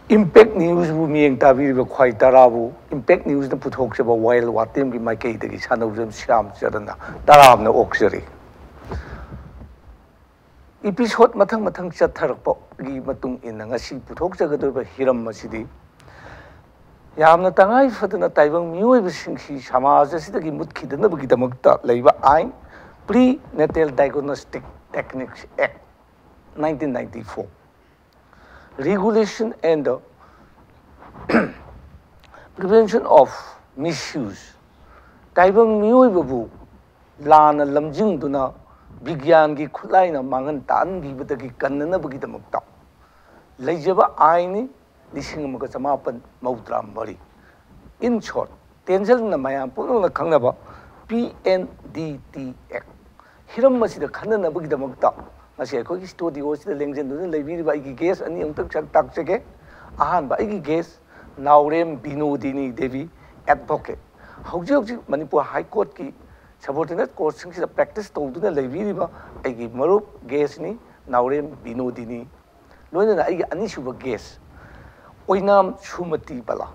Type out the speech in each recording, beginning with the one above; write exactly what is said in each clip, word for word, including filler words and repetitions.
Impact ꯅ꯭ꯌꯨꯁꯕꯨ ꯃꯤꯠꯌꯦꯡ ꯇꯥꯕꯤꯔꯤꯕ ꯈ꯭ꯋꯥꯏ ꯇꯔꯥꯕꯨ impact ꯅ꯭ꯌꯨꯁꯅ ꯄꯨꯊꯣꯛꯆꯕ ꯋꯥꯌꯦꯜ ꯋꯥꯇꯦꯝꯒꯤ ꯃꯥꯏꯀꯩꯗꯒꯤ ꯁꯥꯟꯅꯧꯖꯝ ꯁ꯭ꯌꯥꯝ ꯆꯔꯟꯅ ꯇꯔꯥꯝꯅ ꯑꯣꯛꯆꯔꯤ꯫ ꯏꯄꯤꯁꯣꯠ ꯃꯊꯪ ꯃꯊꯪ ꯆꯠꯊꯔꯛꯄꯒꯤ ꯃꯇꯨꯡ ꯏꯟꯅ ꯉꯁꯤ ꯄꯨꯊꯣꯛꯆꯒꯗꯧꯔꯤꯕ ꯍꯤꯔꯝ ꯑꯁꯤꯗꯤ ꯌꯥꯝꯅ ꯇꯉꯥꯏ ꯐꯗꯅ ꯇꯥꯏꯕꯪ ꯃꯤꯑꯣꯏꯕꯁꯤꯡꯁꯤ ꯁꯃꯥꯖ ꯑꯁꯤꯗꯒꯤ ꯃꯨꯠꯈꯤꯗꯅꯕꯒꯤꯗꯃꯛꯇ ꯂꯩꯕ ꯑꯥꯏꯟ, Prenatal Diagnostic Techniques Act, nineteen ninety four, Regulation and the Prevention of Misuse, ꯇꯥꯏꯕꯪ ꯃꯤꯑꯣꯏꯕꯕꯨ ꯂꯥꯟꯅ ꯂꯝꯖꯤꯡꯗꯨꯅ ꯕꯤꯒ꯭ꯌꯥꯟꯒꯤ ꯈꯨꯠꯂꯥꯏꯅ ꯃꯥꯡꯍꯟ ꯇꯥꯛꯍꯟꯈꯤꯕꯗꯒꯤ ꯀꯟꯅꯅꯕꯒꯤꯗꯃꯛꯇ ꯂꯩꯖꯕ ꯑꯥꯏꯟꯅꯤ, ꯂꯤꯁꯤꯡ ꯑꯃꯒ ꯆꯃꯥꯄꯟ ꯃꯧꯗ꯭ꯔꯥ ꯃꯔꯤ꯫ In short, ꯇꯦꯟꯖꯜꯅ ꯃꯌꯥꯝ ꯄꯨꯝꯅꯃꯛꯅ ꯈꯪꯅꯕ P N D T Act꯫ ꯍꯤꯔꯝ ꯑꯁꯤꯗ ꯈꯟꯅꯅꯕꯒꯤꯗꯃꯛꯇ ꯉꯁꯤ ꯑꯩꯈꯣꯏꯒꯤ ꯁ꯭ꯇꯨꯗꯤꯑꯣꯁꯤꯗ ꯂꯦꯡꯖꯟꯗꯨꯅ ꯂꯩꯕꯤꯔꯤꯕ ꯑꯩꯒꯤ ꯒꯦꯁ ꯑꯅꯤ ꯑꯃꯨꯛꯇꯪ ꯁꯛ ꯇꯥꯛꯆꯒꯦ꯫ ꯑꯍꯥꯟꯕ ꯑꯩꯒꯤ ꯒꯦꯁ ꯅꯥꯎꯔꯦꯝ ꯕꯤꯅꯣꯗꯤꯅꯤ ꯗꯦꯕꯤ, ꯑꯦꯗꯚꯣꯀꯦꯠ, ꯍꯧꯖꯤꯛ ꯍꯧꯖꯤꯛ ꯃꯅꯤꯄꯨꯔ ꯍꯥꯏ ꯀꯣꯔꯠꯀꯤ ꯁꯕꯣꯔꯗꯤꯅꯦꯠ ꯀꯣꯔꯠꯁꯤꯡꯁꯤꯗ ꯄ꯭ꯔꯦꯛꯇꯤꯁ ꯇꯧꯗꯨꯅ ꯂꯩꯕꯤꯔꯤꯕ ꯑꯩꯒꯤ ꯃꯔꯨꯞ ꯒꯦꯁꯅꯤ, ꯅꯥꯎꯔꯦꯝ ꯕꯤꯅꯣꯗꯤꯅꯤ꯫ ꯂꯣꯏꯅꯅ ꯑꯩꯒꯤ ꯑꯅꯤꯁꯨꯕ ꯒꯦꯁ ꯑꯣꯏꯅꯥꯝ ꯁꯨꯃꯇꯤ ꯕꯂꯥ꯫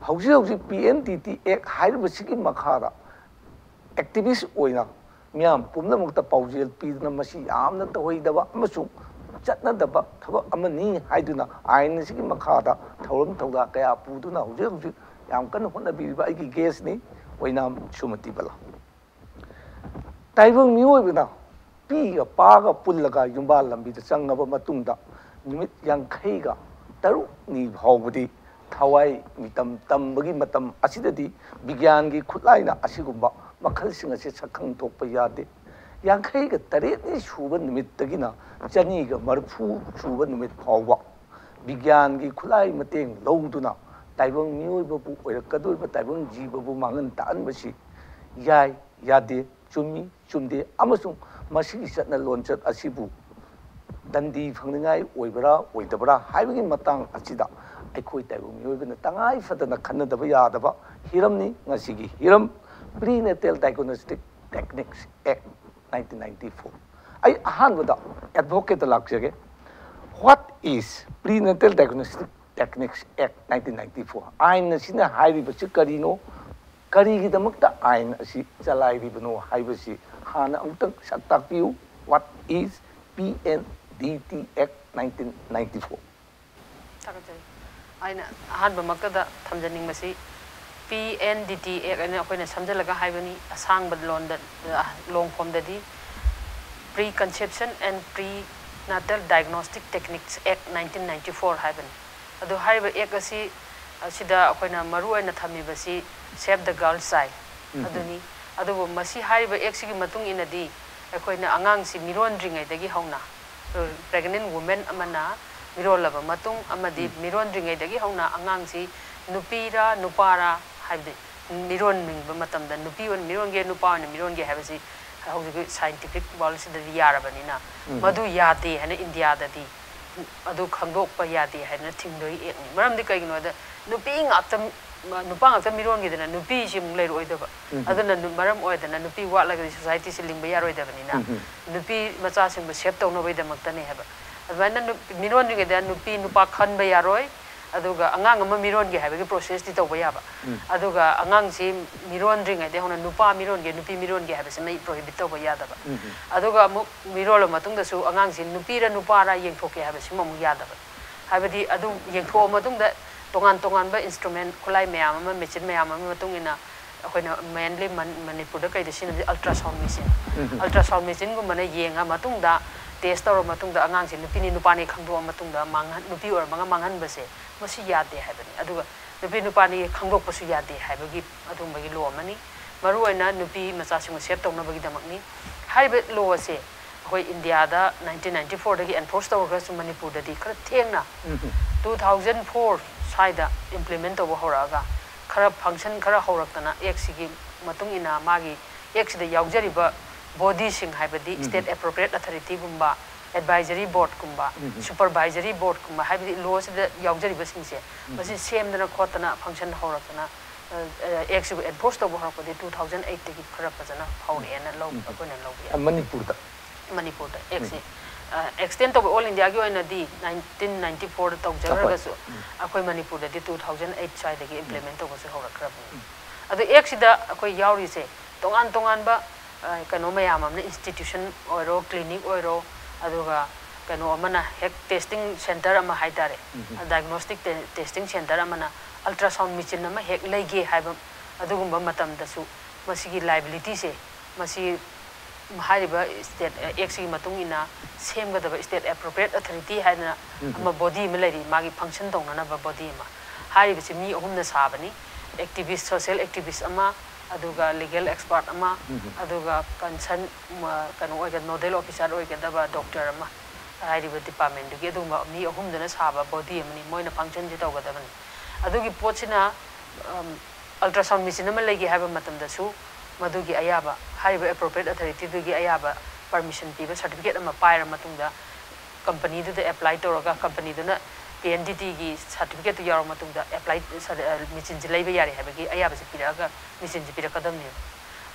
ꯍꯧꯖꯤꯛ ꯍꯧꯖꯤꯛ P N D T Act ꯍꯥꯏꯔꯤꯕꯁꯤꯒꯤ ꯃꯈꯥꯗ ꯑꯦꯛꯇꯤꯚꯤꯁ ꯑꯣꯏꯅ ꯃꯤꯌꯥꯝ ꯄꯨꯝꯅꯃꯛꯇ ꯄꯥꯎꯖꯦꯜ ꯄꯤꯗꯨꯅ ꯃꯁꯤ ꯌꯥꯝꯅ ꯇꯧꯍꯩꯗꯕ ꯑꯃꯁꯨꯡ ꯆꯠꯅꯗꯕ ꯊꯕꯛ ꯑꯃꯅꯤ ꯍꯥꯏꯗꯨꯅ ꯑꯥꯏꯟ ꯑꯁꯤꯒꯤ ꯃꯈꯥꯗ ꯊꯧꯔꯝ ꯊꯧꯗꯥ ꯀꯌꯥ ꯄꯨꯗꯨꯅ ꯍꯧꯖꯤꯛ ꯍꯧꯖꯤꯛ ꯌꯥꯝ ꯀꯟꯅ ꯍꯣꯠꯅꯕꯤꯔꯤꯕ ꯑꯩꯒꯤ ꯒꯦꯁꯅꯤ, ꯑꯣꯏꯅꯥꯝ ꯁꯨꯃꯇꯤ ꯕꯂꯥ꯫ ꯇꯥꯏꯕꯪ ꯃꯤꯑꯣꯏꯕꯅ ꯄꯤꯒ ꯄꯥꯒ ꯄꯨꯜꯂꯒ ꯌꯨꯝꯕꯥꯜ ꯂꯝꯕꯤꯗ ꯆꯪꯉꯕ ꯃꯇꯨꯡꯗ ꯅꯨꯃꯤꯠ ꯌꯥꯡꯈꯩꯒ ꯇꯔꯨꯛꯅꯤ ꯐꯥꯎꯕꯗꯤ ꯊꯋꯥꯏ ꯃꯤꯇꯝ ꯇꯝꯕꯒꯤ ꯃꯇꯝ ꯑꯁꯤꯗꯗꯤ ꯕꯤꯒ꯭ꯌꯥꯟꯒꯤ ꯈꯨꯠꯂꯥꯏꯅ ꯑꯁꯤꯒꯨꯝꯕ ꯃꯈꯜꯁꯤꯡ ꯑꯁꯤ ꯁꯛꯈꯪ ꯊꯣꯛꯄ ꯌꯥꯗꯦ꯫ ꯌꯥꯡꯈꯩꯒ ꯇꯔꯦꯠꯅꯤ ꯁꯨꯕ ꯅꯨꯃꯤꯠꯇꯒꯤꯅ ꯆꯅꯤꯒ ꯃꯔꯤꯐꯨ ꯁꯨꯕ ꯅꯨꯃꯤꯠ ꯐꯥꯎꯕ ꯕꯤꯒ꯭ꯌꯥꯟꯒꯤ ꯈꯨꯠꯂꯥꯏ ꯃꯇꯦꯡ ꯂꯧꯗꯨꯅ ꯇꯥꯏꯕꯪ ꯃꯤꯑꯣꯏꯕꯕꯨ, ꯑꯣꯏꯔꯛꯀꯗꯧꯔꯤꯕ ꯇꯥꯏꯕꯪ ꯖꯤꯕꯕꯨ ꯃꯥꯡꯍꯟ ꯇꯥꯛꯍꯟꯕꯁꯤ ꯌꯥꯏ, ꯌꯥꯗꯦ, ꯆꯨꯝꯃꯤ, ꯆꯨꯝꯗꯦ ꯑꯃꯁꯨꯡ ꯃꯁꯤꯒꯤ ꯆꯠꯅ ꯂꯣꯟꯆꯠ ꯑꯁꯤꯕꯨ ꯗꯟꯗꯤ ꯐꯪꯅꯤꯡꯉꯥꯏ ꯑꯣꯏꯕ꯭ꯔꯥ, ꯑꯣꯏꯗꯕ꯭ꯔꯥ ꯍꯥꯏꯕꯒꯤ ꯃꯇꯥꯡ ꯑꯁꯤꯗ ꯑꯩꯈꯣꯏ ꯇꯥꯏꯕꯪ ꯃꯤꯑꯣꯏꯕꯅ ꯇꯉꯥꯏ ꯐꯗꯅ ꯈꯟꯅꯗꯕ ꯌꯥꯗꯕ ꯍꯤꯔꯝꯅꯤ꯫ ꯉꯁꯤꯒꯤ ꯍꯤꯔꯝ Prenatal Diagnostic Techniques Act, nineteen ninety four꯫ ꯑꯩ ꯑꯍꯥꯟꯕꯗ ꯑꯦꯗꯚꯣꯀꯦꯠꯇ ꯂꯥꯛꯆꯒꯦ꯫ What is prenatal diagnostic Techniques Act nineteen ninety-four꯫ ꯑꯥꯏꯟ ꯑꯁꯤꯅ ꯍꯥꯏꯔꯤꯕꯁꯤ ꯀꯔꯤꯅꯣ, ꯀꯔꯤꯒꯤꯗꯃꯛꯇ ꯑꯥꯏꯟ ꯑꯁꯤ ꯆꯂꯥꯏꯔꯤꯕꯅꯣ ꯍꯥꯏꯕꯁꯤ ꯍꯥꯟꯅ ꯑꯃꯨꯛꯇꯪ ꯁꯛ ꯇꯥꯛꯄꯤꯌꯨ꯫ What is P N D T Act nineteen ninety-four? ꯊꯥꯒꯠꯆꯔꯤ꯫ ꯑꯩꯅ ꯑꯍꯥꯟꯕꯃꯛꯇꯗ ꯊꯝꯖꯅꯤꯡꯕꯁꯤ, P N D T Act ꯍꯥꯏꯅ ꯑꯩꯈꯣꯏꯅ ꯁꯝꯖꯜꯂꯒ ꯍꯥꯏꯕꯅꯤ, ꯑꯁꯥꯡꯕ ꯂꯣꯟꯗ, ꯑ, long formꯗꯗꯤ Preconception and Prenatal Diagnostic Techniques Act nineteen ninety-four ꯍꯥꯏꯕꯅꯤ꯫ ꯑꯗꯨ ꯍꯥꯏꯔꯤꯕ act ꯑꯁꯤ, ꯑꯁꯤꯗ ꯑꯩꯈꯣꯏꯅ ꯃꯔꯨ ꯑꯣꯏꯅ ꯊꯝꯃꯤꯕꯁꯤ Save the Girl Child ꯑꯗꯨꯅꯤ꯫ ꯑꯗꯨꯕꯨ ꯃꯁꯤ ꯍꯥꯏꯔꯤꯕ actꯁꯤꯒꯤ ꯃꯇꯨꯡ ꯏꯟꯅꯗꯤ ꯑꯩꯈꯣꯏꯅ ꯑꯉꯥꯡꯁꯤ ꯃꯤꯔꯣꯟꯗ꯭ꯔꯤꯉꯩꯗꯒꯤ ꯍꯧꯅ, pregnant woman ꯑꯃꯅ ꯃꯤꯔꯣꯜꯂꯕ ꯃꯇꯨꯡ ꯑꯃꯗꯤ ꯃꯤꯔꯣꯟꯗ꯭ꯔꯤꯉꯩꯗꯒꯤ ꯍꯧꯅ ꯑꯉꯥꯡꯁꯤ ꯅꯨꯄꯤꯔꯥ ꯅꯨꯄꯥꯔꯥ ꯍꯥꯏꯕꯗꯤ ꯃꯤꯔꯣꯟꯅꯤꯡꯕ ꯃꯇꯝꯗ ꯅꯨꯄꯤ ꯑꯣꯏꯅ ꯃꯤꯔꯣꯟꯒꯦ, ꯅꯨꯄꯥ ꯑꯣꯏꯅ ꯃꯤꯔꯣꯟꯒꯦ ꯍꯥꯏꯕꯁꯤ ꯍꯧꯖꯤꯛꯀꯤ scientific worldꯁꯤꯗꯗꯤ ꯌꯥꯔꯕꯅꯤꯅ, ꯃꯗꯨ ꯌꯥꯗꯦ ꯍꯥꯏꯅ ꯏꯟꯗꯤꯌꯥꯗꯗꯤ ꯑꯗꯨ ꯈꯪꯗꯣꯛꯄ ꯌꯥꯗꯦ ꯍꯥꯏꯅ ꯊꯤꯡꯗꯣꯏ actꯅꯤ꯫ ꯃꯔꯝꯗꯤ ꯀꯩꯒꯤꯅꯣꯗ, ꯅꯨꯄꯤ ꯉꯥꯛꯇ, ꯅꯨꯄꯥ ꯉꯥꯛꯇ ꯃꯤꯔꯣꯟꯒꯤꯗꯅ ꯅꯨꯄꯤꯁꯤ ꯑꯃꯨꯛ ꯂꯩꯔꯛꯑꯣꯏꯗꯕ꯫ ꯑꯗꯨꯅ ꯅꯨ-, ꯃꯔꯝ ꯑꯣꯏꯗꯅ ꯅꯨꯄꯤ ꯋꯥꯠꯂꯒꯗꯤ societyꯁꯤ ꯂꯤꯡꯕ ꯌꯥꯔꯣꯏꯗꯕꯅꯤꯅ, ꯅꯨꯄꯤ ꯃꯆꯥꯁꯤꯡꯕꯨ save ꯇꯧꯅꯕꯒꯤꯗꯃꯛꯇꯅꯦ ꯍꯥꯏꯕ꯫ ꯑꯗꯨꯃꯥꯏꯅ ꯅꯨ-, ꯃꯤꯔꯣꯟꯗ꯭ꯔꯤꯉꯩꯗ ꯅꯨꯄꯤ ꯅꯨꯄꯥ ꯈꯟꯕ ꯌꯥꯔꯣꯏ꯫ ꯑꯗꯨꯒ ꯑꯉꯥꯡ ꯑꯃ ꯃꯤꯔꯣꯟꯒꯦ ꯍꯥꯏꯕꯒꯤ processꯇꯤ ꯇꯧꯕ ꯌꯥꯕ꯫ ꯑꯗꯨꯒ ꯑꯉꯥꯡꯁꯤ ꯃꯤꯔꯣꯟꯗ꯭ꯔꯤꯉꯩꯗ ꯍꯧꯅ ꯅꯨꯄꯥ ꯃꯤꯔꯣꯟꯒꯦ, ꯅꯨꯄꯤ ꯃꯤꯔꯣꯟꯒꯦ ꯍꯥꯏꯕꯁꯤꯃ prohibit ꯇꯧꯕ ꯌꯥꯗꯕ꯫ ꯑꯗꯨꯒ ꯑꯃꯨꯛ ꯃꯤꯔꯣꯜꯂ ꯃꯇꯨꯡꯗꯁꯨ ꯑꯉꯥꯡꯁꯤ ꯅꯨꯄꯤꯔ ꯅꯨꯄꯥꯔ ꯌꯦꯡꯊꯣꯛꯀꯦ ꯍꯥꯏꯕꯁꯤꯃ ꯑꯃꯨꯛ ꯌꯥꯗꯕ꯫ ꯍꯥꯏꯕꯗꯤ ꯑꯗꯨ ꯌꯦꯡꯊꯣꯛꯑ ꯃꯇꯨꯡꯗ ꯇꯣꯉꯥꯟ ꯇꯣꯉꯥꯟꯕ instrument, ꯈꯨꯠꯂꯥꯏ ꯃꯌꯥꯝ ꯑꯃ, machine ꯃꯌꯥꯝ ꯑꯃꯒꯤ ꯃꯇꯨꯡ ꯏꯟꯅ ꯑꯩꯈꯣꯏꯅ mainly ꯃꯟ-, ꯃꯅꯤꯄꯨꯔꯗ ꯀꯩꯗ ꯁꯤꯖꯤꯟꯅꯕꯁꯦ ultrasound machine꯫ Ultrasound machineꯒꯨꯝꯕꯅ ꯌꯦꯡꯉ ꯃꯇꯨꯡꯗ, test ꯇꯧꯔ ꯃꯇꯨꯡꯗ ꯑꯉꯥꯡꯁꯦ ꯅꯨꯄꯤꯅꯤ ꯅꯨꯄꯥꯅꯤ ꯈꯪꯗꯣꯛꯑ ꯃꯇꯨꯡꯗ ꯃꯥꯡꯍꯟ-, ꯅꯨꯄꯤ ꯑꯣꯏꯔꯝꯃꯒ ꯃꯥꯡꯍꯟꯕꯁꯦ ꯃꯁꯤ ꯌꯥꯗꯦ ꯍꯥꯏꯕꯅꯤ꯫ ꯑꯗꯨꯒ ꯅꯨꯄꯤ ꯅꯨꯄꯥꯅꯤ ꯈꯪꯗꯣꯛꯄꯁꯨ ꯌꯥꯗꯦ ꯍꯥꯏꯕꯒꯤ ꯑꯗꯨꯒꯨꯝꯕꯒꯤ law ꯑꯃꯅꯤ꯫ ꯃꯔꯨꯑꯣꯏꯅ ꯅꯨꯄꯤ ꯃꯆꯥꯁꯤꯡꯕꯨ save ꯇꯧꯅꯕꯒꯤꯗꯃꯛꯅꯤ꯫ ꯍꯥꯏꯔꯤꯕ law ꯑꯁꯦ ꯑꯩꯈꯣꯏ ꯏꯟꯗꯤꯌꯥꯗ nineteen ninety fourꯗꯒꯤ enforce ꯇꯧꯔꯒꯁꯨ ꯃꯅꯤꯄꯨꯔꯗꯗꯤ ꯈꯔ ꯊꯦꯡꯅ, two thousand four ꯁ꯭ꯋꯥꯏꯗ implement ꯇꯧꯕ ꯍꯧꯔꯛꯑꯒ, ꯈꯔ function ꯈꯔ ꯍꯧꯔꯛꯇꯅ, actꯁꯤꯒꯤ ꯃꯇꯨꯡ ꯏꯟꯅ ꯃꯥꯒꯤ actꯁꯤꯗ ꯌꯥꯎꯖꯔꯤꯕ bodyꯁꯤꯡ, ꯍꯥꯏꯕꯗꯤ state appropriate authorityꯒꯨꯝꯕ, advisory boardꯀꯨꯝꯕ, supervisory boardꯀꯨꯝꯕ, ꯍꯥꯏꯕꯗꯤ lawꯁꯤꯗ ꯌꯥꯎꯖꯔꯤꯕꯁꯤꯡꯁꯦ, ꯃꯁꯤ ꯁꯦꯝꯗꯅ ꯈꯣꯠꯇꯅ function ꯍꯧꯔꯛꯇꯅ, ꯑ, ꯑ, actꯁꯤꯕꯨ enforce ꯇꯧꯕ ꯍꯧꯔꯛꯄꯗꯤ two thousand eightꯇꯒꯤ ꯈꯔ ꯐꯖꯅ ꯍꯧꯔꯛꯑꯦꯅ ꯂꯧ-, ꯑꯩꯈꯣꯏꯅ ꯂꯧꯕ ꯌꯥꯏ꯫ ꯃꯅꯤꯄꯨꯔꯗ? ꯃꯅꯤꯄꯨꯔꯗ actꯁꯤ ꯑꯦꯛꯁꯇꯦꯟ ꯇꯧꯕ ꯑꯣꯜ ꯏꯟꯗꯤꯌꯥꯒꯤ ꯑꯣꯏꯅꯗꯤ ꯅꯥꯏꯟꯇꯤꯟ ꯅꯥꯏꯟꯇꯤ ꯐꯣꯔꯗ ꯇꯧꯖꯈ꯭ꯔꯒꯁꯨ, ꯑꯩꯈꯣꯏ ꯃꯅꯤꯄꯨꯔꯗꯗꯤ ꯇꯨ ꯊꯥꯎꯖꯟ ꯑꯩꯠ ꯁ꯭ꯋꯥꯏꯗꯒꯤ ꯏꯝꯄ꯭ꯂꯤꯃꯦꯟ ꯇꯧꯕꯁꯦ ꯍꯧꯔꯛꯈ꯭ꯔꯕꯅꯤ꯫ ꯑꯗꯣ ꯑꯦꯛꯁꯤꯗ ꯑꯩꯈꯣꯏ ꯌꯥꯎꯔꯤꯁꯦ ꯇꯣꯉꯥꯟ ꯇꯣꯉꯥꯟꯕ, ꯑ, ꯀꯩꯅꯣ ꯃꯌꯥꯝ ꯑꯃꯅ, ꯏꯟꯁꯇꯤꯇ꯭ꯌꯨꯁꯟ ꯑꯣꯏꯔꯣ, ꯀ꯭ꯂꯤꯅꯤꯛ ꯑꯣꯏꯔꯣ, ꯑꯗꯨꯒ ꯀꯩꯅꯣ ꯑꯃꯅ ꯍꯦꯛ ꯇꯦꯁꯇꯤꯡ ꯁꯦꯟꯇꯔ ꯑꯃ ꯍꯥꯏ ꯇꯥꯔꯦ, ꯗꯥꯏꯒꯅꯣꯁꯇꯤꯛ ꯇꯦꯁꯇꯤꯡ ꯁꯦꯟꯇꯔ ꯑꯃꯅ ꯑꯜꯇ꯭ꯔꯥꯁꯥꯎꯟ ꯃꯦꯆꯤꯟ ꯑꯃ ꯍꯦꯛ ꯂꯩꯒꯦ ꯍꯥꯏꯕ, ꯑꯗꯨꯒꯨꯝꯕ ꯃꯇꯝꯗꯁꯨ ꯃꯁꯤꯒꯤ ꯂꯥꯏꯕꯤꯂꯤꯇꯤꯁꯦ, ꯃꯁꯤ ꯍꯥꯏꯔꯤꯕ ꯁ꯭ꯇꯦꯠ ꯑꯦꯛꯁꯤꯒꯤ ꯃꯇꯨꯡ ꯏꯟꯅ ꯁꯦꯝꯒꯗꯕ ꯁ꯭ꯇꯦꯠ ꯑꯦꯄ꯭ꯔꯣꯄ꯭ꯔꯤꯌꯦꯠ ꯑꯣꯊꯣꯔꯤꯇꯤ ꯍꯥꯏꯗꯅ ꯑꯃ ꯕꯣꯗꯤ ꯑꯃ ꯂꯩꯔꯤ, ꯃꯥꯒꯤ ꯐꯪꯁꯟ ꯇꯧꯅꯅꯕ ꯕꯣꯗꯤ ꯑꯃ꯫ ꯍꯥꯏꯔꯤꯕꯁꯤ ꯃꯤ ꯑꯍꯨꯝꯅ ꯁꯥꯕꯅꯤ: ꯑꯦꯛꯇꯤꯚꯤꯁ, ꯁꯣꯁꯤꯌꯦꯜ ꯑꯦꯛꯇꯤꯚꯤꯁ ꯑꯃ, ꯑꯗꯨꯒ ꯂꯤꯒꯦꯜ ꯑꯦꯛꯁꯄꯥꯔꯠ ꯑꯃ, ꯑꯗꯨꯒ ꯀꯟꯁꯔꯟ, ꯀꯩꯅꯣ ꯑꯣꯏꯒ-, ꯅꯣꯗꯦꯜ ꯑꯣꯐꯤꯁꯥꯔ ꯑꯣꯏꯒꯗꯕ ꯗꯣꯛꯇꯔ ꯑꯃ, ꯍꯥꯏꯔꯤꯕ ꯗꯤꯄꯥꯔꯠꯃꯦꯟꯗꯨꯒꯤ ꯑꯗꯨꯒꯨꯝꯕ ꯃꯤ ꯑꯍꯨꯝꯗꯨꯅ ꯁꯥꯕ ꯕꯣꯗꯤ ꯑꯃꯅꯤ꯫ ꯃꯣꯏꯅ ꯐꯪꯁꯟꯁꯤ ꯇꯧꯒꯗꯕꯅꯤ꯫ ꯑꯗꯨꯒꯤ ꯄꯣꯠꯁꯤꯅ, ꯑꯝ, ꯑꯜꯇ꯭ꯔꯥꯁꯥꯎꯟ ꯃꯦꯆꯤꯟ ꯑꯃ ꯂꯩꯒꯦ ꯍꯥꯏꯕ ꯃꯇꯝꯗꯁꯨ ꯃꯗꯨꯒꯤ ꯑꯌꯥꯕ, ꯍꯥꯏꯔꯤꯕ ꯑꯦꯄ꯭ꯔꯣꯄ꯭ꯔꯤꯌꯦꯠ ꯑꯣꯊꯣꯔꯤꯇꯤꯗꯨꯒꯤ ꯑꯌꯥꯕ ꯄꯔꯃꯤꯁꯟ ꯄꯤꯕ ꯁꯥꯔꯇꯤꯐꯤꯀꯦꯠ ꯑꯃ ꯄꯥꯏꯔ ꯃꯇꯨꯡꯗ, ꯀꯝꯄꯅꯤꯗꯨꯗ ꯑꯦꯄ꯭ꯂꯥꯏ ꯇꯧꯔꯒ, ꯀꯝꯄꯅꯤꯗꯨꯅ ꯄꯤ ꯑꯦꯟ ꯗꯤ ꯇꯤꯒꯤ ꯁꯥꯔꯇꯤꯐꯤꯀꯦꯠꯇꯨ ꯌꯥꯎꯔ ꯃꯇꯨꯡꯗ ꯑꯦꯄ꯭ꯂꯥꯏ, ꯁꯥꯔ-, ꯑ, ꯃꯦꯆꯤꯟꯁꯤ ꯂꯩꯕ ꯌꯥꯔꯦ ꯍꯥꯏꯕꯒꯤ ꯑꯌꯥꯕꯁꯤ ꯄꯤꯔꯛꯑꯒ, ꯃꯦꯆꯤꯟꯁꯤ ꯄꯤꯔꯛꯀꯗꯕꯅꯦꯕ꯫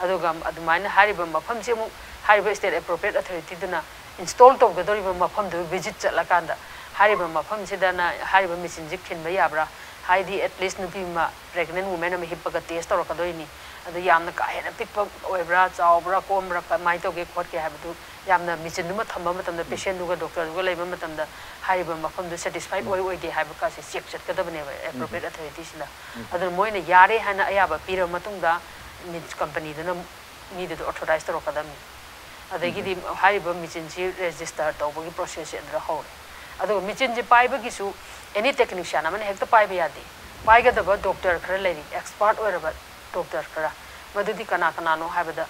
ꯑꯗꯨꯒ ꯑꯗꯨꯃꯥꯏꯅ ꯍꯥꯏꯔꯤꯕ ꯃꯐꯝꯁꯤ ꯑꯃꯨꯛ ꯍꯥꯏꯔꯤꯕ ꯁ꯭ꯇꯦꯠ ꯑꯦꯄ꯭ꯔꯣꯄ꯭ꯔꯤꯌꯦꯠ ꯑꯣꯊꯣꯔꯤꯇꯤꯗꯨꯅ ꯏꯟꯁꯇꯣꯜ ꯇꯧꯒꯗꯧꯔꯤꯕ ꯃꯐꯝꯗꯨ ꯚꯤꯖꯤꯠ ꯆꯠꯂꯀꯥꯟꯗ, ꯍꯥꯏꯔꯤꯕ ꯃꯐꯝꯁꯤꯗꯅ ꯍꯥꯏꯔꯤꯕ ꯃꯦꯆꯤꯟꯁꯤ ꯈꯤꯟꯕ ꯌꯥꯕ꯭ꯔꯥ, ꯍꯥꯏꯗꯤ ꯑꯦꯠꯂꯤꯁ ꯅꯨꯄꯤ ꯑꯃ, ꯄ꯭ꯔꯦꯒꯅꯦꯟ ꯋꯨꯃꯦꯟ ꯑꯃ ꯍꯤꯞꯄꯒ ꯇꯦꯁ ꯇꯧꯔꯛꯀꯗꯣꯏꯅꯤ꯫ ꯑꯗꯨ ꯌꯥꯝꯅ ꯀꯥ ꯍꯦꯟꯅ ꯄꯤꯛꯄ ꯑꯣꯏꯕ꯭ꯔꯥ, ꯆꯥꯎꯕ꯭ꯔꯥ, ꯀꯣꯝꯕ꯭ꯔꯥ, ꯀꯃꯥꯏꯅ ꯇꯧꯒꯦ ꯈꯣꯠꯀꯦ ꯍꯥꯏꯕꯗꯨ ꯌꯥꯝꯅ ꯃꯦꯆꯤꯟꯗꯨꯃ ꯊꯝꯕ ꯃꯇꯝꯗ, ꯄꯦꯁꯦꯟꯗꯨꯒ ꯗꯣꯛꯇꯔꯗꯨꯒ ꯂꯩꯕ ꯃꯇꯝꯗ ꯍꯥꯏꯔꯤꯕ ꯃꯐꯝꯗꯨ ꯁꯦꯇꯤꯁꯐꯥꯏꯠ ꯑꯣꯏ ꯑꯣꯏꯗꯦ ꯍꯥꯏꯕꯀꯥꯁꯦ ꯆꯦꯛ ꯆꯠꯀꯗꯕꯅꯦꯕ ꯑꯦꯄ꯭ꯔꯣꯄ꯭ꯔꯤꯌꯦꯠ ꯑꯣꯊꯣꯔꯤꯇꯤꯁꯤꯅ꯫ ꯑꯗꯨꯅ ꯃꯣꯏꯅ ꯌꯥꯔꯦ ꯍꯥꯏꯅ ꯑꯌꯥꯕ ꯄꯤꯔꯕ ꯃꯇꯨꯡꯗ, ꯃꯤꯠ-, ꯀꯝꯄꯅꯤꯗꯨꯅ ꯃꯤꯗꯨꯗ ꯑꯣꯊꯣꯔꯥꯏꯁ ꯇꯧꯔꯛꯀꯗꯕꯅꯤ꯫ ꯑꯗꯒꯤꯗꯤ ꯍꯥꯏꯔꯤꯕ ꯃꯦꯆꯤꯟꯁꯤ ꯔꯦꯖꯤꯁꯇꯔ ꯇꯧꯕꯒꯤ ꯄ꯭ꯔꯣꯁꯦꯁꯁꯦ ꯑꯗꯨꯗ ꯍꯧꯔꯦ꯫ ꯑꯗꯨꯒ ꯃꯦꯆꯤꯟꯁꯤ ꯄꯥꯏꯕꯒꯤꯁꯨ ꯑꯦꯅꯤ ꯇꯦꯛꯅꯤꯁꯤꯌꯥꯟ ꯑꯃꯅ ꯍꯦꯛꯇ ꯄꯥꯏꯕ ꯌꯥꯗꯦ꯫ ꯄꯥꯏꯒꯗꯕ ꯗꯣꯛꯇꯔ ꯈꯔ ꯂꯩꯔꯤ, ꯑꯦꯛꯁꯄꯥꯔꯠ ꯑꯣꯏꯔꯕ ꯗꯣꯛꯇꯔ ꯈꯔ꯫ ꯃꯗꯨꯗꯤ ꯀꯅꯥ ꯀꯅꯥꯅꯣ ꯍꯥꯏꯕꯗ,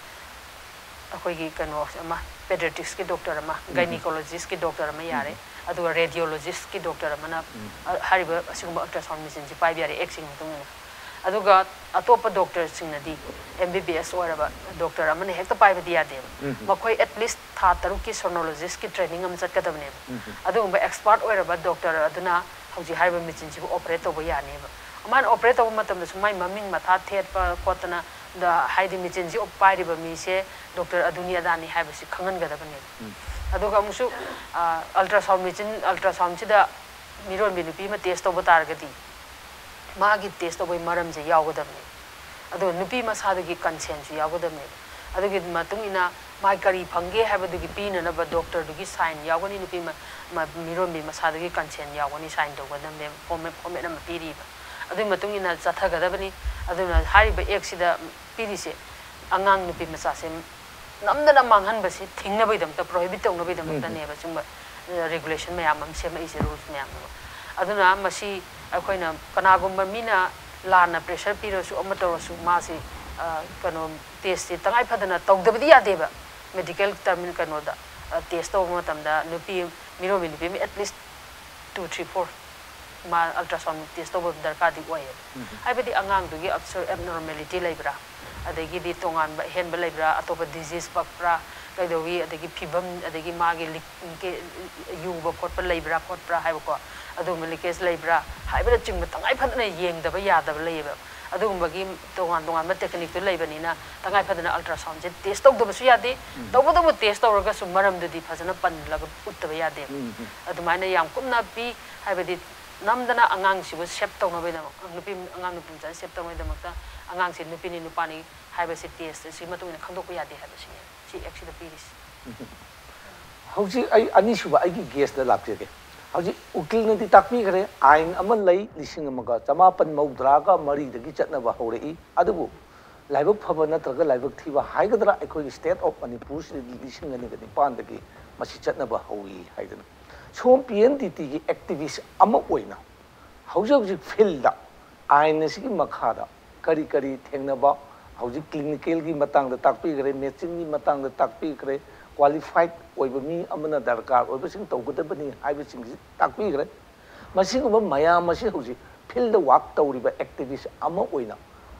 ꯑꯩꯈꯣꯏꯒꯤ ꯀꯩꯅꯣ ꯑꯃ, ꯄꯦꯗꯤꯌꯥꯇ꯭ꯔꯤꯛꯁꯀꯤ ꯗꯣꯛꯇꯔ ꯑꯃ, ꯒꯥꯏꯅꯤꯀꯣꯂꯣꯖꯤꯁꯀꯤ ꯗꯣꯛꯇꯔ ꯑꯃ ꯌꯥꯔꯦ, ꯑꯗꯨꯒ ꯔꯦꯗꯤꯌꯣꯂꯣꯖꯤꯁꯀꯤ ꯗꯣꯛꯇꯔ ꯑꯃꯅ, ꯑ, ꯍꯥꯏꯔꯤꯕ ꯑꯁꯤꯒꯨꯝꯕ ꯑꯜꯇ꯭ꯔꯥꯁꯥꯎꯟ ꯃꯦꯆꯤꯟꯁꯤ ꯄꯥꯏꯕ ꯌꯥꯔꯦ, ꯑꯦꯛꯁꯤꯒꯤ ꯃꯇꯨꯡ ꯏꯟꯅ꯫ ꯑꯗꯨꯒ ꯑꯇꯣꯞꯄ ꯗꯣꯛꯇꯔꯁꯤꯡꯅꯗꯤ ꯑꯦꯝ ꯕꯤ ꯕꯤ ꯑꯦꯁ ꯑꯣꯏꯔꯕ ꯗꯣꯛꯇꯔ ꯑꯃꯅ ꯍꯦꯛꯇ ꯄꯥꯏꯕꯗꯤ ꯌꯥꯗꯦꯕ꯫ ꯃꯈꯣꯏ ꯑꯦꯠꯂꯤꯁ ꯊꯥ ꯇꯔꯨꯛꯀꯤ ꯁꯣꯅꯣꯂꯣꯖꯤꯁꯀꯤ ꯇ꯭ꯔꯦꯅꯤꯡ ꯑꯃ ꯆꯠꯀꯗꯕꯅꯦꯕ꯫ ꯑꯗꯨꯒꯨꯝꯕ ꯑꯦꯛꯁꯄꯥꯔꯠ ꯑꯣꯏꯔꯕ ꯗꯣꯛꯇꯔ ꯑꯗꯨꯅ ꯍꯧꯖꯤꯛ ꯍꯥꯏꯔꯤꯕ ꯃꯦꯆꯤꯟꯁꯤꯕꯨ ꯑꯣꯄꯔꯦꯠ ꯇꯧꯕ ꯌꯥꯅꯦꯕ꯫ ꯑꯃꯥꯏꯅ ꯑꯣꯄꯔꯦꯠ ꯇꯧꯕ ꯃꯇꯝꯗꯁꯨ ꯃꯥꯏ ꯃꯃꯤꯡ ꯃꯊꯥ ꯊꯦꯠꯄ ꯈꯣꯠꯇꯅ ꯗ ꯍꯥꯏꯗꯤ ꯃꯦꯆꯤꯟꯁꯤ ꯄꯥꯏꯔꯤꯕ ꯃꯤꯁꯦ ꯗꯣꯛꯇꯔ ꯑꯗꯨꯅꯤ ꯑꯗꯥꯅꯤ ꯍꯥꯏꯕꯁꯤ ꯈꯪꯍꯟꯒꯗꯕꯅꯦꯕ꯫ ꯑꯗꯨꯒ ꯑꯃꯨꯛꯁꯨ ꯑꯜꯇ꯭ꯔꯥꯁꯥꯎꯟ ꯃꯦꯆꯤꯟ, ꯑꯜꯇ꯭ꯔꯥꯁꯥꯎꯟꯁꯤꯗ ꯃꯤꯔꯣꯟꯕꯤ ꯅꯨꯄꯤ ꯑꯃ ꯇꯦꯁ ꯇꯧꯕ ꯇꯥꯔꯒꯗꯤ ꯃꯥꯒꯤ ꯇꯦꯁ ꯇꯧꯕꯒꯤ ꯃꯔꯝꯁꯦ ꯌꯥꯎꯒꯗꯕꯅꯦꯕ꯫ ꯑꯗꯨꯒ ꯅꯨꯄꯤ ꯃꯁꯥꯗꯨꯒꯤ ꯀꯟꯁꯦꯟꯁꯨ ꯌꯥꯎꯒꯗꯕꯅꯦꯕ꯫ ꯑꯗꯨꯒꯤ ꯃꯇꯨꯡ ꯏꯟꯅ ꯃꯥꯒꯤ ꯀꯔꯤ ꯐꯪꯒꯦ ꯍꯥꯏꯕꯗꯨꯒꯤ ꯄꯤꯅꯅꯕ ꯗꯣꯛꯇꯔꯗꯨꯒꯤ ꯁꯥꯏꯟ ꯌꯥꯎꯒꯅꯤ, ꯅꯨꯄꯤ ꯃ-, ꯃ-, ꯃꯤꯔꯣꯟꯕꯤ ꯃꯁꯥꯗꯨꯒꯤ ꯀꯟꯁꯦꯟ ꯌꯥꯎꯒꯅꯤ, ꯁꯥꯏꯟ ꯇꯧꯒꯗꯕꯅꯦꯕ꯫ ꯐꯣꯔꯃꯦꯠ, ꯐꯣꯔꯃꯦꯠ ꯑꯃ ꯄꯤꯔꯤꯕ꯫ ꯑꯗꯨꯒꯤ ꯃꯇꯨꯡ ꯏꯟꯅ ꯆꯠꯊꯒꯗꯕꯅꯤ꯫ ꯑꯗꯨꯅ ꯍꯥꯏꯔꯤꯕ ꯑꯦꯛꯁꯤꯗ ꯄꯤꯔꯤꯁꯦ ꯑꯉꯥꯡ ꯅꯨꯄꯤ ꯃꯆꯥꯁꯦ ꯅꯝꯗꯅ ꯃꯥꯡꯍꯟꯕꯁꯤ ꯊꯤꯡꯅꯕꯒꯤꯗꯃꯛꯇ, ꯄ꯭ꯔꯣꯍꯤꯕꯤꯠ ꯇꯧꯅꯕꯒꯤꯗꯃꯛꯇꯅꯦꯕ ꯁꯤꯒꯨꯝꯕ ꯔꯤꯒꯨꯂꯦꯁꯟ ꯃꯌꯥꯝ ꯑꯃ ꯁꯦꯝꯃꯛꯏꯁꯦ, ꯔꯨꯜꯁ ꯃꯌꯥꯝ ꯑꯃ꯫ ꯑꯗꯨꯅ ꯃꯁꯤ ꯑꯩꯈꯣꯏꯅ ꯀꯅꯥꯒꯨꯝꯕ ꯃꯤꯅ ꯂꯥꯟꯅ ꯄ꯭ꯔꯦꯁꯔ ꯄꯤꯔꯁꯨ ꯑꯃ ꯇꯧꯔꯁꯨ ꯃꯥꯁꯤ, ꯑ, ꯀꯩꯅꯣ, ꯇꯦꯁꯁꯤ ꯇꯉꯥꯏ ꯐꯗꯅ ꯇꯧꯗꯕꯗꯤ ꯌꯥꯗꯦꯕ꯫ ꯃꯦꯗꯤꯀꯦꯜ ꯇꯔꯃꯤꯟ ꯀꯩꯅꯣꯗ, ꯑ, ꯇꯦꯁ ꯇꯧꯕ ꯃꯇꯝꯗ ꯅꯨꯄꯤ, ꯃꯤꯔꯣꯟꯕꯤ ꯅꯨꯄꯤ ꯑꯃ at least two, three, four ꯃꯥ ꯑꯜꯇ꯭ꯔꯥꯁꯥꯎꯟ ꯇꯦꯁ ꯇꯧꯕ ꯗꯔꯀꯥꯔꯗꯤ ꯑꯣꯏꯌꯦꯕ꯫ ꯍꯥꯏꯕꯗꯤ ꯑꯉꯥꯡꯗꯨꯒꯤ ꯑꯕꯅꯣꯔꯃꯦꯂꯤꯇꯤ ꯂꯩꯕ꯭ꯔꯥ, ꯑꯗꯒꯤꯗꯤ ꯇꯣꯉꯥꯟꯕ ꯑꯍꯦꯟꯕ ꯂꯩꯕ꯭ꯔꯥ, ꯑꯇꯣꯞꯄ ꯗꯤꯖꯤꯁ ꯄꯛꯄ꯭ꯔꯥ, ꯀꯩꯗꯧꯏ, ꯑꯗꯒꯤ ꯐꯤꯕꯝ, ꯑꯗꯒꯤ ꯃꯥꯒꯤ ꯂꯤꯛ-, ꯀꯦ-, ꯌꯨꯕ ꯈꯣꯠꯄ ꯂꯩꯕ꯭ꯔꯥ ꯈꯣꯠꯄ꯭ꯔꯥ ꯍꯥꯏꯕꯀꯣ, ꯑꯗꯨꯒꯨꯝꯕ ꯂꯤꯀꯦꯖ ꯂꯩꯕ꯭ꯔꯥ ꯍꯥꯏꯕꯅꯆꯤꯡꯕ ꯇꯉꯥꯏ ꯐꯗꯅ ꯌꯦꯡꯗꯕ ꯌꯥꯗꯕ ꯂꯩꯌꯦꯕ꯫ ꯑꯗꯨꯒꯨꯝꯕꯒꯤ ꯇꯣꯉꯥꯟ ꯇꯣꯉꯥꯟꯕ ꯇꯦꯛꯅꯤꯛꯇꯨ ꯂꯩꯕꯅꯤꯅ ꯇꯉꯥꯏ ꯐꯗꯅ ꯑꯜꯇ꯭ꯔꯥꯁꯥꯎꯟꯁꯦ ꯇꯦꯁ ꯇꯧꯗꯕꯁꯨ ꯌꯥꯗꯦ꯫ ꯇꯧꯕꯇꯕꯨ ꯇꯦꯁ ꯇꯧꯔꯒꯁꯨ ꯃꯔꯝꯗꯨꯗꯤ ꯐꯖꯅ ꯄꯜꯂꯒ ꯎꯠꯇꯕ ꯌꯥꯗꯦꯕ꯫ ꯑꯗꯨꯃꯥꯏꯅ ꯌꯥꯝ ꯀꯨꯞꯅ ꯄꯤ, ꯍꯥꯏꯕꯗꯤ ꯅꯝꯗꯅ ꯑꯉꯥꯡꯁꯤꯕꯨ ꯁꯦꯞ ꯇꯧꯅꯕꯒꯤꯗꯃꯛ, ꯅꯨꯄꯤ, ꯑꯉꯥꯡ ꯅꯨꯄꯤ ꯃꯆꯥꯁꯦ ꯁꯦꯞ ꯇꯧꯅꯕꯒꯤꯗꯃꯛꯇ ꯑꯉꯥꯡꯁꯦ ꯅꯨꯄꯤꯅꯤ ꯅꯨꯄꯥꯅꯤ ꯍꯥꯏꯕꯁꯤ ꯇꯦꯁ ꯑꯁꯤꯒꯤ ꯃꯇꯨꯡ ꯏꯟꯅ ꯈꯪꯗꯣꯛꯄ ꯌꯥꯗꯦ ꯍꯥꯏꯕꯁꯤꯅꯦ ꯁꯤ ꯑꯦꯛꯁꯤꯗ ꯄꯤꯔꯤꯁꯤ꯫ ꯍꯧꯖꯤꯛ ꯑꯩ ꯑꯅꯤꯁꯨꯕ ꯑꯩꯒꯤ ꯒꯦꯁꯇ ꯂꯥꯛꯆꯒꯦ꯫ ꯍꯧꯖꯤꯛ ꯎꯀꯤꯜꯅꯗꯤ ꯇꯥꯛꯄꯤꯈ꯭ꯔꯦ, ꯑꯥꯏꯟ ꯑꯃ ꯂꯩ, ꯂꯤꯁꯤꯡ ꯑꯃꯒ ꯆꯃꯥꯄꯟ ꯃꯧꯗ꯭ꯔꯥꯒ ꯃꯔꯤꯗꯒꯤ ꯆꯠꯅꯕ ꯍꯧꯔꯛꯏ꯫ ꯑꯗꯨꯕꯨ ꯂꯥꯏꯕꯛ ꯐꯕ ꯅꯠꯇ꯭ꯔꯒ ꯂꯥꯏꯕꯛ ꯊꯤꯕ ꯍꯥꯏꯒꯗ꯭ꯔꯥ, ꯑꯩꯈꯣꯏꯒꯤ ꯁ꯭ꯇꯦꯠ ꯑꯣꯐ ꯃꯅꯤꯄꯨꯔꯁꯤꯗꯗꯤ ꯂꯤꯁꯤꯡ ꯑꯅꯤꯒ ꯅꯤꯄꯥꯟꯗꯒꯤ ꯃꯁꯤ ꯆꯠꯅꯕ ꯍꯧꯏ ꯍꯥꯏꯗꯅ꯫ ꯁꯣꯝ ꯄꯤ ꯑꯦꯟ ꯗꯤ ꯇꯤꯒꯤ ꯑꯦꯛꯇꯤꯚꯤꯁ ꯑꯃ ꯑꯣꯏꯅ ꯍꯧꯖꯤꯛ ꯍꯧꯖꯤꯛ ꯐꯤꯜꯗ ꯑꯥꯏꯟ ꯑꯁꯤꯒꯤ ꯃꯈꯥꯗ ꯀꯔꯤ ꯀꯔꯤ ꯊꯦꯡꯅꯕ, ꯍꯧꯖꯤꯛ ꯀ꯭ꯂꯤꯅꯤꯀꯦꯜꯒꯤ ꯃꯇꯥꯡꯗ ꯇꯥꯛꯄꯤꯈ꯭ꯔꯦ, ꯃꯦꯆꯤꯟꯒꯤ ꯃꯇꯥꯡꯗ ꯇꯥꯛꯄꯤꯈ꯭ꯔꯦ, ꯀ꯭ꯋꯥꯂꯤꯐꯥꯏꯠ ꯑꯣꯏꯕ ꯃꯤ ꯑꯃꯅ ꯗꯔꯀꯥꯔ ꯑꯣꯏꯕꯁꯤꯡ ꯇꯧꯒꯗꯕꯅꯤ ꯍꯥꯏꯕꯁꯤꯡꯁꯤ ꯇꯥꯛꯄꯤꯈ꯭ꯔꯦ꯫ ꯃꯁꯤꯒꯨꯝꯕ ꯃꯌꯥꯝ ꯑꯁꯤ ꯍꯧꯖꯤꯛ ꯐꯤꯜꯗ ꯋꯥꯛ ꯇꯧꯔꯤꯕ ꯑꯦꯛꯇꯤꯚꯤꯁ ꯑꯃ ꯑꯣꯏꯅ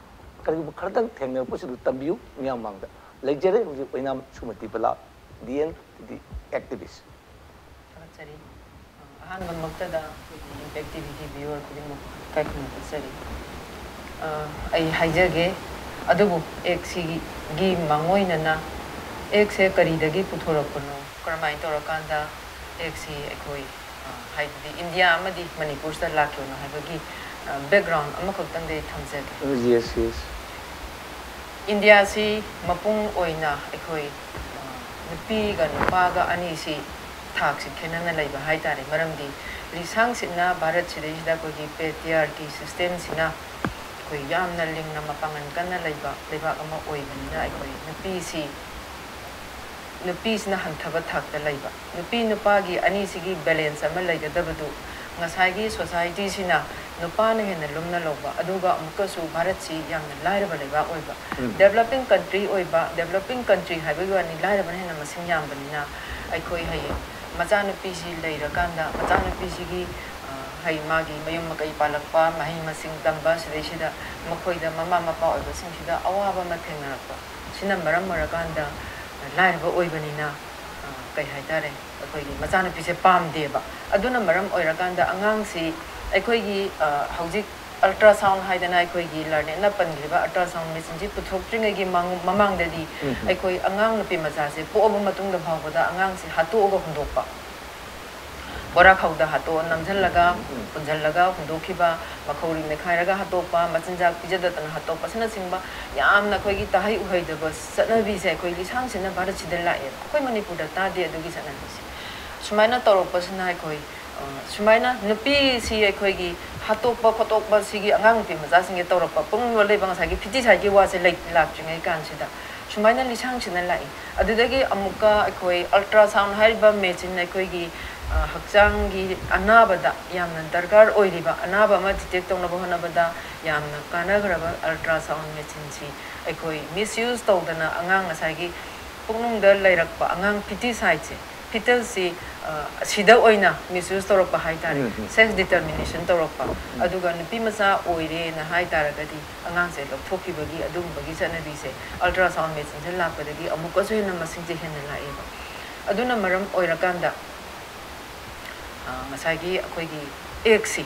ꯀꯔꯤꯒꯨꯝꯕ ꯈꯔꯗꯪ ꯊꯦꯡꯅꯔꯛꯄꯁꯤꯡꯗꯨ ꯇꯝꯕꯤꯌꯨ ꯃꯤꯌꯥꯝ ꯃꯥꯡꯗ꯫ ꯂꯩꯖꯔꯦ ꯍꯧꯖꯤꯛ ꯑꯣꯏꯅꯥꯝ ꯁꯨꯃꯇꯤ ꯕꯂꯥ, ꯗꯤ ꯑꯦꯟ ꯗꯤ ꯑꯦꯛꯇꯤꯚꯤꯁ꯫ ꯊꯥꯒꯠꯆꯔꯤ꯫ ꯑꯍꯥꯟꯕꯃꯛꯇꯗ ꯑꯩꯈꯣꯏꯒꯤ ꯏꯝꯄꯦꯛ ꯇꯤ ꯚꯤꯒꯤ ꯚꯤꯌꯨꯋꯔ ꯈꯨꯗꯤꯡꯃꯛ ꯏꯀꯥꯏ ꯈꯨꯝꯅꯕ ꯎꯠꯆꯔꯤ꯫ ꯑ, ꯑꯩ ꯍꯥꯏꯖꯒꯦ, ꯑꯗꯨꯕꯨ ꯑꯦꯛꯁꯤꯒꯤ ꯃꯥꯡꯑꯣꯏꯅꯅ ꯑꯦꯛꯁꯦ ꯀꯔꯤꯗꯒꯤ ꯄꯨꯊꯣꯔꯛꯄꯅꯣ, ꯀꯔꯝꯍꯥꯏꯅ ꯇꯧꯔꯀꯥꯟꯗ ꯑꯦꯛꯁꯤ ꯑꯩꯈꯣꯏ, ꯑ, ꯍꯥꯏꯕꯗꯤ ꯏꯟꯗꯤꯌꯥ ꯑꯃꯗꯤ ꯃꯅꯤꯄꯨꯔꯁꯤꯗ ꯂꯥꯛꯈꯤꯕꯅꯣ ꯍꯥꯏꯕꯒꯤ, ꯑ, background ꯑꯃꯈꯛꯇꯪꯗꯤ ꯑꯩ ꯊꯝꯖꯒꯦ꯫ Yes, yes. ꯏꯟꯗꯤꯌꯥꯁꯤ ꯃꯄꯨꯡ ꯑꯣꯏꯅ ꯑꯩꯈꯣꯏ, ꯑ, ꯅꯨꯄꯤꯒ ꯅꯨꯄꯥꯒ ꯑꯅꯤꯁꯤ ꯊꯥꯛꯁꯤ ꯈꯦꯠꯅꯅ ꯂꯩꯕ ꯍꯥꯏ ꯇꯥꯔꯦ꯫ ꯃꯔꯝꯗꯤ ꯂꯤꯁꯥꯡꯁꯤꯠꯅ ꯚꯥꯔꯠꯁꯤꯗꯩꯁꯤꯗ ꯑꯩꯈꯣꯏꯒꯤ patriarchy systemꯁꯤꯅ ꯑꯩꯈꯣꯏ ꯌꯥꯝꯅ ꯂꯤꯡꯅ ꯃꯄꯥꯡꯒꯜ ꯀꯟꯅ ꯂꯩꯕ ꯂꯩꯕꯥꯛ ꯑꯃ ꯑꯣꯏꯕꯅꯤꯅ ꯑꯩꯈꯣꯏ ꯅꯨꯄꯤꯁꯤ, ꯅꯨꯄꯤꯁꯤꯅ ꯍꯟꯊꯕ ꯊꯥꯛꯇ ꯂꯩꯕ꯫ ꯅꯨꯄꯤ ꯅꯨꯄꯥꯒꯤ ꯑꯅꯤꯁꯤꯒꯤ balance ꯑꯃ ꯂꯩꯒꯗꯕꯗꯨ ꯉꯁꯥꯏꯒꯤ societyꯁꯤꯅ ꯅꯨꯄꯥꯅ ꯍꯦꯟꯅ ꯂꯨꯝꯅ ꯂꯧꯕ, ꯑꯗꯨꯒ ꯑꯃꯨꯛꯀꯁꯨ ꯚꯥꯔꯠꯁꯤ ꯌꯥꯝꯅ ꯂꯥꯏꯔꯕ ꯂꯩꯕꯥꯛ ꯑꯣꯏꯕ꯫ ꯎꯝ. Developing country ꯑꯣꯏꯕ, developing country ꯍꯥꯏꯕꯒꯤ ꯋꯥꯅꯤ, ꯂꯥꯏꯔꯕꯅ ꯍꯦꯟꯅ ꯃꯁꯤꯡ ꯌꯥꯝꯕꯅꯤꯅ ꯑꯩꯈꯣꯏ ꯍꯌꯦꯡ ꯃꯆꯥꯅꯨꯄꯤꯁꯤ ꯂꯩꯔꯀꯥꯟꯗ ꯃꯆꯥꯅꯨꯄꯤꯁꯤꯒꯤ, ꯑ, ꯍꯩ ꯃꯥꯒꯤ ꯃꯌꯨꯝ ꯃꯀꯩ ꯄꯥꯜꯂꯛꯄ, ꯃꯍꯩ ꯃꯁꯤꯡ ꯇꯝꯕ, ꯁꯤꯗꯩꯁꯤꯗ ꯃꯈꯣꯏꯗ ꯃꯃꯥ ꯃꯄꯥ ꯑꯣꯏꯕꯁꯤꯡꯁꯤꯗ ꯑꯋꯥꯕ ꯑꯃ ꯊꯦꯡꯅꯔꯛꯄ꯫ ꯁꯤꯅ ꯃꯔꯝ ꯑꯣꯏꯔꯀꯥꯟꯗ ꯂꯥꯏꯔꯕ ꯑꯣꯏꯕꯅꯤꯅ, ꯑ, ꯀꯩ ꯍꯥꯏꯇꯥꯔꯦ, ꯑꯩꯈꯣꯏꯒꯤ ꯃꯆꯥꯅꯨꯄꯤꯁꯦ ꯄꯥꯝꯗꯦꯕ꯫ ꯑꯗꯨꯅ ꯃꯔꯝ ꯑꯣꯏꯔꯀꯥꯟꯗ ꯑꯉꯥꯡꯁꯤ ꯑꯩꯈꯣꯏꯒꯤ, ꯑ, ꯍꯧꯖꯤꯛ ultrasound ꯍꯥꯏꯗꯅ ꯑꯩꯈꯣꯏꯒꯤ ꯂꯥꯔꯅꯦꯠꯅ ꯄꯟꯈ꯭ꯔꯤꯕ ultrasound machineꯁꯤ ꯄꯨꯊꯣꯛꯇ꯭ꯔꯤꯉꯩꯒꯤ ꯃꯥꯡ-, ꯃꯃꯥꯡꯗꯗꯤ ꯎꯝ. ꯑꯩꯈꯣꯏ ꯑꯉꯥꯡ ꯅꯨꯄꯤ ꯃꯆꯥꯁꯦ ꯄꯣꯛꯑꯕ ꯃꯇꯨꯡꯗ ꯐꯥꯎꯕꯗ ꯑꯉꯥꯡꯁꯦ ꯍꯥꯠꯇꯣꯛꯑꯒ ꯍꯨꯟꯗꯣꯛꯄ꯫ ꯕꯣꯔꯥꯈꯥꯎꯗ ꯍꯥꯠꯇꯣꯛꯑ ꯅꯝꯁꯤꯜꯂꯒ, ꯎꯝ. ꯄꯨꯟꯁꯤꯜꯂꯒ ꯍꯨꯟꯗꯣꯛꯈꯤꯕ, ꯃꯈꯧꯔꯤ ꯅꯦꯠꯈꯥꯏꯔꯒ ꯍꯥꯠꯇꯣꯛꯄ, ꯃꯆꯤꯟꯖꯥꯛ ꯄꯤꯖꯗꯗꯅ ꯍꯥꯠꯇꯣꯛꯄ, ꯑꯁꯤꯅꯆꯤꯡꯕ ꯌꯥꯝꯅ ꯑꯩꯈꯣꯏꯒꯤ ꯇꯥꯍꯩ ꯎꯍꯩꯗꯕ ꯆꯠꯅꯕꯤꯁꯦ ꯑꯩꯈꯣꯏ ꯂꯤꯁꯥꯡꯁꯤꯟꯅ ꯚꯥꯔꯠꯁꯤꯗ ꯂꯥꯛꯑꯦꯕ꯫ ꯑꯩꯈꯣꯏ ꯃꯅꯤꯄꯨꯔꯗ ꯇꯥꯗꯦ ꯑꯗꯨꯒꯤ ꯆꯠꯅꯕꯤꯁꯦ꯫ ꯁꯨꯃꯥꯏꯅ ꯇꯧꯔꯛꯄꯁꯤꯅ ꯑꯩꯈꯣꯏ, ꯑ, ꯁꯨꯃꯥꯏꯅ ꯅꯨꯄꯤꯁꯤ ꯑꯩꯈꯣꯏꯒꯤ ꯍꯥꯠꯇꯣꯛꯄ ꯈꯣꯠꯇꯣꯛꯄ ꯁꯤꯒꯤ ꯑꯉꯥꯡ ꯅꯨꯄꯤ ꯃꯆꯥꯁꯤꯡꯁꯦ ꯇꯧꯔꯛꯄ, ꯄꯨꯡꯂꯣꯜ ꯂꯩꯕ ꯉꯁꯥꯏꯒꯤ feticide ꯀꯤ ꯋꯥꯁꯦ ꯂꯩ-, ꯂꯥꯛꯇ꯭ꯔꯤꯉꯩ ꯀꯥꯟꯁꯤꯗ ꯁꯨꯃꯥꯏꯅ ꯂꯤꯁꯥꯡꯁꯤꯟꯅ ꯂꯥꯛꯏ꯫ ꯑꯗꯨꯗꯒꯤ ꯑꯃꯨꯛꯀ ꯑꯩꯈꯣꯏ ultrasound ꯍꯥꯏꯔꯤꯕ machine ꯑꯩꯈꯣꯏꯒꯤ, ꯑ, ꯍꯛꯆꯥꯡꯒꯤ ꯑꯅꯥꯕꯗ ꯌꯥꯝꯅ ꯗꯔꯀꯥꯔ ꯑꯣꯏꯔꯤꯕ, ꯑꯅꯥꯕ ꯑꯃ detect ꯇꯧꯅꯕ ꯍꯣꯠꯅꯕꯗ ꯌꯥꯝꯅ ꯀꯥꯟꯅꯈ꯭ꯔꯕ ultrasound machineꯁꯤ ꯑꯩꯈꯣꯏ misuse ꯇꯧꯗꯅ ꯑꯉꯥꯡ ꯉꯁꯥꯏꯒꯤ ꯄꯨꯛꯅꯨꯡꯗ ꯂꯩꯔꯛꯄ ꯑꯉꯥꯡ feticide ꯁꯦ, fetal ꯁꯤ, ꯑ, ꯑꯁꯤꯗ ꯑꯣꯏꯅ misuse ꯇꯧꯔꯛꯄ ꯍꯥꯏ ꯇꯥꯔꯦ, ꯎꯝ, ꯎꯝ. Sex determination ꯇꯧꯔꯛꯄ, ꯎꯝ. ꯑꯗꯨꯒ ꯅꯨꯄꯤ ꯃꯆꯥ ꯑꯣꯏꯔꯦꯅ ꯍꯥꯏ ꯇꯥꯔꯒꯗꯤ ꯑꯉꯥꯡꯁꯦ ꯂꯧꯊꯣꯛꯈꯤꯕꯒꯤ ꯑꯗꯨꯒꯨꯝꯕꯒꯤ ꯆꯠꯅꯕꯤꯁꯦ ultrasound machine ꯁꯦ ꯂꯥꯛꯄꯗꯒꯤ ꯑꯃꯨꯛꯀꯁꯨ ꯍꯦꯟꯅ ꯃꯁꯤꯡꯁꯦ ꯍꯦꯟꯅ ꯂꯥꯛꯑꯦꯕ꯫ ꯑꯗꯨꯅ ꯃꯔꯝ ꯑꯣꯏꯔꯀꯥꯟꯗ, ꯑ, ꯉꯁꯥꯏꯒꯤ ꯑꯩꯈꯣꯏꯒꯤ ꯑꯦꯛꯁꯤ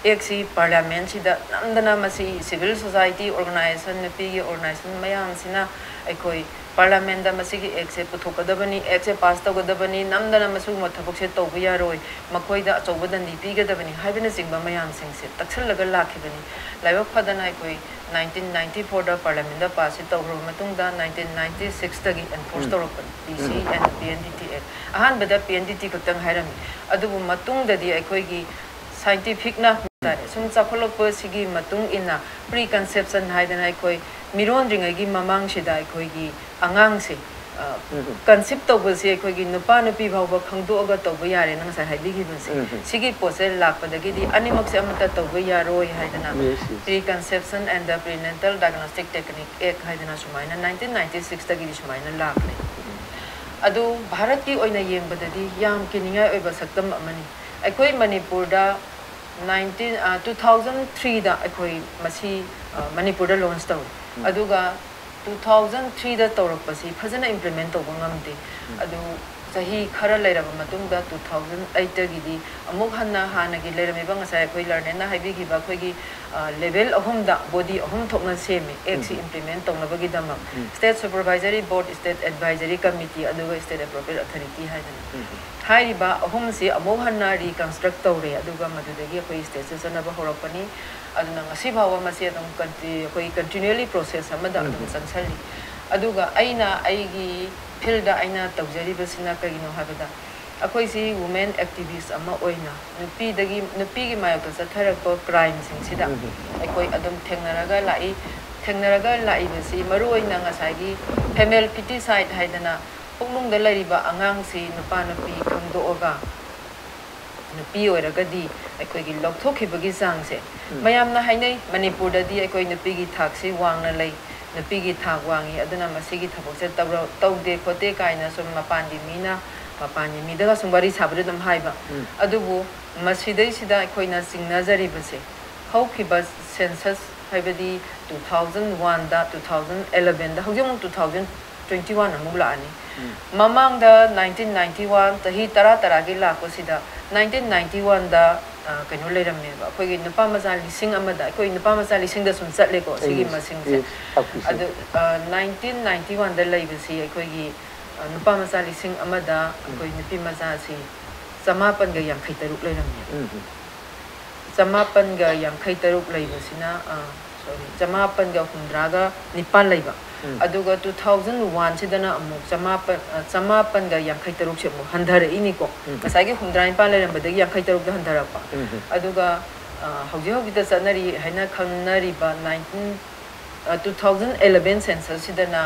ꯑꯦꯛꯁꯤ ꯄꯥꯔꯂꯤꯌꯥꯃꯦꯟꯁꯤꯗ ꯅꯝꯗꯅ ꯃꯁꯤ ꯁꯤꯚꯤꯜ ꯁꯣꯁꯥꯏꯇꯤ ꯑꯣꯔꯒꯅꯥꯏꯖꯦꯁꯟ, ꯅꯨꯄꯤꯒꯤ ꯑꯣꯔꯒꯅꯥꯏꯖꯦꯁꯟ ꯃꯌꯥꯝꯁꯤꯅ ꯑꯩꯈꯣꯏ ꯄꯥꯔꯂꯤꯌꯥꯃꯦꯟꯗ ꯃꯁꯤꯒꯤ ꯑꯦꯛꯁꯦ ꯄꯨꯊꯣꯛꯀꯗꯕꯅꯤ, ꯑꯦꯛꯁꯦ ꯄꯥꯁ ꯇꯧꯒꯗꯕꯅꯤ, ꯅꯝꯗꯅ ꯃꯁꯤꯒꯨꯝꯕ ꯊꯕꯛꯁꯦ ꯇꯧꯕ ꯌꯥꯔꯣꯏ, ꯃꯈꯣꯏꯗ ꯑꯆꯧꯕ ꯗꯟꯗꯤ ꯄꯤꯒꯗꯕꯅꯤ ꯍꯥꯏꯕꯅꯆꯤꯡꯕ ꯃꯌꯥꯝꯁꯤꯡꯁꯦ ꯇꯛꯁꯤꯜꯂꯒ ꯂꯥꯛꯈꯤꯕꯅꯤ꯫ ꯂꯥꯏꯕꯛ ꯐꯗꯅ ꯑꯩꯈꯣꯏ ꯅꯥꯏꯟꯇꯤꯟ ꯅꯥꯏꯟꯇꯤ ꯐꯣꯔꯗ ꯄꯥꯔꯂꯤꯌꯥꯃꯦꯟꯗ ꯄꯥꯁꯁꯦ ꯇꯧꯈ꯭ꯔꯕ ꯃꯇꯨꯡꯗ ꯅꯥꯏꯟꯇꯤꯟ ꯅꯥꯏꯟꯇꯤ ꯁꯤꯛꯁꯇꯒꯤ ꯑꯦꯟꯐꯣꯔꯁ ꯎꯝ꯫ ꯇꯧꯔꯛꯄꯅꯤ, ꯄꯤ ꯁꯤ ꯎꯝ꯫ N P N D T act. ꯑꯍꯥꯟꯕꯗ ꯄꯤ ꯑꯦꯟ ꯗꯤ ꯇꯤ ꯈꯛꯇꯪ ꯍꯥꯏꯔꯝꯃꯤ, ꯑꯗꯨꯕꯨ ꯃꯇꯨꯡꯗꯗꯤ ꯑꯩꯈꯣꯏꯒꯤ ꯁꯥꯏꯟꯇꯤꯐꯤꯛꯅ ꯍꯥꯏꯇꯥꯔꯦ, ꯁꯨꯝ ꯆꯥꯎꯈꯠꯂꯛꯄꯁꯤꯒꯤ ꯃꯇꯨꯡ ꯏꯟꯅ ꯄ꯭ꯔꯤ ꯀꯟꯁꯦꯞꯁꯟ ꯍꯥꯏꯗꯅ ꯑꯩꯈꯣꯏ ꯃꯤꯔꯣꯟꯗ꯭ꯔꯤꯉꯩꯒꯤ ꯃꯃꯥꯡꯁꯤꯗ ꯑꯩꯈꯣꯏꯒꯤ ꯑꯉꯥꯡꯁꯦ, ꯑ, ꯎꯝ꯫ ꯀꯟꯁꯤꯞ ꯇꯧꯕꯁꯦ ꯑꯩꯈꯣꯏꯒꯤ ꯅꯨꯄꯥ ꯅꯨꯄꯤ ꯐꯥꯎꯕ ꯈꯪꯗꯣꯛꯑꯒ ꯇꯧꯕ ꯌꯥꯔꯦꯅ ꯉꯁꯥꯏ ꯍꯥꯏꯕꯤꯈꯤꯕꯁꯦ, ꯎꯝ꯫ ꯁꯤꯒꯤ ꯄꯣꯠꯁꯦ ꯂꯥꯛꯄꯗꯒꯤꯗꯤ ꯑꯅꯤꯃꯛꯁꯦ ꯑꯃꯠꯇ ꯇꯧꯕ ꯌꯥꯔꯣꯏ ꯍꯥꯏꯗꯅ Yes, yes. Preconception and the Prenatal Diagnostic Technique Act ꯍꯥꯏꯗꯅ ꯁꯨꯃꯥꯏꯅ ꯅꯥꯏꯟꯇꯤꯟ ꯅꯥꯏꯟꯇꯤ ꯁꯤꯛꯁꯇꯒꯤꯗꯤ ꯁꯨꯃꯥꯏꯅ ꯂꯥꯛꯈ꯭ꯔꯦ꯫ ꯑꯗꯨ ꯚꯥꯔꯠꯀꯤ ꯑꯣꯏꯅ ꯌꯦꯡꯕꯗꯗꯤ ꯌꯥꯝ ꯀꯤꯅꯤꯡꯉꯥꯏ ꯑꯣꯏꯕ ꯁꯛꯇꯝ ꯑꯃꯅꯤ꯫ ꯑꯩꯈꯣꯏ ꯃꯅꯤꯄꯨꯔꯗ ꯅꯥꯏꯟꯇꯤꯟ, ꯑ, ꯇꯨ ꯊꯥꯎꯖꯟ ꯊ꯭ꯔꯤꯗ ꯑꯩꯈꯣꯏ ꯃꯁꯤ, ꯑ, ꯃꯅꯤꯄꯨꯔꯗ ꯂꯣꯟꯆ ꯇꯧꯏ꯫ ꯎꯝ꯫ ꯑꯗꯨꯒ ꯇꯨ ꯊꯥꯎꯖꯟ ꯊ꯭ꯔꯤꯗ ꯇꯧꯔꯛꯄꯁꯤ ꯐꯖꯅ ꯏꯝꯄ꯭ꯂꯤꯃꯦꯟ ꯇꯧꯕ ꯉꯝꯗꯦ꯫ ꯎꯝ꯫ ꯑꯗꯨ ꯆꯍꯤ ꯈꯔ ꯂꯩꯔꯕ ꯃꯇꯨꯡꯗ ꯇꯨ ꯊꯥꯎꯖꯟ ꯑꯩꯠꯇꯒꯤꯗꯤ ꯑꯃꯨꯛ ꯍꯟꯅ ꯍꯥꯟꯅꯒꯤ ꯂꯩꯔꯝꯃꯤꯕ ꯉꯁꯥꯏ ꯑꯩꯈꯣꯏ ꯂꯔꯅꯦꯟꯅ ꯍꯥꯏꯕꯤꯈꯤꯕ ꯑꯩꯈꯣꯏꯒꯤ, ꯑ, ꯂꯦꯚꯦꯜ ꯑꯍꯨꯝꯗ ꯕꯣꯗꯤ ꯑꯍꯨꯝ ꯊꯣꯛꯅ ꯁꯦꯝꯃꯤ ꯑꯦꯛꯁꯤ ꯎꯝ꯫ ꯏꯝꯄ꯭ꯂꯤꯃꯦꯟ ꯇꯧꯅꯕꯒꯤꯗꯃꯛ ꯎꯝ꯫ State Supervisory Board, State Advisory Committee, ꯑꯗꯨꯒ State Appropriate Authority ꯍꯥꯏꯗꯅ꯫ ꯎꯝ꯫ ꯍꯥꯏꯔꯤꯕ ꯑꯍꯨꯝꯁꯤ ꯑꯃꯨꯛ ꯍꯟꯅ ꯔꯤꯀꯟꯁꯇ꯭ꯔꯛ ꯇꯧꯔꯦ, ꯑꯗꯨꯒ ꯃꯗꯨꯗꯒꯤ ꯑꯩꯈꯣꯏ ꯁ꯭ꯇꯦꯠꯁꯦ ꯆꯠꯅꯕ ꯍꯧꯔꯛꯄꯅꯤ꯫ ꯑꯗꯨꯅ ꯉꯁꯤ ꯐꯥꯎꯕ ꯃꯁꯤ ꯑꯗꯨꯝ ꯀꯟꯇꯤ-, ꯑꯩꯈꯣꯏ ꯀꯟꯇꯤꯅ꯭ꯌꯨꯑꯦꯂꯤ ꯄ꯭ꯔꯣꯁꯦꯁ ꯑꯃꯗ ꯑꯗꯨꯝ ꯎꯝ꯫ ꯆꯪꯁꯜꯂꯤ꯫ ꯑꯗꯨꯒ ꯑꯩꯅ ꯑꯩꯒꯤ ꯐꯤꯜꯗ ꯑꯩꯅ ꯇꯧꯖꯔꯤꯕꯁꯤꯅ ꯀꯔꯤꯅꯣ ꯍꯥꯏꯕꯗ, ꯑꯩꯈꯣꯏꯁꯤ ꯋꯨꯃꯦꯟ ꯑꯦꯛꯇꯤꯚꯤꯁ ꯑꯃ ꯑꯣꯏꯅ ꯅꯨꯄꯤꯗꯒꯤ, ꯅꯨꯄꯤꯒꯤ ꯃꯥꯌꯣꯛꯇ ꯆꯠꯊꯔꯛꯄ ꯀ꯭ꯔꯥꯏꯝꯁꯤꯡꯁꯤꯗ ꯎꯝ꯫ ꯑꯩꯈꯣꯏ ꯑꯗꯨꯝ ꯊꯦꯡꯅꯔꯒ ꯂꯥꯛꯏ꯫ ꯊꯦꯡꯅꯔꯒ ꯂꯥꯛꯏꯕꯁꯤ ꯃꯔꯨꯑꯣꯏꯅ ꯉꯁꯥꯏꯒꯤ ꯐꯦꯃꯦꯜ ꯐꯤꯇꯤꯁꯥꯏꯠ ꯍꯥꯏꯗꯅ ꯄꯨꯛꯅꯨꯡꯗ ꯂꯩꯔꯤꯕ ꯑꯉꯥꯡꯁꯤ ꯅꯨꯄꯥ ꯅꯨꯄꯤ ꯈꯪꯗꯣꯛꯑꯒ ꯅꯨꯄꯤ ꯑꯣꯏꯔꯒꯗꯤ ꯑꯩꯈꯣꯏꯒꯤ ꯂꯧꯊꯣꯛꯈꯤꯕꯒꯤ ꯆꯥꯡꯁꯦ ꯎꯝ꯫ ꯃꯌꯥꯝꯅ ꯍꯥꯏꯅꯩ, ꯃꯅꯤꯄꯨꯔꯗꯗꯤ ꯑꯩꯈꯣꯏ ꯅꯨꯄꯤꯒꯤ ꯊꯥꯛꯁꯤ ꯋꯥꯡꯅ ꯂꯩ, ꯅꯨꯄꯤꯒꯤ ꯊꯥꯛ ꯋꯥꯡꯉꯤ, ꯑꯗꯨꯅ ꯃꯁꯤꯒꯤ ꯊꯕꯛꯁꯦ ꯇꯧꯔ-, ꯇꯧꯗꯦ ꯈꯣꯠꯇꯦ ꯀꯥꯏꯅ ꯁꯨꯝ ꯃꯄꯥꯟꯒꯤ ꯃꯤꯅ, ꯃꯄꯥꯟꯒꯤ ꯃꯤꯗꯒ ꯁꯨꯝ ꯋꯥꯔꯤ ꯁꯥꯕꯗ ꯑꯗꯨꯝ ꯍꯥꯏꯕ꯫ ꯎꯝ꯫ ꯑꯗꯨꯕꯨ ꯃꯁꯤꯗꯩꯁꯤꯗ ꯑꯩꯈꯣꯏꯅ ꯆꯤꯡꯅꯖꯔꯤꯕꯁꯦ, ꯍꯧꯈꯤꯕ ꯁꯦꯟꯁꯁ ꯍꯥꯏꯕꯗꯤ ꯇꯨ ꯊꯥꯎꯖꯟ ꯋꯥꯟꯗ ꯇꯨ ꯊꯥꯎꯖꯟ ꯑꯦꯂꯚꯦꯟꯗ, ꯍꯧꯖꯤꯛ ꯑꯃꯨꯛ ꯇꯨ ꯊꯥꯎꯖꯟ ꯇ꯭ꯋꯦꯟꯇꯤ ꯋꯥꯟ ꯑꯃꯨꯛ ꯂꯥꯛꯑꯅꯤ꯫ ꯎꯝ꯫ ꯃꯃꯥꯡꯗ ꯅꯥꯏꯟꯇꯤꯟ ꯅꯥꯏꯟꯇꯤ ꯋꯥꯟ, ꯆꯍꯤ ꯇꯔꯥ ꯇꯔꯥꯒꯤ ꯂꯥꯛꯄꯁꯤꯗ, ꯅꯥꯏꯟꯇꯤꯟ ꯅꯥꯏꯟꯇꯤ ꯋꯥꯟꯗ ꯑ, ꯀꯩꯅꯣ ꯂꯩꯔꯝꯃꯦꯕ, ꯑꯩꯈꯣꯏꯒꯤ ꯅꯨꯄꯥ ꯃꯆꯥ ꯂꯤꯁꯤꯡ ꯑꯃꯗ, ꯑꯩꯈꯣꯏ ꯅꯨꯄꯥ ꯃꯆꯥ ꯂꯤꯁꯤꯡꯗ ꯁꯨꯝ ꯆꯠꯂꯦꯀꯣ, ꯁꯤꯒꯤ ꯃꯁꯤꯡꯁꯦ꯫ ꯑꯗꯨ, ꯑ, ꯅꯥꯏꯟꯇꯤꯟ ꯅꯥꯏꯟꯇꯤ ꯋꯥꯟꯗ ꯂꯩꯕꯁꯤ ꯑꯩꯈꯣꯏꯒꯤ, ꯑ, ꯅꯨꯄꯥ ꯃꯆꯥ ꯂꯤꯁꯤꯡ ꯑꯃꯗ ꯑꯩꯈꯣꯏ ꯅꯨꯄꯤ ꯃꯆꯥꯁꯤ ꯆꯃꯥꯄꯟꯒ ꯌꯥꯡꯈꯩ ꯇꯔꯨꯛ ꯂꯩꯔꯝꯃꯦꯕ꯫ ꯆꯃꯥꯄꯟꯒ ꯌꯥꯡꯈꯩ ꯇꯔꯨꯛ ꯂꯩꯕꯁꯤꯅ, ꯑ, ꯁꯣꯔꯤ, ꯆꯃꯥꯄꯟꯒ ꯍꯨꯝꯗ꯭ꯔꯥꯒ ꯅꯤꯄꯥꯟ ꯂꯩꯕ꯫ ꯑꯗꯨꯒ ꯇꯨ ꯊꯥꯎꯖꯟ ꯋꯥꯟꯁꯤꯗꯅ ꯑꯃꯨꯛ ꯆꯃꯥꯄꯟ, ꯑ, ꯆꯃꯥꯄꯟꯒ ꯌꯥꯡꯈꯩ ꯇꯔꯨꯛꯁꯦ ꯑꯃꯨꯛ ꯍꯟꯊꯔꯛꯏꯅꯤꯀꯣ꯫ ꯉꯁꯥꯏꯒꯤ ꯍꯨꯝꯗ꯭ꯔꯥ ꯅꯤꯄꯥꯟ ꯂꯩꯔꯝꯕꯗꯒꯤ ꯌꯥꯡꯈꯩ ꯇꯔꯨꯛꯇ ꯍꯟꯊꯔꯛꯄ꯫ ꯑꯗꯨꯒ, ꯑ, ꯍꯧꯖꯤꯛ ꯍꯧꯖꯤꯛꯇ ꯆꯠꯅꯔꯤ ꯍꯥꯏꯅ ꯈꯪꯅꯔꯤꯕ ꯅꯥꯏꯟꯇꯤꯟ, ꯑ, ꯇꯨ ꯊꯥꯎꯖꯟ ꯑꯦꯂꯚꯦꯟ ꯁꯦꯟꯁꯁꯁꯤꯗꯅ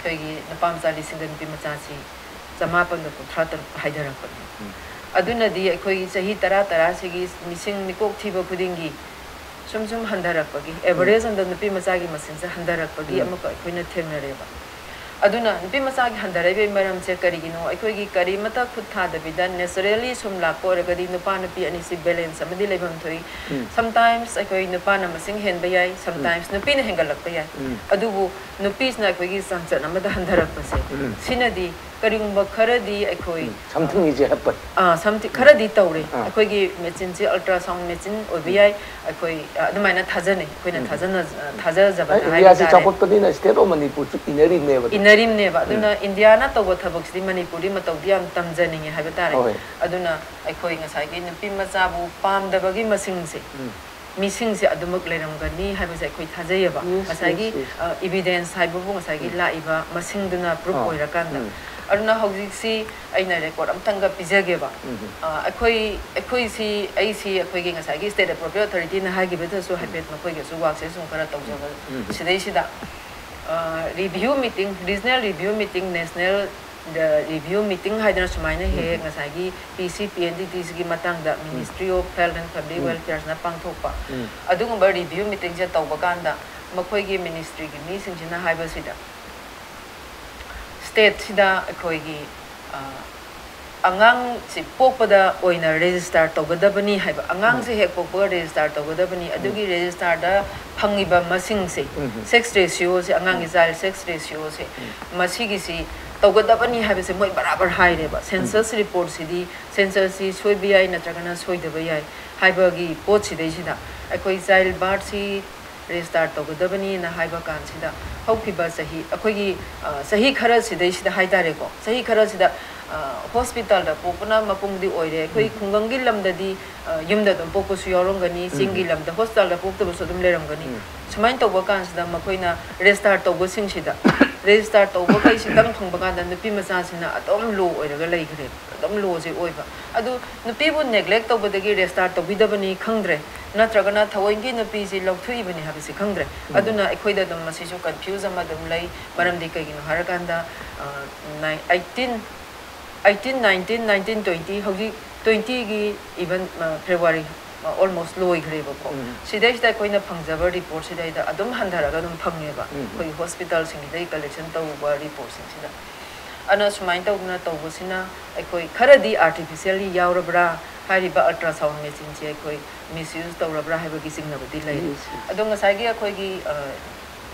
ꯑꯩꯈꯣꯏꯒꯤ ꯅꯨꯄꯥ ꯃꯆꯥ ꯂꯤꯁꯤꯡꯗ ꯅꯨꯄꯤ ꯃꯆꯥꯁꯤ ꯆꯃꯥꯄꯟꯒ ꯀꯨꯟꯊ꯭ꯔꯥ ꯇꯔꯨꯛ ꯍꯥꯏꯊꯔꯛꯄꯅꯤ꯫ ꯑꯗꯨꯅꯗꯤ ꯑꯩꯈꯣꯏꯒꯤ ꯆꯍꯤ ꯇꯔꯥ ꯇꯔꯥꯁꯤꯒꯤ ꯃꯤꯁꯤꯡ ꯃꯤꯀꯣꯛ ꯊꯤꯕ ꯈꯨꯗꯤꯡꯒꯤ ꯁꯨꯝ ꯁꯨꯝ ꯍꯟꯊꯔꯛꯄꯒꯤ, average ꯑꯝꯗ ꯅꯨꯄꯤ ꯃꯆꯥꯒꯤ ꯃꯁꯤꯡꯁꯦ ꯍꯟꯊꯔꯛꯄꯒꯤ ꯑꯃꯈꯛ ꯑꯩꯈꯣꯏꯅ ꯊꯦꯡꯅꯔꯦꯕ꯫ ꯑꯗꯨꯅ ꯅꯨꯄꯤ ꯃꯆꯥꯒꯤ ꯍꯟꯊꯔꯛꯏꯕꯒꯤ ꯃꯔꯝꯁꯦ ꯀꯔꯤꯒꯤꯅꯣ? ꯑꯩꯈꯣꯏꯒꯤ ꯀꯔꯤꯃꯠꯇ ꯈꯨꯠ ꯊꯥꯗꯕꯤꯗ naturally ꯁꯨꯝ ꯂꯥꯛꯄ ꯑꯣꯏꯔꯒꯗꯤ ꯅꯨꯄꯥ ꯅꯨꯄꯤ ꯑꯅꯤꯁꯤ balance ꯑꯃꯗꯤ ꯂꯩꯐꯝ ꯊꯣꯛꯏ꯫ Sometimes ꯑꯩꯈꯣꯏ ꯅꯨꯄꯥꯅ ꯃꯁꯤꯡ ꯍꯦꯟꯕ ꯌꯥꯏ, sometimes ꯅꯨꯄꯤꯅ ꯍꯦꯟꯒꯠꯂꯛꯄ ꯌꯥꯏ꯫ ꯑꯗꯨꯕꯨ ꯅꯨꯄꯤꯁꯤꯅ ꯑꯩꯈꯣꯏꯒꯤ ꯆꯥꯡꯆꯠ ꯑꯃꯗ ꯍꯟꯊꯔꯛꯄꯁꯦ, ꯁꯤꯅꯗꯤ ꯀꯔꯤꯒꯨꯝꯕ ꯈꯔꯗꯤ ꯑꯩꯈꯣꯏ, something is happen꯫ Ah, something ꯈꯔꯗꯤ ꯇꯧꯔꯦ꯫ ꯑꯩꯈꯣꯏꯒꯤ machineꯁꯤ ultrasound machine ꯑꯣꯏꯕ ꯌꯥꯏ꯫ ꯑꯩꯈꯣꯏ, ꯑ, ꯑꯗꯨꯃꯥꯏꯅ ꯊꯥꯖꯅꯩ꯫ ꯑꯩꯈꯣꯏꯅ ꯊꯥꯖꯅ-, ꯑ, ꯊꯥꯖꯖꯕꯗ ꯍꯥꯏꯕ ꯏꯟꯗꯤꯌꯥꯁꯤ ꯇꯥꯔꯦ꯫ ꯆꯥꯎꯈꯠꯄꯅꯤꯅ state of ꯃꯅꯤꯄꯨꯔꯁꯨ ꯏꯟꯅꯔꯤꯕꯅꯦꯕ ꯑꯗꯨ꯫ ꯏꯟꯅꯔꯤꯕꯅꯦꯕ꯫ ꯑꯗꯨꯅ ꯏꯟꯗꯤꯌꯥꯅ ꯇꯧꯕ ꯊꯕꯛꯁꯤꯗꯤ ꯃꯅꯤꯄꯨꯔꯗꯤ ꯃꯇꯧꯗꯤ ꯌꯥꯝ ꯇꯝꯖꯅꯤꯡꯉꯦ ꯍꯥꯏꯕ ꯇꯥꯔꯦ꯫ ꯍꯣꯏ꯫ ꯑꯗꯨꯅ ꯑꯩꯈꯣꯏ ꯉꯁꯥꯏꯒꯤ ꯅꯨꯄꯤ ꯃꯆꯥꯕꯨ ꯄꯥꯝꯗꯕꯒꯤ ꯃꯁꯤꯡꯁꯦ, ꯃꯤꯁꯤꯡꯁꯦ ꯑꯗꯨꯃꯛ ꯂꯩꯔꯝꯒꯅꯤ ꯍꯥꯏꯕꯁꯦ ꯑꯩꯈꯣꯏ ꯊꯥꯖꯩꯌꯦꯕ꯫ Yes, ꯉꯁꯥꯏꯒꯤ, yes, yes꯫ ꯑ, evidence ꯍꯥꯏꯕꯕꯨ ꯉꯁꯥꯏꯒꯤ ꯂꯥꯛꯏꯕ ꯃꯁꯤꯡꯗꯨꯅ proof ꯑꯣꯏꯔꯀꯥꯟꯗ꯫ ꯑꯗꯨꯅ ꯍꯧꯖꯤꯛꯁꯤ ꯑꯩꯅ record ꯑꯝꯇꯪꯒ ꯄꯤꯖꯒꯦꯕ꯫ ꯑ, ꯑꯩꯈꯣꯏ, ꯑꯩꯈꯣꯏꯁꯤ, ꯑꯩꯁꯤ ꯑꯩꯈꯣꯏꯒꯤ ꯉꯁꯥꯏꯒꯤ state appropriate authorityꯅ ꯍꯥꯏꯈꯤꯕꯗꯁꯨ ꯍꯥꯏꯐꯦꯠ ꯃꯈꯣꯏꯒꯁꯨ workꯁꯦ ꯁꯨꯝ ꯈꯔ ꯇꯧꯖꯕ ꯁꯤꯗꯩꯁꯤꯗ, ꯑ, review meeting, regional review meeting, national, the review meeting ꯍꯥꯏꯗꯅ ꯁꯨꯃꯥꯏꯅ ꯍꯦꯛ ꯍꯦꯛ ꯉꯁꯥꯏꯒꯤ P C P N D T ꯁꯤꯒꯤ ꯃꯇꯥꯡꯗ Ministry of Health and Family Welfareꯁꯤꯅ ꯄꯥꯡꯊꯣꯛꯄ꯫ ꯑꯗꯨꯒꯨꯝꯕ review meetingꯁꯦ ꯇꯧꯕ ꯀꯥꯟꯗ ꯃꯈꯣꯏꯒꯤ ministryꯒꯤ ꯃꯤꯁꯤꯡꯁꯤꯅ ꯍꯥꯏꯕꯁꯤꯗ, stateꯁꯤꯗ ꯑꯩꯈꯣꯏꯒꯤ, ꯑ, ꯑꯉꯥꯡꯁꯤ ꯄꯣꯛꯄꯗ ꯑꯣꯏꯅ register ꯇꯧꯒꯗꯕꯅꯤ ꯍꯥꯏꯕ, ꯑꯉꯥꯡꯁꯦ ꯍꯦꯛ ꯄꯣꯛꯄꯒ register ꯇꯧꯒꯗꯕꯅꯤ, ꯑꯗꯨꯒꯤ registerꯗ ꯐꯪꯉꯤꯕ ꯃꯁꯤꯡꯁꯦ, sex ratioꯁꯦ, ꯑꯉꯥꯡꯒꯤ child sex ratioꯁꯦ, ꯃꯁꯤꯒꯤꯁꯤ ꯇꯧꯒꯗꯕꯅꯤ ꯍꯥꯏꯕꯁꯦ ꯃꯣꯏ ꯕꯔꯥꯕꯔ ꯍꯥꯏꯔꯦꯕ꯫ Census reportꯁꯤꯗꯤ, censusꯁꯤ ꯁꯣꯏꯕ ꯌꯥꯏ ꯅꯠꯇ꯭ꯔꯒꯅ ꯁꯣꯏꯗꯕ ꯌꯥꯏ ꯍꯥꯏꯕꯒꯤ ꯄꯣꯠꯁꯤꯗꯩꯁꯤꯗ ꯑꯩꯈꯣꯏ child birthꯁꯤ register ꯇꯧꯒꯗꯕꯅꯤꯅ ꯍꯥꯏꯕ ꯀꯥꯟꯁꯤꯗ, ꯍꯧꯈꯤꯕ ꯆꯍꯤ, ꯑꯩꯈꯣꯏꯒꯤ, ꯑ, ꯆꯍꯤ ꯈꯔꯁꯤꯗꯩꯁꯤꯗ ꯍꯥꯏ ꯇꯥꯔꯦꯀꯣ, ꯆꯍꯤ ꯈꯔꯁꯤꯗ, ꯑ, hospitalꯗ ꯄꯣꯛꯄꯅ ꯃꯄꯨꯡꯗꯤ ꯑꯣꯏꯔꯦ꯫ ꯑꯩꯈꯣꯏ ꯈꯨꯡꯒꯪꯒꯤ ꯂꯝꯗꯗꯤ, ꯑ, ꯌꯨꯝꯗ ꯑꯗꯨꯝ ꯄꯣꯛꯄꯁꯨ ꯌꯥꯎꯔꯝꯒꯅꯤ, ꯆꯤꯡꯒꯤ ꯂꯝꯗ hospitalꯗ ꯄꯣꯛꯇꯕꯁꯨ ꯑꯗꯨꯝ ꯂꯩꯔꯝꯒꯅꯤ꯫ ꯁꯨꯃꯥꯏꯅ ꯇꯧꯕ ꯀꯥꯟꯁꯤꯗ ꯃꯈꯣꯏꯅ register ꯇꯧꯕꯁꯤꯡꯁꯤꯗ, register ꯇꯧꯕꯈꯩꯁꯤꯗꯪ ꯐꯪꯕ ꯀꯥꯟꯗ ꯅꯨꯄꯤ ꯃꯆꯥꯁꯤꯅ ꯑꯗꯨꯝ low ꯑꯣꯏꯔꯒ ꯂꯩꯈ꯭ꯔꯦ, ꯑꯗꯨꯝ lowꯁꯦ ꯑꯣꯏꯕ꯫ ꯑꯗꯨ ꯅꯨꯄꯤꯕꯨ neglect ꯇꯧꯕꯗꯒꯤ register ꯇꯧꯕꯤꯗꯕꯅꯤ ꯈꯪꯗ꯭ꯔꯦ, ꯅꯠꯇ꯭ꯔꯒꯅ ꯊꯑꯣꯏꯒꯤ ꯅꯨꯄꯤꯁꯤ ꯂꯧꯊꯣꯛꯏꯕꯅꯤ ꯍꯥꯏꯕꯁꯤ ꯈꯪꯗ꯭ꯔꯦ꯫ ꯑꯗꯨꯅ ꯑꯩꯈꯣꯏꯗ ꯑꯗꯨꯝ ꯃꯁꯤꯁꯨ confuse ꯑꯃ ꯑꯗꯨꯝ ꯂꯩ꯫ ꯃꯔꯝꯗꯤ ꯀꯩꯒꯤꯅꯣ ꯍꯥꯏꯔꯀꯥꯟꯗ, ꯑ, ꯅꯥꯏ-, eighteen, eighteen, nineteen, nineteen, twenty, ꯍꯧꯖꯤꯛ twentyꯒꯤ even, ꯑ, February, ꯑ, almost ꯂꯣꯏꯈ꯭ꯔꯦꯕꯀꯣ꯫ ꯁꯤꯗꯩꯁꯤꯗ ꯑꯩꯈꯣꯏꯅ ꯐꯪꯖꯕ reportꯁꯤꯗꯩꯗ ꯑꯗꯨꯝ ꯍꯟꯊꯔꯒ ꯑꯗꯨꯝ ꯐꯪꯉꯦꯕ꯫ ꯑꯩꯈꯣꯏꯒꯤ hospitalꯁꯤꯡꯒꯤꯗꯩ collection ꯇꯧꯕ reportꯁꯤꯡꯁꯤꯗ꯫ ꯑꯗꯨꯅ ꯁꯨꯃꯥꯏꯅ ꯇꯧꯗꯅ ꯇꯧꯕꯁꯤꯅ ꯑꯩꯈꯣꯏ ꯈꯔꯗꯤ artificially ꯌꯥꯎꯔꯕ꯭ꯔꯥ, ꯍꯥꯏꯔꯤꯕ ultrasound machineꯁꯦ ꯑꯩꯈꯣꯏ misuse ꯇꯧꯔꯕ꯭ꯔꯥ ꯍꯥꯏꯕꯒꯤ ꯆꯤꯡꯅꯕꯗꯤ ꯂꯩꯔꯤ꯫ ꯑꯗꯣ ꯉꯁꯥꯏꯒꯤ ꯑꯩꯈꯣꯏꯒꯤ, ꯑ,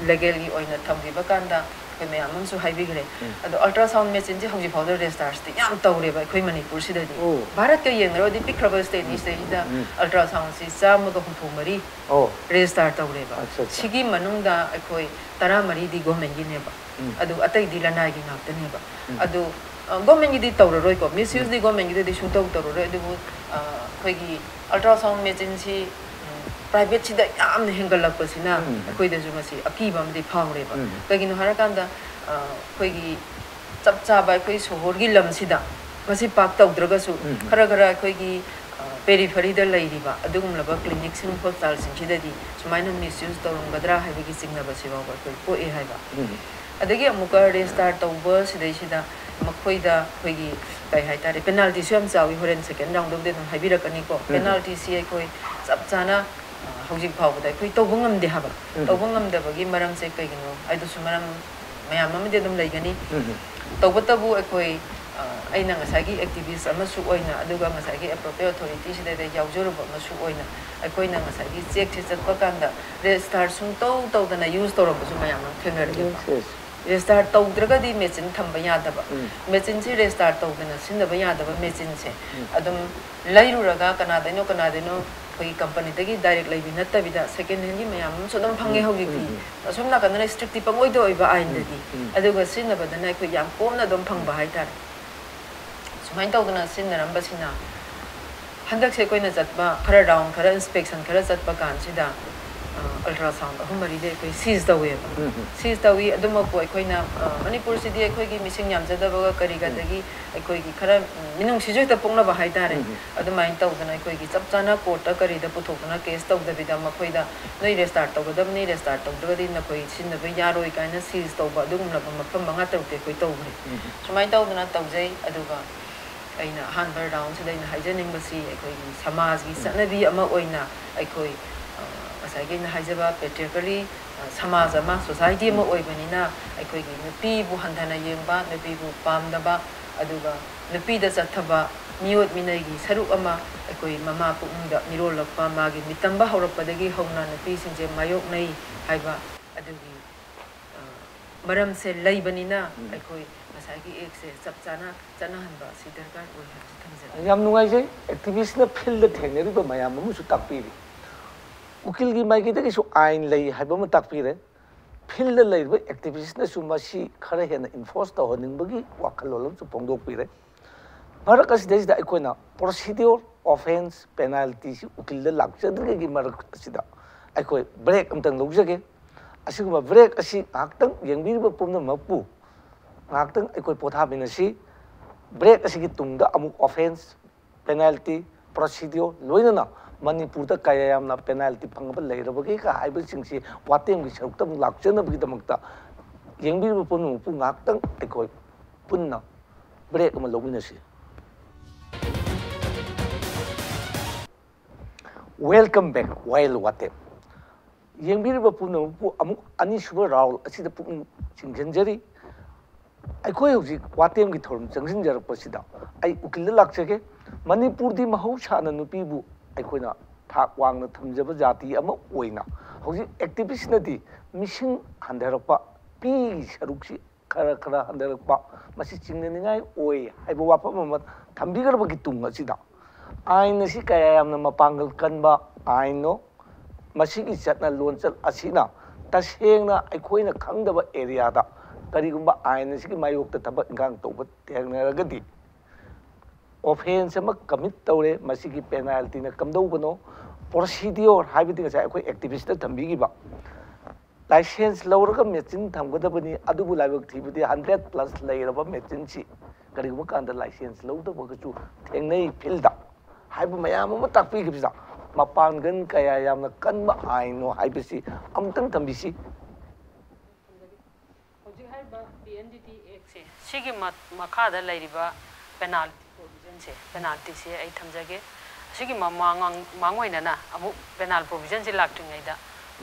legalꯒꯤ ꯑꯣꯏꯅ ꯊꯝꯈꯤꯕ ꯀꯥꯟꯗ ꯑꯩꯈꯣꯏ ꯃꯌꯥꯝ ꯑꯃꯁꯨ ꯍꯥꯏꯕꯤꯈ꯭ꯔꯦ꯫ ꯑꯗꯣ ultrasound machineꯁꯦ ꯍꯧꯖꯤꯛ ꯐꯥꯎꯗ registerꯁꯦ ꯌꯥꯝ ꯇꯧꯔꯦꯕ ꯑꯩꯈꯣꯏ ꯃꯅꯤꯄꯨꯔꯁꯤꯗꯗꯤ꯫ ꯚꯥꯔꯠꯀ ꯌꯦꯡꯅꯔꯨꯔꯗꯤ ꯄꯤꯛꯈ꯭ꯔꯕ stateꯅꯤ, ꯁꯤꯗꯩꯁꯤꯗ ultrasoundꯁꯤ ꯆꯥꯝꯃꯒ ꯍꯨꯝꯐꯨ ꯃꯔꯤ register ꯇꯧꯔꯦꯕ꯫ ꯁꯤꯒꯤ ꯃꯅꯨꯡꯗ ꯑꯩꯈꯣꯏ ꯇꯔꯥꯃꯔꯤꯗꯤ governmentꯒꯤꯅꯦꯕ꯫ ꯑꯗꯨ ꯑꯇꯩꯗꯤ ꯂꯅꯥꯏꯒꯤ ꯉꯥꯛꯇꯅꯦꯕ꯫ ꯑꯗꯨ, ꯑ, governmentꯒꯤꯗꯤ ꯇꯧꯔꯔꯣꯏꯀꯣ, misuseꯗꯤ governmentꯒꯤꯗꯗꯤ ꯁꯨꯡꯇꯧ ꯇꯧꯔꯔꯣꯏ꯫ ꯑꯗꯨꯕꯨ, ꯑ, ꯑꯩꯈꯣꯏꯒꯤ ultrasound machineꯁꯤ, ꯎꯝ, privateꯁꯤꯗ ꯌꯥꯝꯅ ꯍꯦꯟꯒꯠꯂꯛꯄꯁꯤꯅ ꯑꯩꯈꯣꯏꯗꯁꯨ ꯃꯁꯤ ꯑꯀꯤꯕ ꯑꯃꯗꯤ ꯐꯥꯎꯔꯦꯕ꯫ ꯀꯩꯒꯤꯅꯣ ꯍꯥꯏꯔꯀꯥꯟꯗ, ꯑ, ꯑꯩꯈꯣꯏꯒꯤ ꯆꯞ ꯆꯥꯕ ꯑꯩꯈꯣꯏ ꯁꯣꯍꯣꯔꯒꯤ ꯂꯝꯁꯤꯗ ꯃꯁꯤ ꯄꯥꯛ ꯇꯧꯗ꯭ꯔꯒꯁꯨ, ꯈꯔ ꯈꯔ ꯑꯩꯈꯣꯏꯒꯤ, ꯑ, peripheryꯗ ꯂꯩꯔꯤꯕ ꯑꯗꯨꯒꯨꯝꯂꯕ clinicꯁꯤꯡ, hospitalꯁꯤꯡꯁꯤꯗꯗꯤ ꯁꯨꯃꯥꯏꯅ misuse ꯇꯧꯔꯝꯒꯗ꯭ꯔꯥ ꯍꯥꯏꯕꯒꯤ ꯆꯤꯡꯅꯕꯁꯤ ꯐꯥꯎꯕ ꯑꯩꯈꯣꯏ ꯄꯣꯛꯑꯦ ꯍꯥꯏꯕ꯫ ꯑꯗꯒꯤ ꯑꯃꯨꯛꯀ register ꯇꯧꯕ ꯁꯤꯗꯩꯁꯤꯗ ꯃꯈꯣꯏꯗ ꯑꯩꯈꯣꯏꯒꯤ, ꯀꯩ ꯍꯥꯏꯇꯥꯔꯦ, penaltyꯁꯨ ꯌꯥꯝ ꯆꯥꯎꯋꯤ꯫ ꯍꯣꯔꯦꯟ second roundꯗꯕꯨꯗꯤ ꯑꯗꯨꯝ ꯍꯥꯏꯕꯤꯔꯛꯀꯅꯤꯀꯣ꯫ Penaltyꯁꯤ ꯑꯩꯈꯣꯏ ꯆꯞ ꯆꯥꯅ, ꯑ, ꯍꯧꯖꯤꯛ ꯐꯥꯎꯕꯗ ꯑꯩꯈꯣꯏ ꯇꯧꯕ ꯉꯝꯗꯦ ꯍꯥꯏꯕ꯫ ꯇꯧꯕ ꯉꯝꯗꯕꯒꯤ ꯃꯔꯝꯁꯦ ꯀꯩꯒꯤꯅꯣ ꯍꯥꯏꯗꯨꯁꯨ ꯃꯔꯝ ꯃꯌꯥꯝ ꯑꯃꯗꯤ ꯑꯗꯨꯝ ꯂꯩꯒꯅꯤ꯫ ꯇꯧꯕꯇꯕꯨ ꯑꯩꯈꯣꯏ ꯑꯩꯅ ꯉꯁꯥꯏꯒꯤ ꯑꯦꯛꯇꯤꯚꯤꯁ ꯑꯃꯁꯨ ꯑꯣꯏꯅ, ꯑꯗꯨꯒ ꯉꯁꯥꯏꯒꯤ ꯑꯦꯄ꯭ꯔꯣꯄ꯭ꯔꯤꯌꯦꯠ ꯑꯣꯊꯣꯔꯤꯇꯤꯁꯤꯗꯩꯗ ꯌꯥꯎꯖꯔꯨꯕ ꯑꯃꯁꯨ ꯑꯣꯏꯅ, ꯑꯩꯈꯣꯏꯅ ꯉꯁꯥꯏꯒꯤ ꯆꯦꯛꯁꯦ ꯆꯠꯄ ꯀꯥꯟꯗ ꯔꯦꯖꯤꯁꯇꯥꯔ ꯁꯨꯡꯇꯧ ꯇꯧꯗꯅ ꯌꯨꯁ ꯇꯧꯔꯝꯕꯁꯨ ꯃꯌꯥꯝ ꯑꯃ ꯊꯦꯡꯅꯔꯛꯑꯦꯕ꯫ ꯔꯦꯖꯤꯁꯇꯥꯔ ꯇꯧꯗ꯭ꯔꯒꯗꯤ ꯃꯦꯆꯤꯟ ꯊꯝꯕ ꯌꯥꯗꯕ, ꯃꯦꯆꯤꯟꯁꯦ ꯔꯦꯖꯤꯁꯇꯥꯔ ꯇꯧꯗꯅ ꯁꯤꯖꯤꯟꯅꯕ ꯌꯥꯗꯕ ꯃꯦꯆꯤꯟꯁꯦ ꯑꯗꯨꯝ ꯂꯩꯔꯨꯔꯒ ꯀꯅꯥꯗꯩꯅꯣ ꯀꯅꯥꯗꯩꯅꯣ ꯑꯩꯈꯣꯏꯒꯤ ꯀꯝꯄꯅꯤꯗꯒꯤ ꯗꯥꯏꯔꯦꯛ ꯂꯩꯕꯤ ꯅꯠꯇꯕꯤꯗ ꯁꯦꯀꯦꯟ ꯍꯦꯟꯒꯤ ꯃꯌꯥꯝ ꯑꯃꯁꯨ ꯑꯗꯨꯝ ꯐꯪꯉꯦ ꯍꯧꯖꯤꯛꯇꯤ꯫ ꯑꯁꯣꯝ ꯅꯥꯀꯟꯗꯅ ꯏꯁꯇ꯭ꯔꯤꯛꯇꯤ ꯄꯪꯑꯣꯏꯗ ꯑꯣꯏꯕ ꯑꯥꯏꯟꯗꯗꯤ, ꯑꯗꯨꯒ ꯁꯤꯖꯤꯟꯅꯕꯗꯅ ꯑꯩꯈꯣꯏ ꯌꯥꯝ ꯀꯣꯝꯅ ꯑꯗꯨꯝ ꯐꯪꯕ ꯍꯥꯏꯇꯥꯔꯦ꯫ ꯁꯨꯃꯥꯏꯅ ꯇꯧꯗꯅ ꯁꯤꯖꯤꯟꯅꯔꯝꯕꯁꯤꯅ ꯍꯟꯗꯛꯁꯦ ꯑꯩꯈꯣꯏꯅ ꯆꯠꯄ ꯈꯔ ꯔꯥꯎꯟ ꯈꯔ ꯏꯟꯁꯄꯦꯛꯁꯟ ꯈꯔ ꯆꯠꯄ ꯀꯥꯟꯁꯤꯗ ꯑꯜꯇ꯭ꯔꯥꯁꯥꯎꯟ ꯑꯍꯨꯝ ꯃꯔꯤꯗꯤ ꯑꯩꯈꯣꯏ ꯁꯤꯖ ꯇꯧꯋꯦꯕ꯫ ꯁꯤꯖ ꯇꯧꯏ꯫ ꯑꯗꯨꯃꯛꯄꯨ ꯑꯩꯈꯣꯏꯅ ꯃꯅꯤꯄꯨꯔꯁꯤꯗꯤ ꯑꯩꯈꯣꯏꯒꯤ ꯃꯤꯁꯤꯡ ꯌꯥꯝꯖꯗꯕꯒ ꯀꯔꯤꯒꯗꯒꯤ ꯑꯩꯈꯣꯏꯒꯤ ꯈꯔ ꯃꯤꯅꯨꯡꯁꯤꯁꯨ ꯍꯦꯛꯇ ꯄꯣꯛꯅꯕ ꯍꯥꯏꯇꯥꯔꯦ꯫ ꯑꯗꯨꯃꯥꯏꯅ ꯇꯧꯗꯅ ꯑꯩꯈꯣꯏꯒꯤ ꯆꯞ ꯆꯥꯅ ꯀꯣꯔꯠꯇ ꯀꯔꯤꯗ ꯄꯨꯊꯣꯛꯇꯅ ꯀꯦꯁ ꯇꯧꯗꯕꯤꯗ ꯃꯈꯣꯏꯗ ꯅꯣꯏ ꯔꯦꯖꯤꯁꯇꯥꯔ ꯇꯧꯒꯗꯕꯅꯤ, ꯔꯦꯖꯤꯁꯇꯥꯔ ꯇꯧꯗ꯭ꯔꯒꯗꯤ ꯅꯈꯣꯏ ꯁꯤꯖꯤꯟꯅꯕ ꯌꯥꯔꯣꯏ ꯀꯥꯏꯅ ꯁꯤꯖ ꯇꯧꯕ ꯑꯗꯨꯒꯨꯝꯂꯕ ꯃꯐꯝ ꯃꯉꯥ ꯇꯔꯨꯛꯇꯤ ꯑꯩꯈꯣꯏ ꯇꯧꯈ꯭ꯔꯦ꯫ ꯁꯨꯃꯥꯏꯅ ꯇꯧꯗꯅ ꯇꯧꯖꯩ꯫ ꯑꯗꯨꯒ ꯑꯩꯅ ꯑꯍꯥꯟꯕ ꯔꯥꯎꯟꯁꯤꯗ ꯑꯩꯅ ꯍꯥꯏꯖꯅꯤꯡꯕꯁꯤ ꯑꯩꯈꯣꯏꯒꯤ ꯁꯃꯥꯖꯒꯤ ꯆꯠꯅꯕꯤ ꯑꯃ ꯑꯣꯏꯅ ꯑꯩꯈꯣꯏ ꯉꯁꯥꯏꯒꯤ ꯑꯩꯅ ꯍꯥꯏꯖꯕ ꯄꯦꯇ꯭ꯔꯤꯌꯥꯔꯀꯂꯤ ꯁꯃꯥꯖ ꯑꯃ, ꯁꯣꯁꯥꯏꯇꯤ ꯑꯃ ꯑꯣꯏꯕꯅꯤꯅ ꯑꯩꯈꯣꯏꯒꯤ ꯅꯨꯄꯤꯕꯨ ꯍꯟꯊꯅ ꯌꯦꯡꯕ, ꯅꯨꯄꯤꯕꯨ ꯄꯥꯝꯗꯕ, ꯑꯗꯨꯒ ꯅꯨꯄꯤꯗ ꯆꯠꯊꯕ ꯃꯤꯑꯣꯠ ꯃꯤꯅꯩꯒꯤ ꯁꯔꯨꯛ ꯑꯃ ꯑꯩꯈꯣꯏ ꯃꯃꯥ ꯄꯨꯛꯅꯨꯡꯗ ꯃꯤꯔꯣꯜꯂꯛꯄ, ꯃꯥꯒꯤ ꯃꯤꯇꯝꯕ ꯍꯧꯔꯛꯄꯗꯒꯤ ꯍꯧꯅ ꯅꯨꯄꯤꯁꯤꯡꯁꯦ ꯃꯥꯌꯣꯛꯅꯩ ꯍꯥꯏꯕ ꯑꯗꯨꯒꯤ ꯃꯔꯝꯁꯦ ꯂꯩꯕꯅꯤꯅ ꯑꯩꯈꯣꯏ ꯉꯁꯥꯏꯒꯤ ꯑꯦꯛꯁꯦ ꯆꯞ ꯆꯥꯅ ꯆꯠꯅꯍꯟꯕ ꯑꯁꯤ ꯗꯔꯀꯥꯔ ꯑꯣꯏ ꯍꯥꯏꯕꯁꯤ ꯊꯝꯖꯒꯦ꯫ ꯌꯥꯝ ꯅꯨꯡꯉꯥꯏꯖꯩ꯫ ꯑꯦꯛꯇꯤꯚꯤꯁ꯭ꯠꯅ ꯐꯤꯜꯗ ꯊꯦꯡꯅꯔꯤꯕ ꯃꯌꯥꯝ ꯑꯃꯁꯨ ꯇꯥꯛꯄꯤꯔꯤ꯫ ꯎꯀꯤꯜꯒꯤ ꯃꯥꯏꯀꯩꯗꯒꯤꯁꯨ ꯑꯥꯏꯟ ꯂꯩ ꯍꯥꯏꯕ ꯑꯃ ꯇꯥꯛꯄꯤꯔꯦ꯫ ꯐꯤꯜꯗ ꯂꯩꯔꯤꯕ ꯑꯦꯛꯇꯤꯚꯤꯁ꯭ꯠꯅꯁꯨ ꯃꯁꯤ ꯈꯔ ꯍꯦꯟꯅ ꯏꯟꯐꯣꯔꯁ ꯇꯧꯍꯟꯅꯤꯡꯕꯒꯤ ꯋꯥꯈꯜꯂꯣꯟ ꯑꯃꯁꯨ ꯐꯣꯡꯗꯣꯛꯄꯤꯔꯦ꯫ ꯃꯔꯛ ꯑꯁꯤꯗꯩꯁꯤꯗ ꯑꯩꯈꯣꯏꯅ ꯄ꯭ꯔꯣꯁꯤꯗ꯭ꯌꯣꯔ, ꯑꯣꯐꯦꯟꯁ, ꯄꯦꯅꯥꯜꯇꯤꯁꯤ ꯎꯀꯤꯜꯗ ꯂꯥꯛꯆꯗ꯭ꯔꯤꯉꯩꯒꯤ ꯃꯔꯛ ꯑꯁꯤꯗ ꯑꯩꯈꯣꯏ ꯕ꯭ꯔꯦꯛ ꯑꯃꯇꯪ ꯂꯧꯖꯒꯦ꯫ ꯑꯁꯤꯒꯨꯝꯕ ꯕ꯭ꯔꯦꯛ ꯑꯁꯤ ꯉꯥꯏꯍꯥꯛꯇꯪ ꯌꯦꯡꯕꯤꯔꯤꯕ ꯄꯨꯝꯅꯃꯛꯄꯨ ꯉꯥꯏꯍꯥꯛꯇꯪ ꯑꯩꯈꯣꯏ ꯄꯣꯊꯥꯃꯤꯟꯅꯁꯤ꯫ ꯕ꯭ꯔꯦꯛ ꯑꯁꯤꯒꯤ ꯇꯨꯡꯗ ꯑꯃꯨꯛ ꯑꯣꯐꯦꯟꯁ, ꯄꯦꯅꯥꯜꯇꯤ, ꯄ꯭ꯔꯣꯁꯤꯗ꯭ꯌꯣꯔ, ꯂꯣꯏꯅꯅ ꯃꯅꯤꯄꯨꯔꯗ ꯀꯌꯥ ꯌꯥꯝꯅ ꯄꯦꯅꯥꯜꯇꯤ ꯐꯪꯕ ꯂꯩꯔꯕꯒꯦꯒ ꯍꯥꯏꯕꯁꯤꯡꯁꯤ ꯋꯥꯇꯦꯝꯒꯤ ꯁꯔꯨꯛꯇ ꯑꯃꯨꯛ ꯂꯥꯛꯆꯅꯕꯒꯤꯗꯃꯛꯇ ꯌꯦꯡꯕꯤꯔꯤꯕ ꯄꯨꯝꯅꯃꯛꯄꯨ ꯉꯥꯏꯍꯥꯛꯇꯪ ꯑꯩꯈꯣꯏ ꯄꯨꯟꯅ ꯕ꯭ꯔꯦꯛ ꯑꯃ ꯂꯧꯃꯤꯟꯅꯁꯤ꯫ Welcome back, ꯋꯥꯌꯦꯜ ꯋꯥꯇꯦꯝ꯫ ꯌꯦꯡꯕꯤꯔꯤꯕ ꯄꯨꯝꯅꯃꯛꯄꯨ ꯑꯃꯨꯛ ꯑꯅꯤꯁꯨꯕ ꯔꯥꯎꯟ ꯑꯁꯤꯗ ꯄꯨꯛꯅꯤꯡ ꯆꯤꯡꯁꯤꯟꯖꯔꯤ꯫ ꯑꯩꯈꯣꯏ ꯍꯧꯖꯤꯛ ꯋꯥꯇꯦꯝꯒꯤ ꯊꯧꯔꯝ ꯆꯪꯁꯤꯟꯖꯔꯛꯄꯁꯤꯗ ꯑꯩ ꯎꯀꯤꯜꯗ ꯂꯥꯛꯆꯒꯦ꯫ ꯃꯅꯤꯄꯨꯔꯗꯤ ꯃꯍꯧꯁꯥꯅ ꯅꯨꯄꯤꯕꯨ ꯑꯩꯈꯣꯏꯅ ꯊꯥꯛ ꯋꯥꯡꯅ ꯊꯝꯖꯕ ꯖꯥꯇꯤ ꯑꯃ ꯑꯣꯏꯅ ꯍꯧꯖꯤꯛ ꯑꯦꯛꯇꯤꯚꯤꯁꯅꯗꯤ ꯃꯤꯁꯤꯡ ꯍꯟꯊꯔꯛꯄ, ꯄꯤꯒꯤ ꯁꯔꯨꯛꯁꯤ ꯈꯔ ꯈꯔ ꯍꯟꯊꯔꯛꯄ, ꯃꯁꯤ ꯆꯤꯡꯅꯅꯤꯡꯉꯥꯏ ꯑꯣꯏ ꯍꯥꯏꯕ ꯋꯥꯐꯝ ꯑꯃ ꯊꯝꯕꯤꯈ꯭ꯔꯕꯒꯤ ꯇꯨꯡ ꯑꯁꯤꯗ ꯑꯥꯏꯟ ꯑꯁꯤ ꯀꯌꯥ ꯌꯥꯝꯅ ꯃꯄꯥꯡꯒꯜ ꯀꯟꯕ ꯑꯥꯏꯟꯅꯣ? ꯃꯁꯤꯒꯤ ꯆꯠꯅ ꯂꯣꯟꯆꯠ ꯑꯁꯤꯅ ꯇꯁꯦꯡꯅ ꯑꯩꯈꯣꯏꯅ ꯈꯪꯗꯕ ꯑꯦꯔꯤꯌꯥꯗ ꯀꯔꯤꯒꯨꯝꯕ ꯑꯥꯏꯟ ꯑꯁꯤꯒꯤ ꯃꯥꯌꯣꯛꯇ ꯊꯕꯛ ꯏꯪꯈꯥꯡ ꯇꯧꯕ ꯊꯦꯡꯅꯔꯒꯗꯤ, ꯑꯣꯐꯦꯟꯁ ꯑꯃ ꯀꯃꯤꯠ ꯇꯧꯔꯦ, ꯃꯁꯤꯒꯤ ꯄꯦꯅꯥꯜꯇꯤꯅ ꯀꯝꯗꯧꯕꯅꯣ? ꯄ꯭ꯔꯣꯁꯤꯗꯤꯌꯣꯔ ꯍꯥꯏꯕꯗꯤ ꯉꯁꯥꯏ ꯑꯩꯈꯣꯏ ꯑꯦꯛꯇꯤꯚꯤꯁꯇ ꯊꯝꯕꯤꯈꯤꯕ, ꯂꯥꯏꯁꯦꯟꯁ ꯂꯧꯔꯒ ꯃꯦꯆꯤꯟ ꯊꯝꯒꯗꯕꯅꯤ, ꯑꯗꯨꯕꯨ ꯂꯥꯏꯕꯛ ꯊꯤꯕꯗꯤ ꯍꯟꯗ꯭ꯔꯦꯠ ꯄ꯭ꯂꯁ ꯂꯩꯔꯕ ꯃꯦꯆꯤꯟꯁꯤ ꯀꯔꯤꯒꯨꯝꯕ ꯀꯥꯟꯗ ꯂꯥꯏꯁꯦꯟꯁ ꯂꯧꯗꯕꯒꯁꯨ ꯊꯦꯡꯅꯩ ꯐꯤꯜꯗ꯫ ꯍꯥꯏꯕ ꯃꯌꯥꯝ ꯑꯃ ꯇꯥꯛꯄꯤꯈꯤꯕꯁꯤꯗ ꯃꯄꯥꯡꯒꯜ ꯀꯌꯥ ꯌꯥꯝꯅ ꯀꯟꯕ ꯑꯥꯏꯟꯅꯣ ꯍꯥꯏꯕꯁꯤ ꯑꯃꯨꯛꯇꯪ ꯊꯝꯕꯤꯁꯤ꯫ ꯍꯧꯖꯤꯛ ꯍꯥꯏꯔꯤꯕ ꯄꯤ ꯑꯦꯟ ꯗꯤ ꯇꯤ ꯑꯦꯛꯁꯦ, ꯁꯤꯒꯤ ꯃꯈꯥꯗ ꯂꯩꯔꯤꯕ ꯄꯦꯅꯥꯜꯇꯤ ꯄ꯭ꯔꯣꯚꯤꯖꯟꯁꯦ, ꯄꯦꯅꯥꯜꯇꯤꯁꯦ ꯑꯩ ꯊꯝꯖꯒꯦ꯫ ꯑꯁꯤꯒꯤ ꯃꯃꯥꯡ ꯃꯥꯡꯑꯣꯏꯅꯅ ꯑꯃꯨꯛ ꯄꯦꯅꯥꯜ ꯄ꯭ꯔꯣꯚꯤꯖꯟꯁꯦ ꯂꯥꯛꯇ꯭ꯔꯤꯉꯩꯗ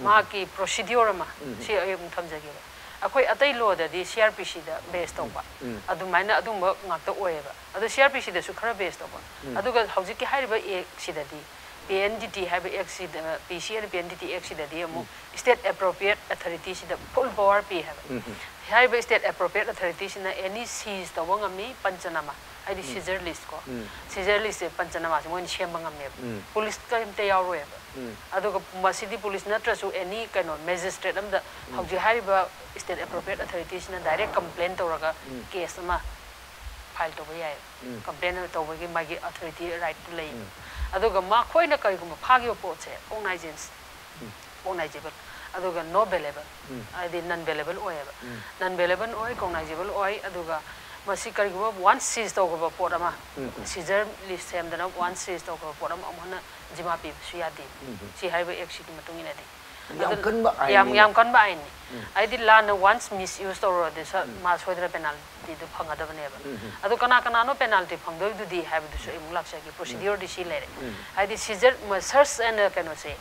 ꯃꯍꯥꯛꯀꯤ ꯄ꯭ꯔꯣꯁꯤꯗꯤꯌꯣꯔ ꯑꯃ ꯁꯤ ꯑꯩ ꯑꯃꯨꯛ ꯊꯝꯖꯒꯦꯕ꯫ ꯑꯩꯈꯣꯏ ꯑꯇꯩ ꯂꯣꯗꯗꯤ ꯁꯤ ꯑꯥꯔ ꯄꯤ ꯁꯤꯗ ꯕꯦꯁ ꯇꯧꯕ ꯑꯗꯨꯃꯥꯏꯅ ꯑꯗꯨꯝꯕ ꯉꯥꯛꯇ ꯑꯣꯏꯌꯦꯕ꯫ ꯑꯗꯣ ꯁꯤ ꯑꯥꯔ ꯄꯤ ꯁꯤꯗꯁꯨ ꯈꯔ ꯕꯦꯁ ꯇꯧꯕ꯫ ꯑꯗꯨꯒ ꯍꯧꯖꯤꯛꯀꯤ ꯍꯥꯏꯔꯤꯕ ꯑꯦꯛꯁꯤꯗꯗꯤ, ꯄꯤ ꯑꯦꯟ ꯗꯤ ꯇꯤ ꯍꯥꯏꯕ ꯑꯦꯛꯁꯤꯗ, P C P P N D ꯇꯤ ꯑꯦꯛꯁꯤꯗꯗꯤ ꯑꯃꯨꯛ ꯁ꯭ꯇꯦꯠ ꯑꯦꯄ꯭ꯔꯣꯄ꯭ꯔꯤꯌꯦꯠ ꯑꯣꯊꯣꯔꯤꯇꯤꯁꯤꯗ ꯐꯨꯜ ꯄꯋꯥꯔ ꯄꯤ ꯍꯥꯏꯕ꯫ ꯍꯥꯏꯔꯤꯕ ꯁ꯭ꯇꯦꯠ ꯑꯦꯄ꯭ꯔꯣꯄ꯭ꯔꯤꯌꯦꯠ ꯑꯣꯊꯣꯔꯤꯇꯤꯁꯤꯅ ꯑꯦꯅꯤ ꯁꯤꯖ ꯇꯧꯕ ꯉꯝꯃꯤ, ꯄꯟꯆꯅꯥꯃꯥ ꯍꯥꯏꯗꯤ ꯁꯤꯖꯔ ꯂꯤꯁꯀꯣ, ꯁꯤꯖꯔ ꯂꯤꯁꯁꯦ ꯄꯟꯆꯅꯥꯃꯥꯁꯦ ꯃꯣꯏꯅ ꯁꯦꯝꯕ ꯉꯝꯃꯦꯕ꯫ ꯄꯨꯂꯤꯁ ꯀꯔꯤꯝꯇ ꯌꯥꯎꯔꯣꯏꯕ꯫ ꯑꯗꯨꯒ ꯃꯁꯤꯗꯤ ꯄꯨꯂꯤꯁ ꯅꯠꯇ꯭ꯔꯁꯨ ꯑꯦꯅꯤ ꯀꯩꯅꯣ ꯃꯦꯖꯤꯁꯇ꯭ꯔꯦꯠ ꯑꯃꯗ ꯍꯧꯖꯤꯛ ꯍꯥꯏꯔꯤꯕ ꯁ꯭ꯇꯦꯠ ꯑꯦꯄ꯭ꯔꯣꯄ꯭ꯔꯤꯌꯦꯠ ꯑꯣꯊꯣꯔꯤꯇꯤꯁꯤꯅ ꯗꯥꯏꯔꯦꯛ ꯀꯝꯄ꯭ꯂꯦꯟ ꯇꯧꯔꯒ ꯀꯦꯁ ꯑꯃ ꯐꯥꯏꯜ ꯇꯧꯕ ꯌꯥꯏ꯫ ꯀꯝꯄ꯭ꯂꯦꯟ ꯇꯧꯕꯒꯤ ꯃꯥꯒꯤ ꯑꯣꯊꯣꯔꯤꯇꯤ ꯔꯥꯏꯠꯇꯨ ꯂꯩ꯫ ꯑꯗꯨꯒ ꯃꯈꯣꯏꯅ ꯀꯔꯤꯒꯨꯝꯕ ꯐꯥꯈꯤꯕ ꯄꯣꯠꯁꯦ ꯀꯣꯛꯅꯥꯏꯖꯦꯟꯁ ꯀꯣꯛꯅꯥꯏꯖꯦꯕꯜ, ꯑꯗꯨꯒ ꯅꯣ ꯕꯦꯂꯦꯕꯜ ꯍꯥꯏꯗꯤ ꯅꯟ ꯕꯦꯂꯦꯕꯜ ꯑꯣꯏꯌꯦꯕ꯫ ꯅꯟ ꯕꯦꯂꯦꯕꯜ ꯑꯣꯏ, ꯀꯣꯛꯅꯥꯏꯖꯦꯕꯜ ꯑꯣꯏ꯫ ꯑꯗꯨꯒ ꯃꯁꯤ ꯀꯔꯤꯒꯨꯝꯕ ꯋꯥꯟꯁ ꯁꯤꯖ ꯇꯧꯈ꯭ꯔꯕ ꯄꯣꯠ ꯑꯃ, ꯁꯤꯖꯔ ꯂꯤꯁ ꯁꯦꯝꯗꯅ ꯋꯥꯟꯁ ꯁꯤꯖ ꯇꯧꯈ꯭ꯔꯕ ꯄꯣꯠ ꯑꯃ ꯑꯃꯨꯛ ꯍꯟꯅ ꯖꯤꯃꯥ ꯄꯤꯕꯁꯨ ꯌꯥꯗꯦ꯫ ꯁꯤ ꯍꯥꯏꯔꯤꯕ ꯑꯦꯛꯁꯤꯒꯤ ꯃꯇꯨꯡ ꯏꯟꯅꯗꯤ ꯌꯥꯝ ꯀꯟꯕ ꯌꯥꯝ ꯑꯥꯏꯟꯅꯤ꯫ ꯌꯥꯝ ꯀꯟꯕ ꯑꯥꯏꯟꯅꯤ꯫ ꯍꯥꯏꯗꯤ ꯂꯥꯟꯅ ꯋꯥꯟꯁ ꯃꯤꯁ ꯌꯨꯁ ꯇꯧꯔꯨꯔꯗꯤ ꯁ- ꯃꯥ ꯁꯣꯏꯗꯅ ꯄꯦꯅꯥꯜꯇꯤꯗꯨ ꯐꯪꯒꯗꯕꯅꯦꯕ꯫ ꯑꯗꯣ ꯀꯅꯥ ꯀꯅꯥꯅꯣ ꯄꯦꯅꯥꯜꯇꯤ ꯐꯪꯗꯣꯏꯗꯨꯗꯤ ꯍꯥꯏꯕꯗꯨꯁꯨ ꯑꯩ ꯑꯃꯨꯛ ꯂꯥꯛꯆꯒꯦ꯫ ꯄ꯭ꯔꯣꯁꯤꯗꯤꯌꯣꯔꯗꯤ ꯁꯤ ꯂꯩꯔꯦ꯫ ꯍꯥꯏꯗꯤ ꯁꯤꯖꯔ ꯁꯔꯆ ꯑꯦꯟ ꯀꯩꯅꯣꯁꯦ,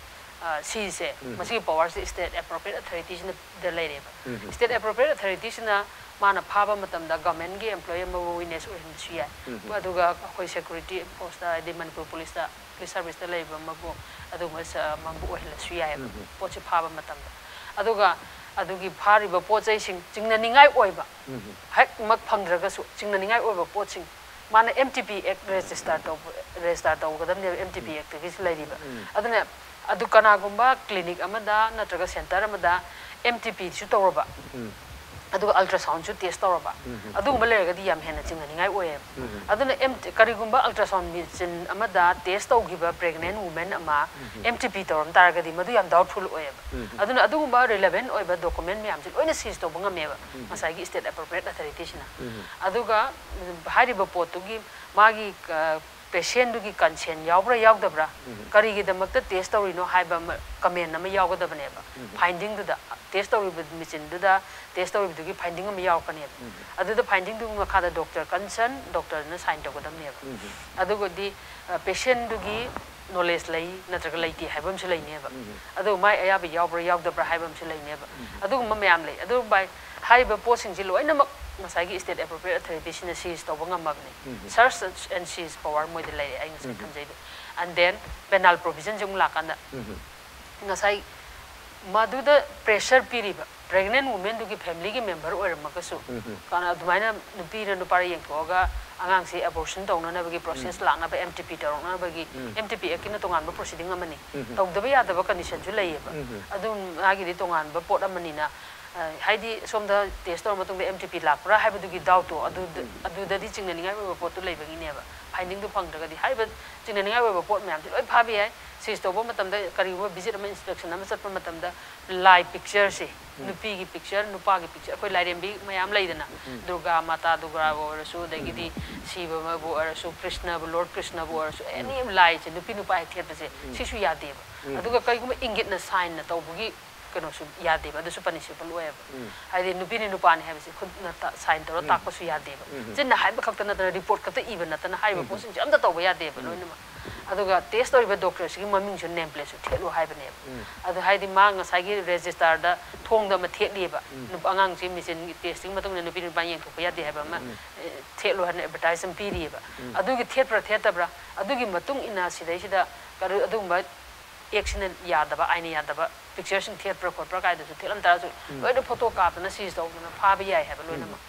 ꯁꯤꯁꯦ, ꯃꯁꯤꯒꯤ ꯄꯋꯥꯔꯁꯦ ꯁ꯭ꯇꯦꯠ ꯑꯦꯄ꯭ꯔꯣꯄ꯭ꯔꯤꯌꯦꯠ ꯑꯣꯊꯣꯔꯤꯇꯤꯁꯤꯅ ꯗ ꯂꯩꯔꯦꯕ꯫ ꯁ꯭ꯇꯦꯠ ꯑꯦꯄ꯭ꯔꯣꯄ꯭ꯔꯤꯌꯦꯠ ꯑꯣꯊꯣꯔꯤꯇꯤꯁꯤꯅ ꯃꯥꯅ ꯐꯥꯕ ꯃꯇꯝꯗ ꯒꯚꯔꯟꯃꯦꯟꯠꯀꯤ ꯑꯦꯝꯄ꯭ꯂꯣꯌꯤ ꯑꯃꯕꯨ ꯋꯤꯠꯅꯦꯁ ꯑꯣꯏꯍꯟꯕꯁꯨ ꯌꯥꯏ꯫ ꯑꯗꯨꯒ ꯑꯩꯈꯣꯏ ꯁꯦꯀ꯭ꯌꯨꯔꯤꯇꯤ ꯐꯣꯔꯁꯇ, ꯍꯥꯏꯗꯤ ꯃꯅꯤꯄꯨꯔ ꯄꯨꯂꯤꯁꯇ, ꯄꯨꯂꯤꯁ ꯁꯥꯔꯚꯤꯁꯇ ꯂꯩꯕ ꯑꯃꯕꯨ ꯑꯗꯨꯒꯨꯝꯕ ꯁ-, ꯑꯃꯕꯨ ꯑꯣꯏꯍꯜꯂꯁꯨ ꯌꯥꯏꯑꯕ, ꯄꯣꯠꯁꯦ ꯐꯥꯕ ꯃꯇꯝꯗ꯫ ꯑꯗꯨꯒ ꯑꯗꯨꯒꯤ ꯐꯥꯔꯤꯕ ꯄꯣꯠ ꯆꯩꯁꯤꯡ ꯆꯤꯡꯅꯅꯤꯡꯉꯥꯏ ꯑꯣꯏꯕ, ꯍꯦꯛꯃꯛ ꯐꯪꯗ꯭ꯔꯒꯁꯨ ꯆꯤꯡꯅꯅꯤꯡꯉꯥꯏ ꯑꯣꯏꯕ ꯄꯣꯠꯁꯤꯡ, ꯃꯥꯅ M T P Act register ꯇꯧꯕ, register ꯇꯧꯒꯗꯕꯅꯦꯕ, M T P Actꯒꯤꯁꯨ ꯂꯩꯔꯤꯕ꯫ ꯑꯗꯨꯅ ꯑꯗꯨ ꯀꯅꯥꯒꯨꯝꯕ ꯀ꯭ꯂꯤꯅꯤꯛ ꯑꯃꯗ ꯅꯠꯇ꯭ꯔꯒ ꯁꯦꯟꯇꯔ ꯑꯃꯗ M T Pꯁꯨ ꯇꯧꯔꯕ, ꯑꯗꯨꯒ ultrasoundꯁꯨ test ꯇꯧꯔꯕ, ꯑꯗꯨꯒꯨꯝꯕ ꯂꯩꯔꯒꯗꯤ ꯌꯥꯝ ꯍꯦꯟꯅ ꯆꯤꯡꯅꯅꯤꯡꯉꯥꯏ ꯑꯣꯏꯌꯦꯕ꯫ ꯑꯗꯨꯅ M-, ꯀꯔꯤꯒꯨꯝꯕ ultrasound machine ꯑꯃꯗ test ꯇꯧꯈꯤꯕ pregnant woman ꯑꯃ M T P ꯇꯧꯔꯝ ꯇꯥꯔꯒꯗꯤ ꯃꯗꯨ ꯌꯥꯝ doubtful ꯑꯣꯏꯌꯦꯕ꯫ ꯑꯗꯨꯅ ꯑꯗꯨꯒꯨꯝꯕ relevant ꯑꯣꯏꯕ document ꯃꯌꯥꯝꯁꯦ ꯂꯣꯏꯅ seize ꯇꯧꯕ ꯉꯝꯃꯦꯕ ꯉꯁꯥꯏꯒꯤ state appropriate authorityꯁꯤꯅ꯫ ꯑꯗꯨꯒ, ꯎꯝ, ꯍꯥꯏꯔꯤꯕ ꯄꯣꯠꯇꯨꯒꯤ ꯃꯥꯒꯤ, ꯑ, patientꯗꯨꯒꯤ consent ꯌꯥꯎꯕ꯭ꯔꯥ ꯌꯥꯎꯗꯕ꯭ꯔꯥ, ꯀꯔꯤꯒꯤꯗꯃꯛꯇ test ꯇꯧꯔꯤꯅꯣ ꯍꯥꯏꯕ ꯑꯃ, comment ꯑꯃ ꯌꯥꯎꯒꯗꯕꯅꯦꯕ꯫ Findingꯗꯨꯗ, test ꯇꯧꯔꯤꯕ machineꯗꯨꯗ test ꯇꯧꯔꯤꯕꯗꯨꯒꯤ finding ꯑꯃ ꯌꯥꯎꯔꯛꯀꯅꯦꯕ꯫ ꯑꯗꯨꯗ findingꯗꯨꯒꯤ ꯃꯈꯥꯗ doctor concern, doctorꯗꯨꯅ sign ꯇꯧꯒꯗꯕꯅꯦꯕ꯫ ꯑꯗꯨꯒꯗꯤ, ꯑ, patientꯗꯨꯒꯤ knowledge ꯂꯩ ꯅꯠꯇ꯭ꯔꯒ ꯂꯩꯇꯦ ꯍꯥꯏꯕ ꯑꯃꯁꯨ ꯂꯩꯅꯦꯕ꯫ ꯑꯗꯨ ꯃꯥꯏ ꯑꯌꯥꯕ ꯌꯥꯎꯕ꯭ꯔꯥ ꯌꯥꯎꯗꯕ꯭ꯔꯥ ꯍꯥꯏꯕ ꯑꯃꯁꯨ ꯂꯩꯅꯦꯕ꯫ ꯑꯗꯨꯒꯨꯝꯕ ꯃꯌꯥꯝ ꯂꯩ꯫ ꯑꯗꯨ by ꯍꯥꯏꯔꯤꯕ ꯄꯣꯠꯁꯤꯡꯁꯤ ꯂꯣꯏꯅꯃꯛ ꯉꯁꯥꯏꯒꯤ state appropriate authorityꯁꯤꯅ seize ꯇꯧꯕ ꯉꯝꯃꯕꯅꯦ꯫ Search and seize power ꯃꯣꯏꯗ ꯂꯩꯔꯦ, ꯑꯩ ꯉꯁꯥꯏ ꯊꯝꯖꯩꯗꯣ꯫ And then penal provisionꯁꯦ ꯑꯃꯨꯛ ꯂꯥꯛꯀꯥꯟꯗ, ꯉꯁꯥꯏ ꯃꯗꯨꯗ pressure ꯄꯤꯔꯤꯕ pregnant womanꯗꯨꯒꯤ familyꯒꯤ member ꯑꯣꯏꯔꯝꯃꯒꯁꯨ, ꯀꯅꯥ ꯑꯗꯨꯃꯥꯏꯅ ꯅꯨꯄꯤꯔ ꯅꯨꯄꯥꯔ ꯌꯦꯡꯊꯣꯛꯑꯒ ꯑꯉꯥꯡꯁꯤ abortion ꯇꯧꯅꯅꯕꯒꯤ process ꯂꯥꯛꯅꯕ M T P ꯇꯧꯔꯛꯅꯕꯒꯤ, M T P Actꯀꯤꯅ ꯇꯣꯉꯥꯟꯕ proceeding ꯑꯃꯅꯤ꯫ ꯇꯧꯗꯕ ꯌꯥꯗꯕ conditionꯁꯨ ꯂꯩꯌꯦꯕ꯫ ꯑꯗꯨꯝ ꯃꯥꯒꯤꯗꯤ ꯇꯣꯉꯥꯟꯕ ꯄꯣꯠ ꯑꯃꯅꯤꯅ, ꯑ, ꯍꯥꯏꯗꯤ ꯁꯣꯝꯗ test ꯇꯧꯔ ꯃꯇꯨꯡꯗ M T P ꯂꯥꯛꯄ꯭ꯔꯥ ꯍꯥꯏꯕꯗꯨꯒꯤ doubtꯇꯣ ꯑꯗꯨꯗ, ꯑꯗꯨꯗꯗꯤ ꯆꯤꯡꯅꯅꯤꯡꯉꯥꯏ ꯑꯣꯏꯕ ꯄꯣꯠꯇꯨ ꯂꯩꯕꯒꯤꯅꯦꯕ꯫ Findingꯗꯨ ꯐꯪꯗ꯭ꯔꯒꯗꯤ ꯍꯥꯏꯔꯤꯕ ꯆꯤꯡꯅꯅꯤꯡꯉꯥꯏ ꯑꯣꯏꯕ ꯄꯣꯠ ꯃꯌꯥꯝꯁꯦ ꯂꯣꯏ ꯐꯥꯕ ꯌꯥꯏ꯫ Seize ꯇꯧꯕ ꯃꯇꯝꯗ ꯀꯔꯤꯒꯨꯝꯕ visit ꯑꯃ, inspection ꯑꯃ ꯆꯠꯄ ꯃꯇꯝꯗ ꯂꯥꯏ pictureꯁꯦ, ꯅꯨꯄꯤꯒꯤ picture, ꯅꯨꯄꯥꯒꯤ picture, ꯑꯩꯈꯣꯏ ꯂꯥꯏꯔꯦꯝꯕꯤ ꯃꯌꯥꯝ ꯂꯩꯗꯅ, ꯗꯨꯔꯒꯥ ꯃꯥꯇꯥ, ꯗꯨꯔꯒꯥꯕꯨ ꯑꯣꯏꯔꯁꯨ, ꯑꯗꯒꯤꯗꯤ ꯁꯤꯕ ꯑꯃꯕꯨ ꯑꯣꯏꯔꯁꯨ, ꯀ꯭ꯔꯤꯁꯅꯕꯨ, Lord ꯀ꯭ꯔꯤꯁꯅꯕꯨ ꯑꯣꯏꯔꯁꯨ, any ꯂꯥꯏꯁꯦ ꯅꯨꯄꯤ ꯅꯨꯄꯥ ꯍꯦꯛ ꯊꯦꯠꯄꯁꯦ, ꯁꯤꯁꯨ ꯌꯥꯗꯦꯕ꯫ ꯑꯗꯨꯒ ꯀꯔꯤꯒꯨꯝꯕ ꯏꯪꯒꯤꯠꯅ signꯅ ꯇꯧꯕꯒꯤ ꯀꯩꯅꯣꯁꯨ ꯌꯥꯗꯦꯕ, ꯑꯗꯨꯁꯨ punishable ꯑꯣꯏꯌꯦꯕ꯫ ꯍꯥꯏꯗꯤ ꯅꯨꯄꯤꯅ ꯅꯨꯄꯥꯅꯤ ꯍꯥꯏꯕꯁꯦ ꯈꯨꯠꯅ ꯇ-, sign ꯇꯧꯔ ꯇꯥꯛꯄꯁꯨ ꯌꯥꯗꯦꯕ꯫ ꯆꯤꯟꯅ ꯍꯥꯏꯕ ꯈꯛꯇ ꯅꯠꯇꯅ report ꯈꯛꯇ ꯏꯕ ꯅꯠꯇꯅ ꯍꯥꯏꯔꯤꯕ ꯄꯣꯠꯁꯤꯡꯁꯦ ꯑꯝꯇ ꯇꯧꯕ ꯌꯥꯗꯦꯕ ꯂꯣꯏꯅꯃꯛ꯫ ꯑꯗꯨꯒ ꯇꯦꯁ ꯇꯧꯔꯤꯕ ꯗꯣꯛꯇꯔꯁꯤꯒꯤ ꯃꯃꯤꯡꯁꯨ, ꯅꯦꯝ ꯄ꯭ꯂꯦꯠꯁꯨ ꯊꯦꯠꯂꯨ ꯍꯥꯏꯕꯅꯦꯕ꯫ ꯑꯗꯨ ꯍꯥꯏꯗꯤ ꯃꯥ ꯉꯁꯥꯏꯒꯤ ꯔꯦꯖꯤꯁꯇꯥꯔꯗ ꯊꯣꯡꯗ ꯑꯃ ꯊꯦꯠꯂꯤꯕ, ꯅꯨꯄꯥ ꯑꯉꯥꯡꯁꯤ ꯃꯦꯆꯤꯟꯒꯤ ꯇꯦꯁꯇꯤꯡ ꯃꯇꯨꯡꯗ ꯅꯨꯄꯤ ꯅꯨꯄꯥ ꯌꯦꯡꯊꯣꯛꯄ ꯌꯥꯗꯦ ꯍꯥꯏꯕ ꯑꯃ, ꯑꯦ, ꯊꯦꯠꯂꯨ ꯍꯥꯏꯅ ꯑꯦꯗꯚꯔꯇꯥꯏꯁ ꯑꯃ ꯄꯤꯔꯤꯑꯕ꯫ ꯑꯗꯨꯒꯤ ꯊꯦꯠꯄ꯭ꯔꯥ ꯊꯦꯠꯇꯕ꯭ꯔꯥ, ꯑꯗꯨꯒꯤ ꯃꯇꯨꯡ ꯏꯟꯅ ꯁꯤꯗꯩꯁꯤꯗ ꯀꯔꯤ-, ꯑꯗꯨꯒꯨꯝꯕ ꯑꯦꯛꯁꯤꯅ ꯌꯥꯗꯕ, ꯑꯥꯏꯟꯅ ꯌꯥꯗꯕ ꯄꯤꯛꯆꯔꯁꯤꯡ ꯊꯦꯠꯄ꯭ꯔꯥ ꯈꯣꯠꯄ꯭ꯔꯥ ꯀꯥꯏꯗꯁꯨ ꯊꯦꯠꯂꯝ ꯇꯥꯔꯁꯨ, ꯂꯣꯏꯅ ꯐꯣꯇꯣ ꯀꯥꯞꯇꯅ ꯁꯤꯁ ꯇꯧꯗꯅ ꯐꯥꯕ ꯌꯥꯏ ꯍꯥꯏꯕ ꯂꯣꯏꯅꯃꯛ꯫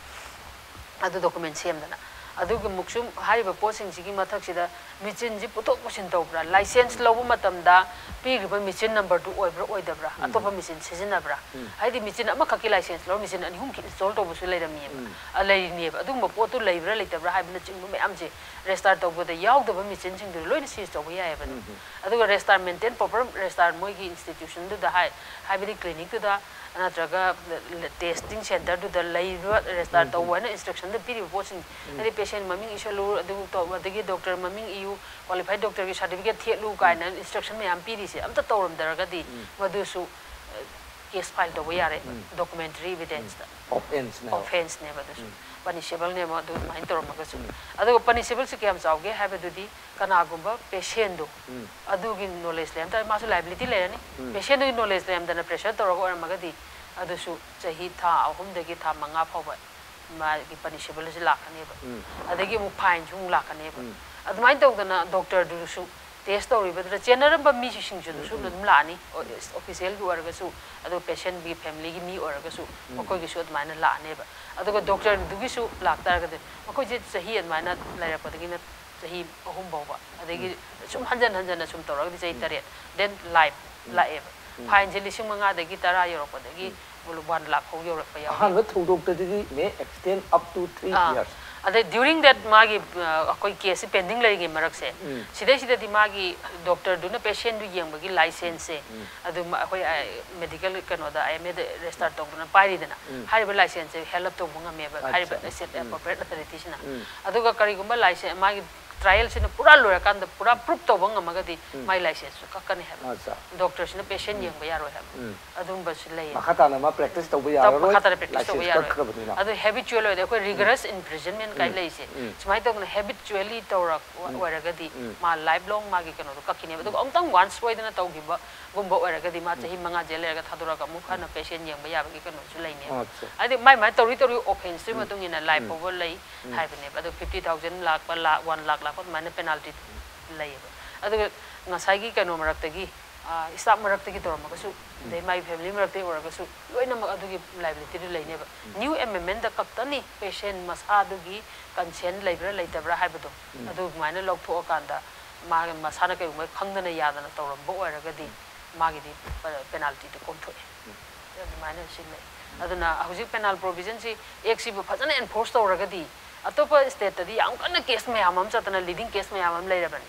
ꯑꯗꯨ ꯗꯣꯀꯨꯃꯦꯟ ꯁꯦꯝꯗꯅ꯫ ꯑꯗꯨꯒ ꯑꯃꯨꯛꯁꯨ ꯍꯥꯏꯔꯤꯕ ꯄꯣꯠꯁꯤꯡꯁꯤꯒꯤ ꯃꯊꯛꯁꯤꯗ ꯃꯦꯆꯤꯟꯁꯤ ꯄꯨꯊꯣꯛ ꯄꯨꯁꯤꯟ ꯇꯧꯕ꯭ꯔꯥ, ꯂꯥꯏꯁꯦꯟꯁ ꯂꯧꯕ ꯃꯇꯝꯗ ꯄꯤꯔꯤꯕ ꯃꯦꯆꯤꯟ ꯅꯝꯕꯔꯗꯨ ꯑꯣꯏꯕ꯭ꯔꯥ ꯑꯣꯏꯗꯕ꯭ꯔꯥ, ꯑꯇꯣꯞꯄ ꯃꯦꯆꯤꯟ ꯁꯤꯖꯤꯟꯅꯕ꯭ꯔꯥ? ꯍꯥꯏꯗꯤ ꯃꯦꯆꯤꯟ ꯑꯃꯈꯛꯀꯤ ꯂꯥꯏꯁꯦꯟꯁ ꯂꯧꯔ ꯃꯦꯆꯤꯟ ꯑꯅꯤ ꯑꯍꯨꯝ ꯏꯟꯁꯇꯣꯜ ꯇꯧꯕꯁꯨ ꯂꯩꯔꯝꯃꯦꯕ꯫ ꯑ, ꯂꯩꯔꯤꯅꯦꯕ꯫ ꯑꯗꯨꯒꯨꯝꯕ ꯄꯣꯠꯇꯨ ꯂꯩꯕ꯭ꯔꯥ ꯂꯩꯇꯕ꯭ꯔꯥ ꯍꯥꯏꯕꯅꯆꯤꯡꯕ ꯃꯌꯥꯝꯁꯦ ꯔꯦꯖꯤꯁꯇꯥꯔ ꯇꯧꯕꯗ ꯌꯥꯎꯗꯕ ꯃꯦꯆꯤꯟꯁꯤꯡꯗꯨ ꯂꯣꯏꯅ ꯁꯤꯖ ꯇꯧꯕ ꯌꯥꯏꯑꯕ ꯑꯗꯨꯝ꯫ ꯑꯗꯨꯒ ꯔꯦꯖꯤꯁꯇꯥꯔ ꯃꯦꯟꯇꯦꯟ, ꯄ꯭ꯔꯣꯄꯔ ꯔꯦꯖꯤꯁꯇꯥꯔ ꯃꯣꯏꯒꯤ ꯏꯟꯁꯇꯤꯇ꯭ꯌꯨꯁꯟꯗꯨꯗ ꯍꯥꯏ-, ꯍꯥꯏꯕꯗꯤ ꯀ꯭ꯂꯤꯅꯤꯛꯇꯨꯗ ꯅꯠꯇ꯭ꯔꯒ ꯇꯦꯁꯇꯤꯡ ꯁꯦꯟꯇꯔꯗꯨꯗ ꯂꯩꯔꯤꯕ ꯔꯦꯖꯤꯁꯇꯥꯔ ꯇꯧꯕ ꯍꯥꯏꯅ ꯏꯟꯁꯇ꯭ꯔꯛꯁꯟꯗ ꯄꯤꯔꯤꯕ ꯄꯣꯠꯁꯤꯡ, ꯍꯥꯏꯗꯤ ꯄꯦꯁꯦꯟ ꯃꯃꯤꯡ ꯏꯁꯜꯂꯨ, ꯑꯗꯨ ꯇꯧ, ꯑꯗꯒꯤ ꯗꯣꯛꯇꯔ ꯃꯃꯤꯡ ꯏꯌꯨ, ꯀ꯭ꯋꯥꯂꯤꯐꯥꯏꯠ ꯗꯣꯛꯇꯔꯒꯤ ꯁꯥꯔꯇꯤꯐꯤꯀꯦꯠ ꯊꯦꯠꯂꯨ ꯀꯥꯏꯅ ꯏꯟꯁꯇ꯭ꯔꯛꯁꯟ ꯃꯌꯥꯝ ꯄꯤꯔꯤꯁꯦ ꯑꯝꯇ ꯇꯧꯔꯝꯗ꯭ꯔꯒꯗꯤ ꯃꯗꯨꯁꯨ, ꯑ, ꯀꯦꯁ ꯐꯥꯏꯜ ꯇꯧꯕ ꯌꯥꯔꯦ, ꯗꯣꯀꯨꯃꯦꯟꯇꯔꯤ ꯏꯚꯤꯗꯦꯟꯁꯇ꯫ ꯑꯣꯐꯦꯟꯁꯅꯦꯕ꯫ ꯑꯣꯐꯦꯟꯁꯅꯦꯕ ꯑꯗꯨꯁꯨ꯫ ꯄꯅꯤꯁꯦꯕꯜꯅꯦꯕ ꯑꯗꯨꯃꯥꯏꯅ ꯇꯧꯔꯝꯃꯒꯁꯨ꯫ ꯑꯗꯨꯒ ꯄꯅꯤꯁꯦꯕꯜꯁꯤ ꯀꯌꯥꯝ ꯆꯥꯎꯒꯦ ꯍꯥꯏꯕꯗꯨꯗꯤ ꯀꯅꯥꯒꯨꯝꯕ ꯄꯦꯁꯦꯟꯗꯣ ꯑꯗꯨꯒꯤ ꯅꯣꯂꯦꯖ ꯂꯩꯔꯝ ꯇꯥꯔꯗꯤ ꯃꯥꯁꯨ ꯂꯥꯏꯕꯤꯂꯤꯇꯤ ꯂꯩꯔꯅꯤ꯫ ꯄꯦꯁꯦꯟꯗꯨꯒꯤ ꯅꯣꯂꯦꯖ ꯂꯩꯔꯝꯗꯅ ꯄ꯭ꯔꯦꯁꯔ ꯇꯧꯔꯒ ꯑꯣꯏꯔꯝꯃꯒꯗꯤ ꯑꯗꯨꯁꯨ ꯆꯍꯤ ꯊꯥ ꯑꯍꯨꯝꯗꯒꯤ ꯊꯥ ꯃꯉꯥ ꯐꯥꯎꯕ ꯃꯥꯒꯤ ꯄꯅꯤꯁꯦꯕꯜꯁꯤ ꯂꯥꯛꯀꯅꯦꯕ꯫ ꯑꯗꯒꯤ ꯑꯃꯨꯛ ꯐꯥꯏꯟꯁꯨ ꯑꯃꯨꯛ ꯂꯥꯛꯀꯅꯦꯕ꯫ ꯑꯗꯨꯃꯥꯏꯅ ꯇꯧꯗꯅ ꯗꯣꯛꯇꯔꯗꯨꯁꯨ ꯇꯦꯁ ꯇꯧꯔꯤꯕꯗꯨꯗ ꯆꯦꯟꯅꯔꯝꯕ ꯃꯤꯁꯤꯡꯁꯤꯗꯁꯨ ꯑꯗꯨꯝ ꯂꯥꯛꯑꯅꯤ꯫ ꯑꯣ-, ꯑꯣꯐꯤꯁꯤꯌꯦꯜꯒꯤ ꯑꯣꯏꯔꯒꯁꯨ, ꯑꯗꯨ ꯄꯦꯁꯦꯟꯒꯤ ꯐꯦꯃꯤꯂꯤꯒꯤ ꯃꯤ ꯑꯣꯏꯔꯒꯁꯨ ꯃꯈꯣꯏꯒꯤꯁꯨ ꯑꯗꯨꯃꯥꯏꯅ ꯂꯥꯛꯑꯅꯦꯕ꯫ ꯑꯗꯨꯒ ꯗꯣꯛꯇꯔꯗꯨꯒꯤꯁꯨ ꯂꯥꯛꯇꯥꯔꯒꯗꯤ ꯃꯈꯣꯏꯁꯦ ꯆꯍꯤ ꯑꯗꯨꯃꯥꯏꯅ ꯂꯩꯔꯛꯄꯗꯒꯤꯅ ꯆꯍꯤ ꯑꯍꯨꯝ ꯐꯥꯎꯕ, ꯑꯗꯒꯤ ꯁꯨꯝ ꯍꯟꯖꯟ ꯍꯟꯖꯟꯅ ꯁꯨꯝ ꯇꯧꯔꯒꯗꯤ ꯆꯍꯤ ꯇꯔꯦꯠ, then life ꯂꯥꯛꯑꯦꯕ꯫ ꯐꯥꯏꯟꯁꯦ ꯂꯤꯁꯤꯡ ꯃꯉꯥꯗꯒꯤ ꯇꯔꯥ ꯌꯧꯔꯛꯄꯗꯒꯤ ꯋꯥꯟ ꯂꯥꯛ ꯐꯥꯎ ꯌꯧꯔꯛꯄ ꯌꯥꯎꯏ꯫ ꯑꯍꯥꯟꯕ ꯊꯧꯗꯣꯛꯇꯗꯤ may extend up to three ah. Years꯫ ꯑꯗꯩ during that ꯃꯥꯒꯤ, ꯑ, ꯑꯩꯈꯣꯏ ꯀꯦꯁꯁꯤ ꯄꯦꯟꯗꯤꯡ ꯂꯩꯔꯤꯉꯩ ꯃꯔꯛꯁꯦ, ꯁꯤꯗꯩꯁꯤꯗꯗꯤ ꯃꯥꯒꯤ ꯗꯣꯛꯇꯔꯗꯨꯅ ꯄꯦꯁꯦꯟꯗꯨ ꯌꯦꯡꯕꯒꯤ ꯂꯥꯏꯁꯦꯟꯁꯁꯦ, ꯑꯗꯨꯝ ꯑꯩꯈꯣꯏ, ꯑ, ꯃꯦꯗꯤꯀꯦꯜ ꯀꯩꯅꯣꯗ, ꯑꯥꯏ ꯑꯦꯝ ꯑꯦꯗ ꯔꯦꯖꯤꯁꯇꯥꯔ ꯇꯧꯗꯅ ꯄꯥꯏꯔꯤꯗꯅ, ꯍꯥꯏꯔꯤꯕ ꯂꯥꯏꯁꯦꯟꯁꯁꯦ ꯍꯦꯜꯞ ꯇꯧꯕ ꯉꯝꯃꯦꯕ, ꯑꯠꯆꯥ꯫ ꯍꯥꯏꯔꯤꯕ ꯁꯦꯠ ꯑꯦꯄ꯭ꯔꯣꯄ꯭ꯔꯤꯌꯦꯠ ꯑꯣꯊꯣꯔꯤꯇꯤꯁꯤꯅ꯫ ꯑꯗꯨꯒ ꯀꯔꯤꯒꯨꯝꯕ ꯂꯥꯏꯁꯦꯟ, ꯃꯥꯒꯤ ꯇ꯭ꯔꯥꯏꯌꯦꯜꯁꯤꯅ ꯄꯨꯔꯥ ꯂꯣꯏꯔꯀꯥꯟꯗ ꯄꯨꯔꯥ ꯄ꯭ꯔꯨꯞ ꯇꯧꯕ ꯉꯝꯃꯒꯗꯤ ꯃꯥꯏ ꯂꯥꯏꯁꯦꯟꯁꯁꯨ ꯀꯛꯀꯅꯤ ꯍꯥꯏꯕ꯫ ꯑꯠꯆꯥ꯫ ꯗꯣꯛꯇꯔꯁꯤꯅ ꯄꯦꯁꯦꯟ ꯌꯦꯡꯕ ꯌꯥꯔꯣꯏ ꯍꯥꯏꯕ꯫ ꯎꯝ꯫ ꯑꯗꯨꯝꯕꯁꯨ ꯂꯩꯌꯦ꯫ ꯃꯈꯥ ꯇꯥꯅ ꯃꯥ ꯄ꯭ꯔꯦꯛꯇꯤꯁ ꯇꯧꯕ ꯇꯧ- ꯌꯥꯔꯔꯣꯏ꯫ ꯃꯈꯥ ꯇꯥꯅ ꯄ꯭ꯔꯦꯛꯇꯤꯁ ꯇꯧꯕ ꯂꯥꯏꯁꯦꯟꯁ ꯌꯥꯔꯣꯏ꯫ ꯀꯛꯈ꯭ꯔꯕꯅꯤꯅ꯫ ꯑꯗꯨ ꯍꯦꯕꯤꯆꯨꯋꯦꯜ ꯑꯣꯏꯔꯗꯤ ꯑꯩꯈꯣꯏ ꯔꯤꯒꯔꯁ ꯏꯝꯄ꯭ꯔꯤꯖꯟꯃꯦꯟ ꯀꯥꯏ ꯂꯩꯁꯦ꯫ ꯁꯨꯃꯥꯏꯅ ꯇꯧꯗꯅ ꯍꯦꯕꯤꯆꯨꯋꯦꯂꯤ ꯇꯧꯔꯛꯄ ꯑꯣꯏꯔꯒꯗꯤ ꯃꯥ ꯂꯥꯏꯐ ꯂꯣꯡ ꯃꯥꯒꯤ ꯀꯩꯅꯣꯗꯣ ꯀꯛꯈꯤꯅꯦꯕ꯫ ꯑꯗꯨꯒ ꯑꯃꯨꯛꯇꯪ ꯋꯥꯟꯁ ꯁꯣꯏꯗꯅ ꯇꯧꯈꯤꯕꯒꯨꯝꯕ ꯑꯣꯏꯔꯒꯗꯤ ꯃꯥ ꯆꯍꯤ ꯃꯉꯥ ꯖꯦꯜ ꯂꯩꯔꯒ ꯊꯥꯗꯣꯔꯒ ꯑꯃꯨꯛ ꯍꯟꯅ ꯄꯦꯁꯦꯟ ꯌꯦꯡꯕ ꯌꯥꯕꯒꯤ ꯀꯩꯅꯣꯁꯨ ꯂꯩꯅꯦꯕ꯫ ꯑꯠꯆꯥ꯫ ꯍꯥꯏꯗꯤ ꯃꯥꯏ ꯃꯥꯏ ꯇꯧꯔꯤ ꯇꯧꯔꯤ ꯑꯣꯐꯦꯟꯁꯇꯨꯒꯤ ꯃꯇꯨꯡ ꯏꯟꯅ ꯂꯥꯏꯐ ꯐꯥꯎꯕ ꯂꯩ ꯍꯥꯏꯕꯅꯦꯕ꯫ ꯑꯗꯣ ꯐꯤꯐꯇꯤ ꯊꯥꯎꯖꯟ ꯂꯥꯛꯄ, ꯂꯥꯛ ꯋꯥꯟ ꯂꯥꯛ ꯂꯥꯛꯄ ꯑꯗꯨꯃꯥꯏꯅ ꯄꯦꯅꯥꯜꯇꯤ ꯂꯩꯌꯦꯕ꯫ ꯑꯗꯨꯒ ꯉꯁꯥꯏꯒꯤ ꯀꯩꯅꯣ ꯃꯔꯛꯇꯒꯤ, ꯁ꯭ꯇꯥꯐ ꯃꯔꯛꯇꯒꯤ ꯇꯧꯔꯝꯃꯒꯁꯨ, ꯑꯗꯩ ꯃꯥꯒꯤ ꯐꯦꯃꯤꯂꯤ ꯃꯔꯛꯇꯒꯤ ꯑꯣꯏꯔꯒꯁꯨ ꯂꯣꯏꯅꯃꯛ ꯑꯗꯨꯒꯤ ꯂꯥꯏꯕꯤꯂꯤꯇꯤꯗꯨ ꯂꯩꯅꯦꯕ꯫ ꯅ꯭ꯌꯨ ꯑꯦꯃꯦꯟꯃꯦꯟꯗ ꯈꯛꯇꯅꯤ ꯄꯦꯁꯦꯟ ꯃꯁꯥꯗꯨꯒꯤ ꯀꯟꯁꯦꯟ ꯂꯩꯕ꯭ꯔꯥ ꯂꯩꯇꯕ꯭ꯔꯥ ꯍꯥꯏꯕꯗꯣ꯫ ꯑꯗꯨꯃꯥꯏꯅ ꯂꯧꯊꯣꯛꯑꯀꯥꯟꯗ ꯃꯥꯒꯤ ꯃꯁꯥꯅ ꯀꯩꯒꯨꯝꯕ ꯈꯪꯗꯅ ꯌꯥꯗꯅ ꯇꯧꯔꯝꯕ ꯑꯣꯏꯔꯒꯗꯤ ꯃꯥꯒꯤꯗꯤ ꯄꯦꯅꯥꯜꯇꯤꯗꯣ ꯀꯣꯝꯊꯣꯛꯑꯦ꯫ ꯑꯗꯨꯃꯥꯏꯅ ꯁꯤ ꯂꯩ꯫ ꯑꯗꯨꯅ ꯍꯧꯖꯤꯛ ꯄꯦꯅꯥꯜ ꯄ꯭ꯔꯣꯚꯤꯖꯟꯁꯤ ꯑꯦꯛꯁꯤꯕꯨ ꯐꯖꯅ ꯑꯦꯟꯐꯣꯔꯁ ꯇꯧꯔꯒꯗꯤ ꯑꯇꯣꯞꯄ ꯁ꯭ꯇꯦꯠꯇꯗꯤ ꯌꯥꯝ ꯀꯟꯅ ꯀꯦꯁ ꯃꯌꯥꯝ ꯑꯃ ꯆꯠꯇꯅ ꯂꯤꯗꯤꯡ ꯀꯦꯁ ꯃꯌꯥꯝ ꯑꯃ ꯂꯩꯔꯕꯅꯤ꯫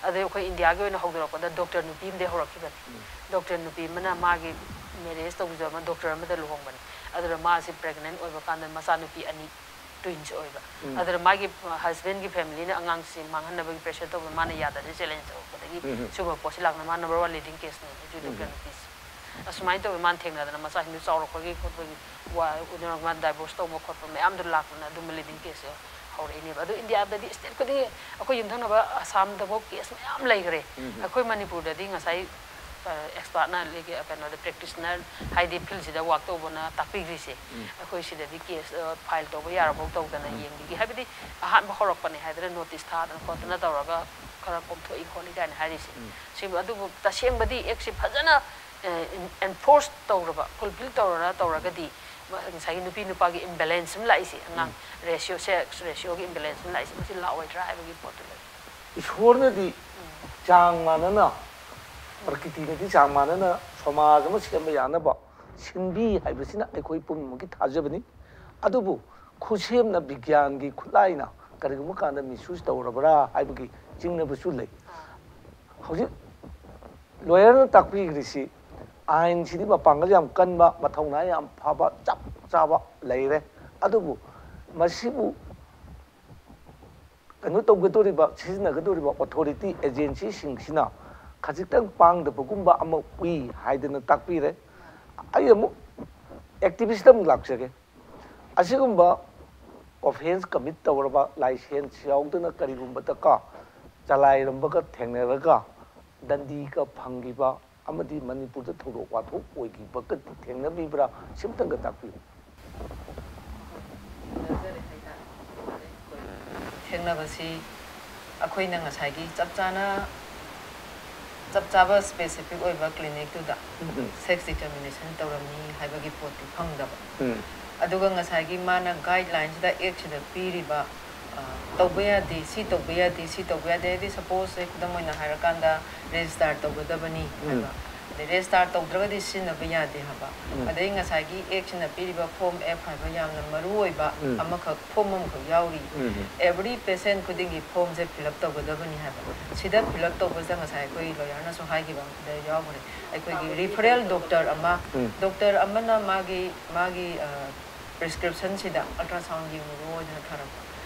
ꯑꯗꯩ ꯑꯩꯈꯣꯏ ꯏꯟꯗꯤꯌꯥꯒꯤ ꯑꯣꯏꯅ ꯍꯧꯗꯣꯔꯛꯄꯗ ꯗꯣꯛꯇꯔ ꯅꯨꯄꯤ ꯑꯃꯗꯒꯤ ꯍꯧꯔꯛꯈꯤꯕꯅꯤ꯫ ꯗꯣꯛꯇꯔ ꯅꯨꯄꯤ ꯑꯃꯅ ꯃꯥꯒꯤ ꯃꯦꯔꯦꯖ ꯇꯧꯕꯤꯕ ꯑꯃ ꯗꯣꯛꯇꯔ ꯑꯃꯗ ꯂꯨꯍꯣꯡꯕꯅꯤ꯫ ꯑꯗꯨꯗ ꯃꯥꯁꯤ ꯄ꯭ꯔꯦꯒꯅꯦꯟ ꯑꯣꯏꯕ ꯀꯥꯟꯗ ꯃꯆꯥꯅꯨꯄꯤ ꯑꯅꯤ ꯇ꯭ꯋꯤꯟꯁ ꯑꯣꯏꯕ꯫ ꯑꯗꯨꯅ ꯃꯥꯒꯤ ꯍꯁꯕꯦꯟꯒꯤ ꯐꯦꯃꯤꯂꯤꯅ ꯑꯉꯥꯡꯁꯤ ꯃꯥꯡꯍꯟꯅꯕꯒꯤ ꯄ꯭ꯔꯦꯁꯔ ꯇꯧꯕ ꯃꯥꯅ ꯌꯥꯗꯗꯅ ꯆꯦꯂꯦꯟꯖ ꯇꯧꯔꯛꯄꯗꯒꯤ ꯁꯤꯒꯨꯝꯕ ꯄꯣꯠꯁꯤ ꯂꯥꯛꯅ ꯃꯥ ꯅꯝꯕꯔ ꯋꯥꯟ ꯂꯤꯗꯤꯡ ꯀꯦꯁꯅꯦ ꯍꯧꯖꯤꯛ ꯗꯣꯛꯇꯔ ꯅꯨꯄꯤꯁꯦ꯫ ꯑꯁꯨꯃꯥꯏꯅ ꯇꯧꯋꯤ ꯃꯥꯅ ꯊꯦꯡꯅꯗꯅ ꯃꯆꯥꯁꯤꯡꯗꯨ ꯆꯥꯎꯔꯛꯄꯒꯤ ꯈꯣꯠꯄꯒꯤ ꯋꯥ ꯎꯅꯔꯒ ꯃꯥꯅ ꯗꯥꯏꯚꯣꯔꯁ ꯇꯧꯕ ꯈꯣꯠꯄ ꯃꯌꯥꯝꯗꯣ ꯂꯥꯛꯇꯅ ꯑꯗꯨꯝꯕ ꯂꯤꯗꯤꯡ ꯀꯦꯁꯁꯦ ꯍꯧꯔꯛꯏꯅꯦꯕ꯫ ꯑꯗꯨ ꯏꯟꯗꯤꯌꯥꯗꯗꯤ ꯁ꯭ꯇꯦꯠ ꯈꯨꯗꯤꯡꯒꯤ ꯑꯩꯈꯣꯏ ꯌꯨꯝꯊꯪꯅꯕ ꯑꯁꯥꯝꯗꯐꯥꯎ ꯀꯦꯁ ꯃꯌꯥꯝ ꯂꯩꯈ꯭ꯔꯦ꯫ ꯑꯩꯈꯣꯏ ꯃꯅꯤꯄꯨꯔꯗꯗꯤ ꯉꯁꯥꯏ ꯑꯦꯛꯁꯄꯥꯔꯠꯅ ꯀꯩꯅꯣꯗ ꯄ꯭ꯔꯦꯛꯇꯤꯁꯅꯔ ꯍꯥꯏꯗꯤ ꯐꯤꯜꯁꯤꯗ ꯋꯥꯛ ꯇꯧꯕꯅ ꯇꯥꯛꯄꯤꯈ꯭ꯔꯤꯁꯦ꯫ ꯑꯩꯈꯣꯏ ꯁꯤꯗꯗꯤ ꯀꯦꯁ ꯐꯥꯏꯜ ꯇꯧꯕ ꯌꯥꯔꯐꯥꯎ ꯇꯧꯗꯅ ꯌꯦꯡꯕꯤꯒꯦ ꯍꯥꯏꯕꯗꯤ ꯑꯍꯥꯟꯕ ꯍꯧꯔꯛꯄꯅꯦ ꯍꯥꯏꯗꯅ ꯅꯣꯇꯤꯁ ꯊꯥꯗꯅ ꯈꯣꯠꯇꯅ ꯇꯧꯔꯒ ꯈꯔ ꯀꯣꯝꯊꯣꯛꯏ ꯈꯣꯠꯂꯤ ꯀꯥꯏꯅ ꯍꯥꯏꯔꯤꯁꯦ꯫ ꯁꯤꯕꯨ ꯑꯗꯨꯕꯨ ꯇꯁꯦꯡꯕꯗꯤ ꯑꯦꯛꯁꯤ ꯐꯖꯅ ꯑꯦꯟꯐꯣꯔꯁ ꯇꯧꯔꯕ ꯐꯨꯜꯐꯤꯜ ꯇꯧꯔ ꯇꯧꯔꯒꯗꯤ ꯉꯁꯥꯏꯒꯤ ꯅꯨꯄꯤ ꯅꯨꯄꯥꯒꯤ ꯏꯝꯕꯦꯂꯦꯟꯁ ꯑꯃ ꯂꯥꯛꯏꯁꯦ ꯑꯉꯥꯡ ꯔꯦꯁꯤꯌꯣ ꯁꯦꯛꯁ ꯔꯦꯁꯤꯌꯣꯒꯤ ꯏꯝꯕꯦꯂꯦꯟꯁ ꯑꯃ ꯂꯥꯛꯏꯁꯦ ꯃꯁꯤ ꯂꯥꯛꯑꯣꯏꯗ꯭ꯔꯥ ꯍꯥꯏꯕꯒꯤ ꯄꯣꯠꯇꯨ ꯂꯩ꯫ ꯏꯁꯣꯔꯅꯗꯤ ꯆꯥꯡ ꯃꯥꯟꯅꯅ ꯄ꯭ꯔꯀꯤꯇꯤꯅꯗꯤ ꯆꯥꯡ ꯃꯥꯟꯅꯅ ꯁꯃꯥꯖ ꯑꯃ ꯁꯦꯝꯕ ꯌꯥꯅꯕ ꯁꯤꯟꯕꯤ ꯍꯥꯏꯕꯁꯤꯅ ꯑꯩꯈꯣꯏ ꯄꯨꯝꯅꯃꯛꯀꯤ ꯊꯥꯖꯕꯅꯤ꯫ ꯑꯗꯨꯕꯨ ꯈꯨꯠꯁꯦꯝꯅ ꯕꯤꯒ꯭ꯌꯥꯟꯒꯤ ꯈꯨꯠꯂꯥꯏꯅ ꯀꯔꯤꯒꯨꯝꯕ ꯀꯥꯟꯗ ꯃꯤꯁꯌꯨꯁ ꯇꯧꯔꯕ꯭ꯔꯥ ꯍꯥꯏꯕꯒꯤ ꯆꯤꯡꯅꯕꯁꯨ ꯂꯩ꯫ ꯍꯧꯖꯤꯛ ꯂꯣꯌꯔꯅ ꯇꯥꯛꯄꯤꯈ꯭ꯔꯤꯁꯤ ꯑꯥꯏꯟꯁꯤꯗꯤ ꯃꯄꯥꯡꯒꯜ ꯌꯥꯝ ꯀꯟꯕ ꯃꯊꯧꯅꯥ ꯌꯥꯝ ꯐꯕ ꯆꯞ ꯆꯥꯕ ꯂꯩꯔꯦ꯫ ꯑꯗꯨꯕꯨ ꯃꯁꯤꯕꯨ ꯀꯩꯅꯣ ꯇꯧꯒꯗꯧꯔꯤꯕ, ꯁꯤꯖꯤꯟꯅꯒꯗꯧꯔꯤꯕ ꯑꯣꯊꯣꯔꯤꯇꯤ ꯑꯦꯖꯦꯟꯁꯤꯁꯤꯡꯁꯤꯅ ꯈꯖꯤꯛꯇꯪ ꯄꯥꯡꯗꯕꯒꯨꯝꯕ ꯑꯃ ꯎꯏ ꯍꯥꯏꯗꯅ ꯇꯥꯛꯄꯤꯔꯦ꯫ ꯑꯩ ꯑꯃꯨꯛ ꯑꯦꯛꯇꯤꯚꯤꯁꯇ ꯑꯃꯨꯛ ꯂꯥꯛꯆꯒꯦ꯫ ꯑꯁꯤꯒꯨꯝꯕ ꯑꯣꯐꯦꯟꯁ ꯀꯃꯤꯠ ꯇꯧꯔꯕ, ꯂꯥꯏꯁꯦꯟꯁ ꯌꯥꯎꯗꯅ ꯀꯔꯤꯒꯨꯝꯕꯗ ꯀꯣ ꯆꯂꯥꯏꯔꯝꯕꯒ ꯊꯦꯡꯅꯔꯒ ꯗꯟꯗꯤꯒ ꯐꯪꯈꯤꯕ ꯑꯃꯗꯤ ꯃꯅꯤꯄꯨꯔꯗ ꯊꯧꯗꯣꯛ ꯋꯥꯊꯣꯛ ꯑꯣꯏꯈꯤꯕꯒꯗꯤ ꯊꯦꯡꯅꯕꯤꯕ꯭ꯔꯥ? ꯁꯤꯝꯇꯪꯒ ꯇꯥꯛꯄꯤꯌꯨ꯫ ꯊꯦꯡꯅꯕꯁꯤ ꯑꯩꯈꯣꯏꯅ ꯉꯁꯥꯏꯒꯤ ꯆꯞ ꯆꯥꯅ ꯆꯞ ꯆꯥꯕ ꯁ꯭ꯄꯦꯁꯤꯐꯤꯛ ꯑꯣꯏꯕ ꯀ꯭ꯂꯤꯅꯤꯛꯇꯨꯗ ꯎꯝ꯫ ꯁꯦꯛꯁ ꯗꯤꯇꯔꯃꯤꯅꯦꯁꯟ ꯇꯧꯔꯝꯃꯤ ꯍꯥꯏꯕꯒꯤ ꯄꯣꯠꯇꯨ ꯐꯪꯗꯕ꯫ ꯎꯝ꯫ ꯑꯗꯨꯒ ꯉꯁꯥꯏꯒꯤ ꯃꯥꯅ ꯒꯥꯏꯗꯂꯥꯏꯟꯁꯤꯗ ꯑꯦꯛꯁꯤꯗ ꯄꯤꯔꯤꯕ ꯑ, ꯇꯧꯕ ꯌꯥꯗꯦ, ꯁꯤ ꯇꯧꯕ ꯌꯥꯗꯦ, ꯁꯤ ꯇꯧꯕ ꯌꯥꯗꯦ ꯍꯥꯏꯗꯤ ꯁꯄꯣꯁꯁꯦ ꯈꯨꯗꯝ ꯑꯣꯏꯅ ꯍꯥꯏꯔꯀꯥꯟꯗ ꯔꯦꯖꯤꯁꯇꯥꯔ ꯇꯧꯒꯗꯕꯅꯤ ꯎꯝ꯫ ꯍꯥꯏꯕ, ꯑꯗꯩ ꯔꯦꯖꯤꯁꯇꯥꯔ ꯇꯧꯗ꯭ꯔꯒꯗꯤ ꯁꯤꯖꯤꯟꯅꯕ ꯌꯥꯗꯦ ꯍꯥꯏꯕ, ꯎꯝ꯫ ꯑꯗꯩ ꯉꯁꯥꯏꯒꯤ ꯑꯦꯛꯁꯤꯅ ꯄꯤꯔꯤꯕ ꯐꯣꯔꯝ ꯑꯦꯐ ꯍꯥꯏꯕ ꯌꯥꯝꯅ ꯃꯔꯨ ꯑꯣꯏꯕ ꯎꯝ꯫ ꯑꯃꯈꯛ ꯐꯣꯔꯝ ꯑꯃꯈꯛ ꯌꯥꯎꯔꯤ꯫ ꯎꯝ꯫ ꯑꯦꯕ꯭ꯔꯤ ꯄꯦꯁꯦꯟ ꯈꯨꯗꯤꯡꯒꯤ ꯐꯣꯔꯝꯁꯦ ꯐꯤꯜ ꯑꯞ ꯇꯧꯒꯗꯕꯅꯤ ꯍꯥꯏꯕ꯫ ꯁꯤꯗ ꯐꯤꯜ ꯑꯞ ꯇꯧꯕꯁꯤꯗ ꯉꯁꯥꯏ ꯑꯩꯈꯣꯏ ꯂꯣꯌꯔꯅꯁꯨ ꯍꯥꯏꯈꯤꯕ ꯑꯃꯗ ꯌꯥꯎꯈ꯭ꯔꯦ, ꯑꯩꯈꯣꯏꯒꯤ ꯔꯤꯐꯔꯦꯜ ꯗꯣꯛꯇꯔ ꯑꯃ, ꯎꯝ꯫ ꯗꯣꯛꯇꯔ ꯑꯃꯅ ꯃꯥꯒꯤ ꯃꯥꯒꯤ ꯑ, ꯄ꯭ꯔꯤꯁꯀ꯭ꯔꯤꯞꯁꯟꯁꯤꯗ ꯑꯜꯇ꯭ꯔꯥꯁꯥꯎꯟ ꯌꯦꯡꯉꯨꯔꯣ ꯍꯥꯏꯗꯅ ꯊꯥꯔꯛꯄ,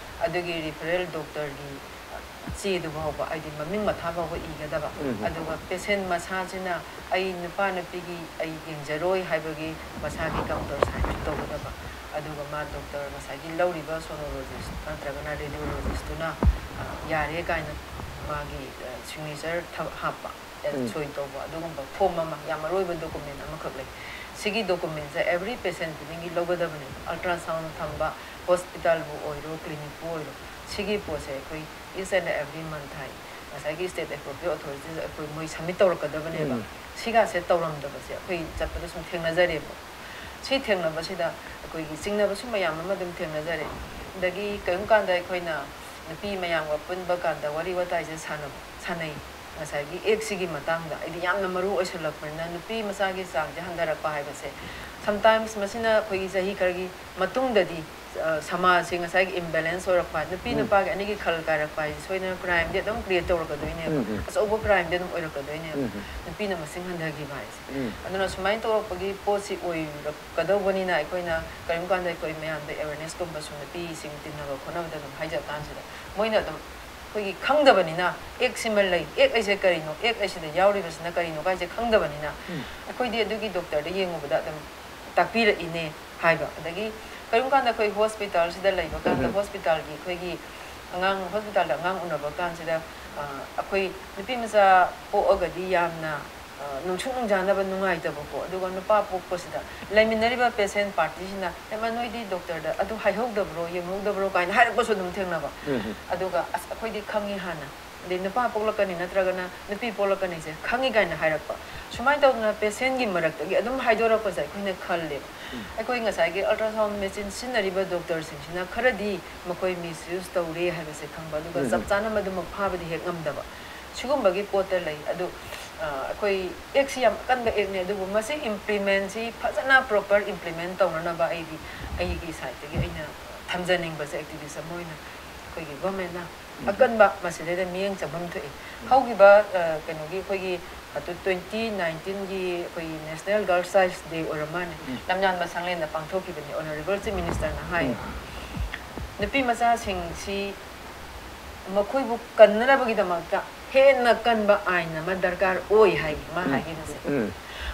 ꯑꯗꯨꯒꯤ ꯔꯤꯐꯔꯦꯜ ꯗꯣꯛꯇꯔꯒꯤ ꯆꯦꯗꯨ ꯐꯥꯎꯕ, ꯍꯥꯏꯗꯤ ꯃꯃꯤꯡ ꯃꯊꯥ ꯐꯥꯎꯕ ꯏꯒꯗꯕ꯫ ꯎꯝ꯫ ꯑꯗꯨꯒ ꯄꯦꯁꯦꯟ ꯃꯁꯥꯁꯤꯅ ꯑꯩ ꯅꯨꯄꯥ ꯅꯨꯄꯤꯒꯤ ꯑꯩ ꯌꯦꯡꯖꯔꯣꯏ ꯍꯥꯏꯕꯒꯤ ꯃꯁꯥꯒꯤ ꯀꯝꯄꯜꯁꯔꯤꯁꯨ ꯇꯧꯒꯗꯕ꯫ ꯑꯗꯨꯒ ꯃꯥ ꯗꯣꯛꯇꯔ ꯉꯁꯥꯏꯒꯤ ꯂꯧꯔꯤꯕ ꯁꯣꯅꯣꯂꯣꯖꯤꯁ ꯅꯠꯇ꯭ꯔꯒꯅ ꯔꯦꯗꯤꯑꯣꯂꯣꯖꯤꯁꯇꯨꯅ, ꯑ, ꯌꯥꯔꯦ ꯀꯥꯏꯅ ꯃꯥꯒꯤ, ꯑ, ꯁꯤꯒꯅꯦꯆꯔ ꯊ-, ꯍꯥꯞꯄ, ꯑ, ꯎꯝ꯫ ꯁꯣꯏ ꯇꯧꯕ, ꯑꯗꯨꯒꯨꯝꯕ ꯐꯣꯔꯝ ꯑꯃ, ꯌꯥꯝ ꯃꯔꯨ ꯑꯣꯏꯕ ꯗꯣꯀꯨꯃꯦꯟ ꯑꯃꯈꯛ ꯂꯩ꯫ ꯁꯤꯒꯤ ꯗꯣꯀꯨꯃꯦꯟꯁꯦ ꯑꯦꯕ꯭ꯔꯤ ꯄꯦꯁꯦꯟ ꯈꯨꯗꯤꯡꯒꯤ ꯂꯧꯒꯗꯕꯅꯦꯕ꯫ ꯑꯜꯇ꯭ꯔꯥꯁꯥꯎꯟ ꯊꯝꯕ ꯍꯣꯁꯄꯤꯇꯥꯜꯕꯨ ꯑꯣꯏꯔꯣ, ꯀ꯭ꯂꯤꯅꯤꯛꯄꯨ ꯑꯣꯏꯔꯣ, ꯁꯤꯒꯤ ꯄꯣꯠꯁꯦ ꯑꯩꯈꯣꯏ each and every month ꯍꯥꯏ, ꯉꯁꯥꯏꯒꯤ ꯁ꯭ꯇꯦꯠ ꯑꯦꯄ꯭ꯔꯣꯄ꯭ꯔꯤꯌꯦꯠ ꯑꯣꯊꯣꯔꯤꯇꯤꯗ ꯑꯩꯈꯣꯏ ꯃꯣꯏ ꯁꯕꯃꯤꯠ ꯇꯧꯔꯛꯀꯗꯕꯅꯦꯕ꯫ ꯎꯝ꯫ ꯁꯤꯒꯥꯁꯦ ꯇꯧꯔꯝꯗꯕꯁꯦ ꯑꯩꯈꯣꯏ ꯆꯠꯄꯗ ꯁꯨꯝ ꯊꯦꯡꯅꯖꯔꯦꯕ꯫ ꯁꯤ ꯊꯦꯡꯅꯕꯁꯤꯗ ꯑꯩꯈꯣꯏꯒꯤ ꯆꯤꯡꯅꯕꯁꯨ ꯃꯌꯥꯝ ꯑꯃ ꯑꯗꯨꯝ ꯊꯦꯡꯅꯖꯔꯦ꯫ ꯑꯗꯒꯤ ꯀꯔꯤꯒꯨꯝꯕ ꯀꯥꯟꯗ ꯑꯩꯈꯣꯏꯅ ꯅꯨꯄꯤ ꯃꯌꯥꯝꯒ ꯄꯨꯟꯕ ꯀꯥꯟꯗ ꯋꯥꯔꯤ ꯋꯥꯇꯥꯏꯁꯦ ꯁꯥꯟꯅꯕ, ꯁꯥꯟꯅꯩ꯫ ꯉꯁꯥꯏꯒꯤ ꯑꯦꯛꯁꯤꯒꯤ ꯃꯇꯥꯡꯗ ꯍꯥꯏꯗꯤ ꯌꯥꯝꯅ ꯃꯔꯨ ꯑꯣꯏꯁꯜꯂꯛꯄꯅꯤꯅ ꯅꯨꯄꯤ ꯃꯆꯥꯒꯤ ꯆꯥꯡꯁꯦ ꯍꯟꯊꯔꯛꯄ ꯍꯥꯏꯕꯁꯦ, sometimes ꯃꯁꯤꯅ ꯑꯩꯈꯣꯏꯒꯤ ꯆꯍꯤ ꯈꯔꯒꯤ ꯃꯇꯨꯡꯗꯗꯤ, ꯑ, ꯁꯃꯥꯖꯁꯦ ꯉꯁꯥꯏꯒꯤ imbalance ꯑꯣꯏꯔꯛꯄ, ꯅꯨꯄꯤ ꯎꯝ꯫ ꯅꯨꯄꯥꯒꯤ ꯑꯅꯤꯒꯤ ꯈꯜ ꯀꯥꯏꯔꯛꯄ ꯍꯥꯏꯁꯦ ꯁꯣꯏꯗꯅ crimeꯗꯤ ꯑꯗꯨꯝ create ꯇꯧꯔꯛꯀꯗꯣꯏꯅꯦꯕ꯫ ꯎꯝ, ꯎꯝ꯫ ꯑꯆꯧꯕ crimeꯗꯤ ꯑꯗꯨꯝ ꯑꯣꯏꯔꯛꯀꯗꯣꯏꯅꯦꯕ, ꯎꯝ, ꯎꯝ꯫ ꯅꯨꯄꯤꯅ ꯃꯁꯤꯡ ꯍꯟꯊꯈꯤꯕ ꯍꯥꯏꯁꯦ꯫ ꯎꯝ꯫ ꯑꯗꯨꯅ ꯁꯨꯃꯥꯏꯅ ꯇꯧꯔꯛꯄꯒꯤ ꯄꯣꯠꯁꯤ ꯑꯣꯏꯔꯛꯀꯗꯧꯕꯅꯤꯅ ꯑꯩꯈꯣꯏꯅ ꯀꯔꯤꯒꯨꯝꯕ ꯀꯥꯟꯗ ꯑꯩꯈꯣꯏ ꯃꯌꯥꯝꯗ awarenessꯀꯨꯝꯕꯁꯨ ꯅꯨꯄꯤꯁꯤꯡ ꯇꯤꯟꯅꯕ ꯈꯣꯠꯅꯕꯗ ꯑꯗꯨꯝ ꯍꯥꯏꯖ ꯀꯥꯟꯁꯤꯗ ꯃꯣꯏꯅ ꯑꯗꯨꯝ ꯑꯩꯈꯣꯏꯒꯤ ꯈꯪꯗꯕꯅꯤꯅ ꯑꯦꯛꯁꯤꯃ ꯂꯩ, ꯑꯦꯛ ꯑꯩꯁꯦ ꯀꯔꯤꯅꯣ, ꯑꯦꯛ ꯑꯩꯁꯤꯗ ꯌꯥꯎꯔꯤꯕꯁꯤꯅ ꯀꯔꯤꯅꯣ ꯀꯥꯏꯁꯦ ꯈꯪꯗꯕꯅꯤꯅ ꯎꯝ꯫ ꯑꯩꯈꯣꯏꯗꯤ ꯑꯗꯨꯒꯤ doctorꯗ ꯌꯦꯡꯉꯨꯕꯗ ꯑꯗꯨꯝ ꯇꯥꯛꯄꯤꯔꯛꯏꯅꯦ ꯍꯥꯏꯕ꯫ ꯑꯗꯒꯤ ꯀꯔꯤꯒꯨꯝꯕ ꯀꯥꯟꯗ ꯑꯩꯈꯣꯏ hospitalꯁꯤꯗ ꯂꯩꯕ ꯀꯥꯟꯗ ꯎꯝ꯫ Hospitalꯒꯤ ꯑꯩꯈꯣꯏꯒꯤ ꯑꯉꯥꯡ, hospitalꯗ ꯑꯉꯥꯡ ꯎꯅꯕ ꯀꯥꯟꯁꯤꯗ, ꯑ, ꯑꯩꯈꯣꯏ ꯅꯨꯄꯤ ꯃꯆꯥ ꯄꯣꯛꯑꯒꯗꯤ ꯌꯥꯝꯅ, ꯑ, ꯅꯨꯡꯁꯨꯛ ꯅꯨꯡꯖꯥꯅꯕ ꯅꯨꯡꯉꯥꯏꯇꯕꯀꯣ, ꯑꯗꯨꯒ ꯅꯨꯄꯥ ꯄꯣꯛꯄꯁꯤꯗ ꯂꯩꯃꯤꯟꯅꯔꯤꯕ patient partyꯁꯤꯅ, "ꯍꯩꯃꯥ, ꯅꯣꯏꯗꯤ doctorꯗ ꯑꯗꯨ ꯍꯥꯏꯍꯧꯗꯕ꯭ꯔꯣ, ꯌꯦꯡꯍꯧꯗꯕ꯭ꯔꯣ?" ꯀꯥꯏꯅ ꯍꯥꯏꯔꯛꯄꯁꯨ ꯑꯗꯨꯝ ꯊꯦꯡꯅꯕ꯫ ꯎꯝ, ꯎꯝ꯫ ꯑꯗꯨꯒ, "ꯑꯁ, ꯑꯩꯈꯣꯏꯗꯤ ꯈꯪꯉꯤ ꯍꯥꯟꯅ, ꯑꯗꯩ ꯅꯨꯄꯥ ꯄꯣꯛꯂꯛꯀꯅꯤ ꯅꯠꯇ꯭ꯔꯒꯅ ꯅꯨꯄꯤ ꯄꯣꯛꯂꯛꯀꯅꯤꯁꯦ ꯈꯪꯉꯤ" ꯀꯥꯏꯅ ꯍꯥꯏꯔꯛꯄ꯫ ꯁꯨꯃꯥꯏꯅ ꯇꯧꯗꯅ patientꯒꯤ ꯃꯔꯛꯇꯒꯤ ꯑꯗꯨꯝ ꯍꯥꯏꯗꯣꯔꯛꯄꯁꯦ ꯑꯩꯈꯣꯏꯅ ꯈꯜꯂꯦꯕ꯫ ꯎꯝ꯫ ꯑꯩꯈꯣꯏ ꯉꯁꯥꯏꯒꯤ ultrasound machine ꯁꯤꯖꯤꯟꯅꯔꯤꯕ doctorꯁꯤꯡꯁꯤꯅ ꯈꯔꯗꯤ ꯃꯈꯣꯏ misuse ꯇꯧꯔꯦ ꯍꯥꯏꯕꯁꯦ ꯈꯪꯕ, ꯑꯗꯨꯒ ꯎꯝ, ꯆꯞ ꯎꯝ꯫ ꯆꯥꯅ ꯃꯗꯨꯃꯛ ꯐꯥꯕꯗꯤ ꯍꯦꯛ ꯉꯝꯗꯕ꯫ ꯁꯤꯒꯨꯝꯕꯒꯤ ꯄꯣꯠꯇ ꯂꯩ꯫ ꯑꯗꯨ, ꯑ, ꯑꯩꯈꯣꯏ ꯑꯦꯛꯁꯤ ꯌꯥꯝ ꯑꯀꯟꯕ ꯑꯦꯛꯅꯦ, ꯑꯗꯨꯕꯨ ꯃꯁꯤ implementꯁꯤ ꯐꯖꯅ proper implement ꯇꯧꯅꯅꯕ ꯑꯩꯗꯤ ꯑꯩꯒꯤ sideꯇꯒꯤ ꯑꯩꯅ ꯊꯝꯖꯅꯤꯡꯕꯁꯦ, activist ꯑꯃ ꯑꯣꯏꯅ ꯑꯩꯈꯣꯏꯒꯤ governmentꯅ ꯎꯝ꯫ ꯑꯀꯟꯕ ꯃꯁꯤꯗꯩꯗ ꯃꯤꯠꯌꯦꯡ ꯆꯪꯐꯝ ꯊꯣꯛꯏ꯫ ꯎꯝ꯫ ꯍꯧꯈꯤꯕ, ꯑ, ꯀꯩꯅꯣꯒꯤ ꯑꯩꯈꯣꯏꯒꯤ ꯑꯗꯨ twenty nineteenꯒꯤ ꯑꯩꯈꯣꯏꯒꯤ National Girls Child Day ꯑꯣꯏꯔ ꯃꯥꯜꯂꯦ꯫ ꯎꯝ꯫ ꯂꯝꯌꯥꯟꯕ ꯁꯪꯂꯦꯟꯗ ꯄꯥꯡꯊꯣꯛꯈꯤꯕꯅꯤ꯫ Honourable Chief Ministerꯅ ꯍꯥꯏ, ꯎꯝ꯫ ꯅꯨꯄꯤ ꯃꯆꯥꯁꯤꯡꯁꯤ ꯃꯈꯣꯏꯕꯨ ꯀꯟꯅꯅꯕꯒꯤꯗꯃꯛꯇ ꯍꯦꯟꯅ ꯀꯟꯕ ꯑꯥꯏꯟ ꯑꯃ ꯗꯔꯀꯥꯔ ꯑꯣꯏ ꯍꯥꯏ ꯃꯥ ꯎꯝ꯫ ꯍꯥꯏꯈꯤꯕꯁꯦ꯫ ꯎꯝ꯫